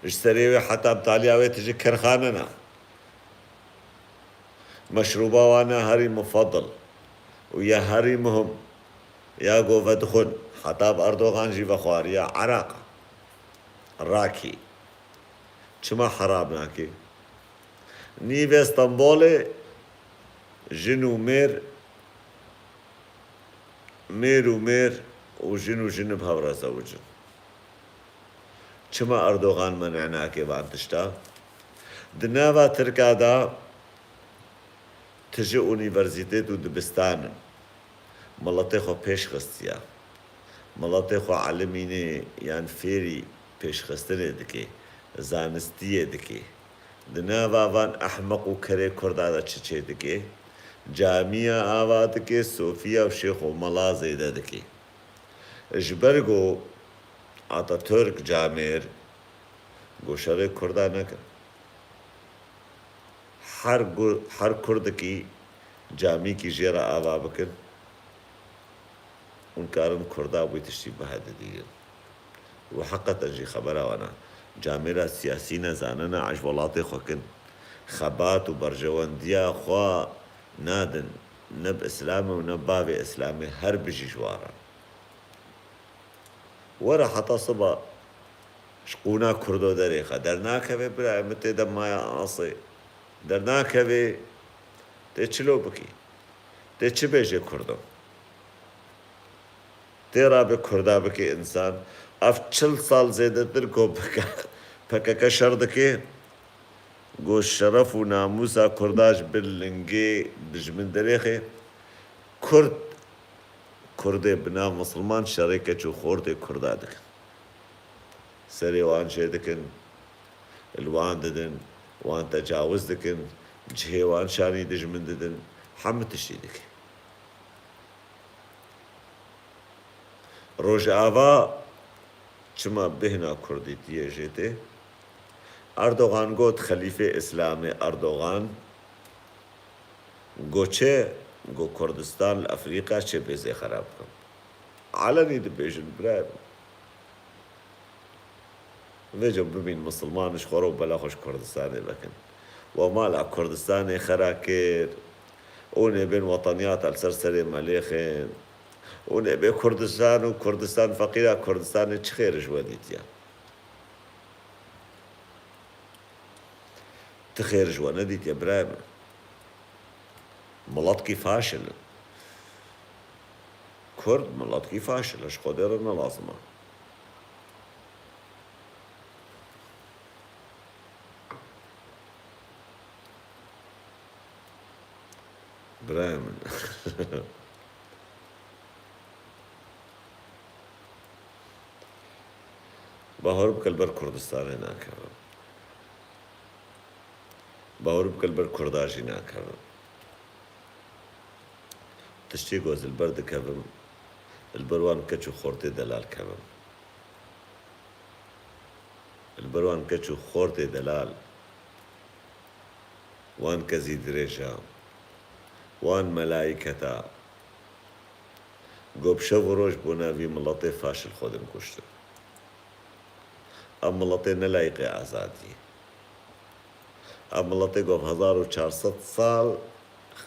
Ji serê wê heta bi taliya wê tije kerxane ne. Meşrûba wan e herî mufedil û ya herî muhim ya ku vedixwin, heta bi Erdogan jî vexwariya, eraq, rakî. Çima heram nake? Nîvê Stenbolê jin û mêr, mêr û mêr û jin û jin bi hev re zewicin. Çima Erdogan menê nake van tişta? Di nava Tirka de tije unîversîtet û dibistan in. Miletê xwe pêş xistiye. Miletê xwe elimînê yan fêrî pêşxistinê dike, zanistiyê dike. Di nava van ehmeq û kerê Kurda de çi çê dike? Camiya ava dike, sofiya û şêx û mela zêde dike. Ji ber ku Atatürk camêr ku şerê Kurda neke. Her gu-, her Kurdekî camîkî jê re ava bikin, hûn karin Kurda wî tiştî bihe didîrin. Û heqeten jî xebera wan e. Camêra siyasî ne, zanine, ez welatê xwe kin. Xebat û berjewendiya xwe nadin ne bi Îslamê û ne bavê Îslamê, her bijî ji wan re. Were heta siba ji qûna Kurdo derêxe. Dernakeve birayê min, tê de maya asê. Dernakeve, tê çilo bikî? Tê çi bêjê Kurdo? Tê rabe Kurda bike însan. Ev çil sal zêdetir ku P K K şer dike. Ku şeref û namûsa Kurda ji bin lingê dijmin derêxe. Kurd, Kurdê bi nav misilman şerê keç û xortê Kurda dikin. Serê wan çê dikin, li wan didin, wan tecawiz dikin, cihê wan şanî dijmin didin, hemû tiştî dikin. Rojava çima bêhna kurdîtiyê jê tê? Erdogan got, Xelîfê Îslamê Erdogan got çi? Got Kurdistan li Efrîqa çê bê zê xerab bikim. Elenî dibêjin, birayê min. Vêca bibîn misilman ji xwe re û bela xwe ji Kurdistanê vekin. We mala Kurdistanê xera kir. Hûn ê bên wetaniyata li ser serê me lêxin. Hûn ê bê Kurdistan û Kurdistan feqîra Kurdistanê çi xêr ji we dîtiye? Ti xêr ji we nedîtiye birayê min. Miletkî faşil in. Kurd miletkî faşil e, ji Xwedê re ne lazim e. Birayê min. Bahor bike li ber Kurdistanê nakevim. Bahor bike li ber Kurda jî nakevim. Tiştê ku ez li ber dikevim, li ber wan keç û xortê delal kevim. Li ber wan keç û xortê delal, wan kezî dirêja, wan melayîketa, ku bi şev û roj bona vî miletê faşil xwe din kuştin. Ev miletê ne layîqê azadiyê. Ev miletê ku hezar û çar sed sal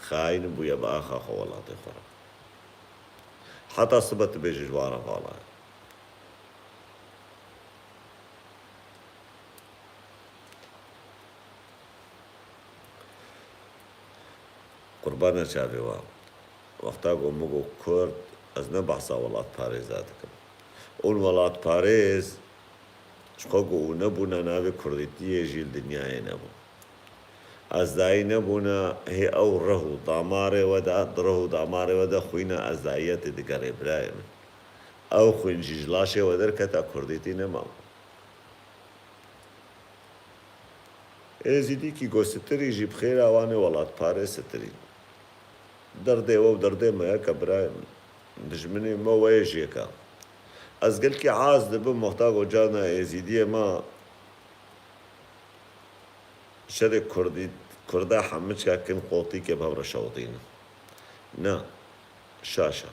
xayîn bûye bi axa xwe welatê xwe re. Heta sibe tu bêjî ji wan re vala ye. Qurbana çavê we. Wexta ku min got Kurd, ez ne behsa welatparêza dikim. Hûn welatparêz, ji xwe ku hûn nebûne, navê Kurdîtiyê jî li dinyayê nebû. Ezdayî nebûne, hê ew rih û damarê we de, di rih û damarê we de xwîna ezdayiyetê digere birayê min. Ew xwîn jî ji laşê we derketa, Kurdîtî nema. Êzîdîkî ku sitirî jî bi xêra wan ê welatparê sitirî. Derdê we û derdê me yek e birayê min. Dijminê me we yê jêka. Ez gelkî hez dibim wexta ku carna Êzîdiyê me şerê Kurdî, Kurda hemiçka kin qotîkê bi hev re şewitînin. Na, şaş e.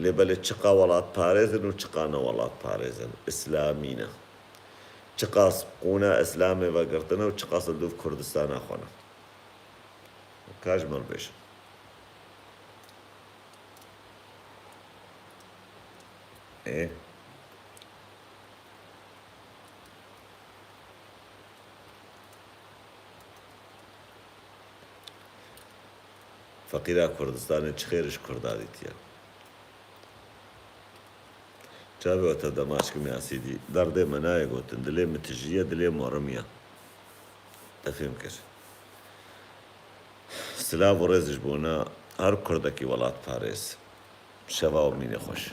Lê belê çiqa welatparêz in û çiqa ne welatparêz in, Îslamî ne. Çiqas qûna Îslamê vegirtine û çiqas li dûv Kurdistana xwe ne. Ka ji min re bêjin. Ê. Feqîra Kurdistanê çi xêr ji Kurda dîtiye? Çavê we te demaşkim ya sîdî. Derdê me nayê gotin. Dilê min tijî ye, dilê min rimî ye. Te fêm kir. Silav û rêz ji bona her kurdekî welatparêz. Şeva û mînê xweş.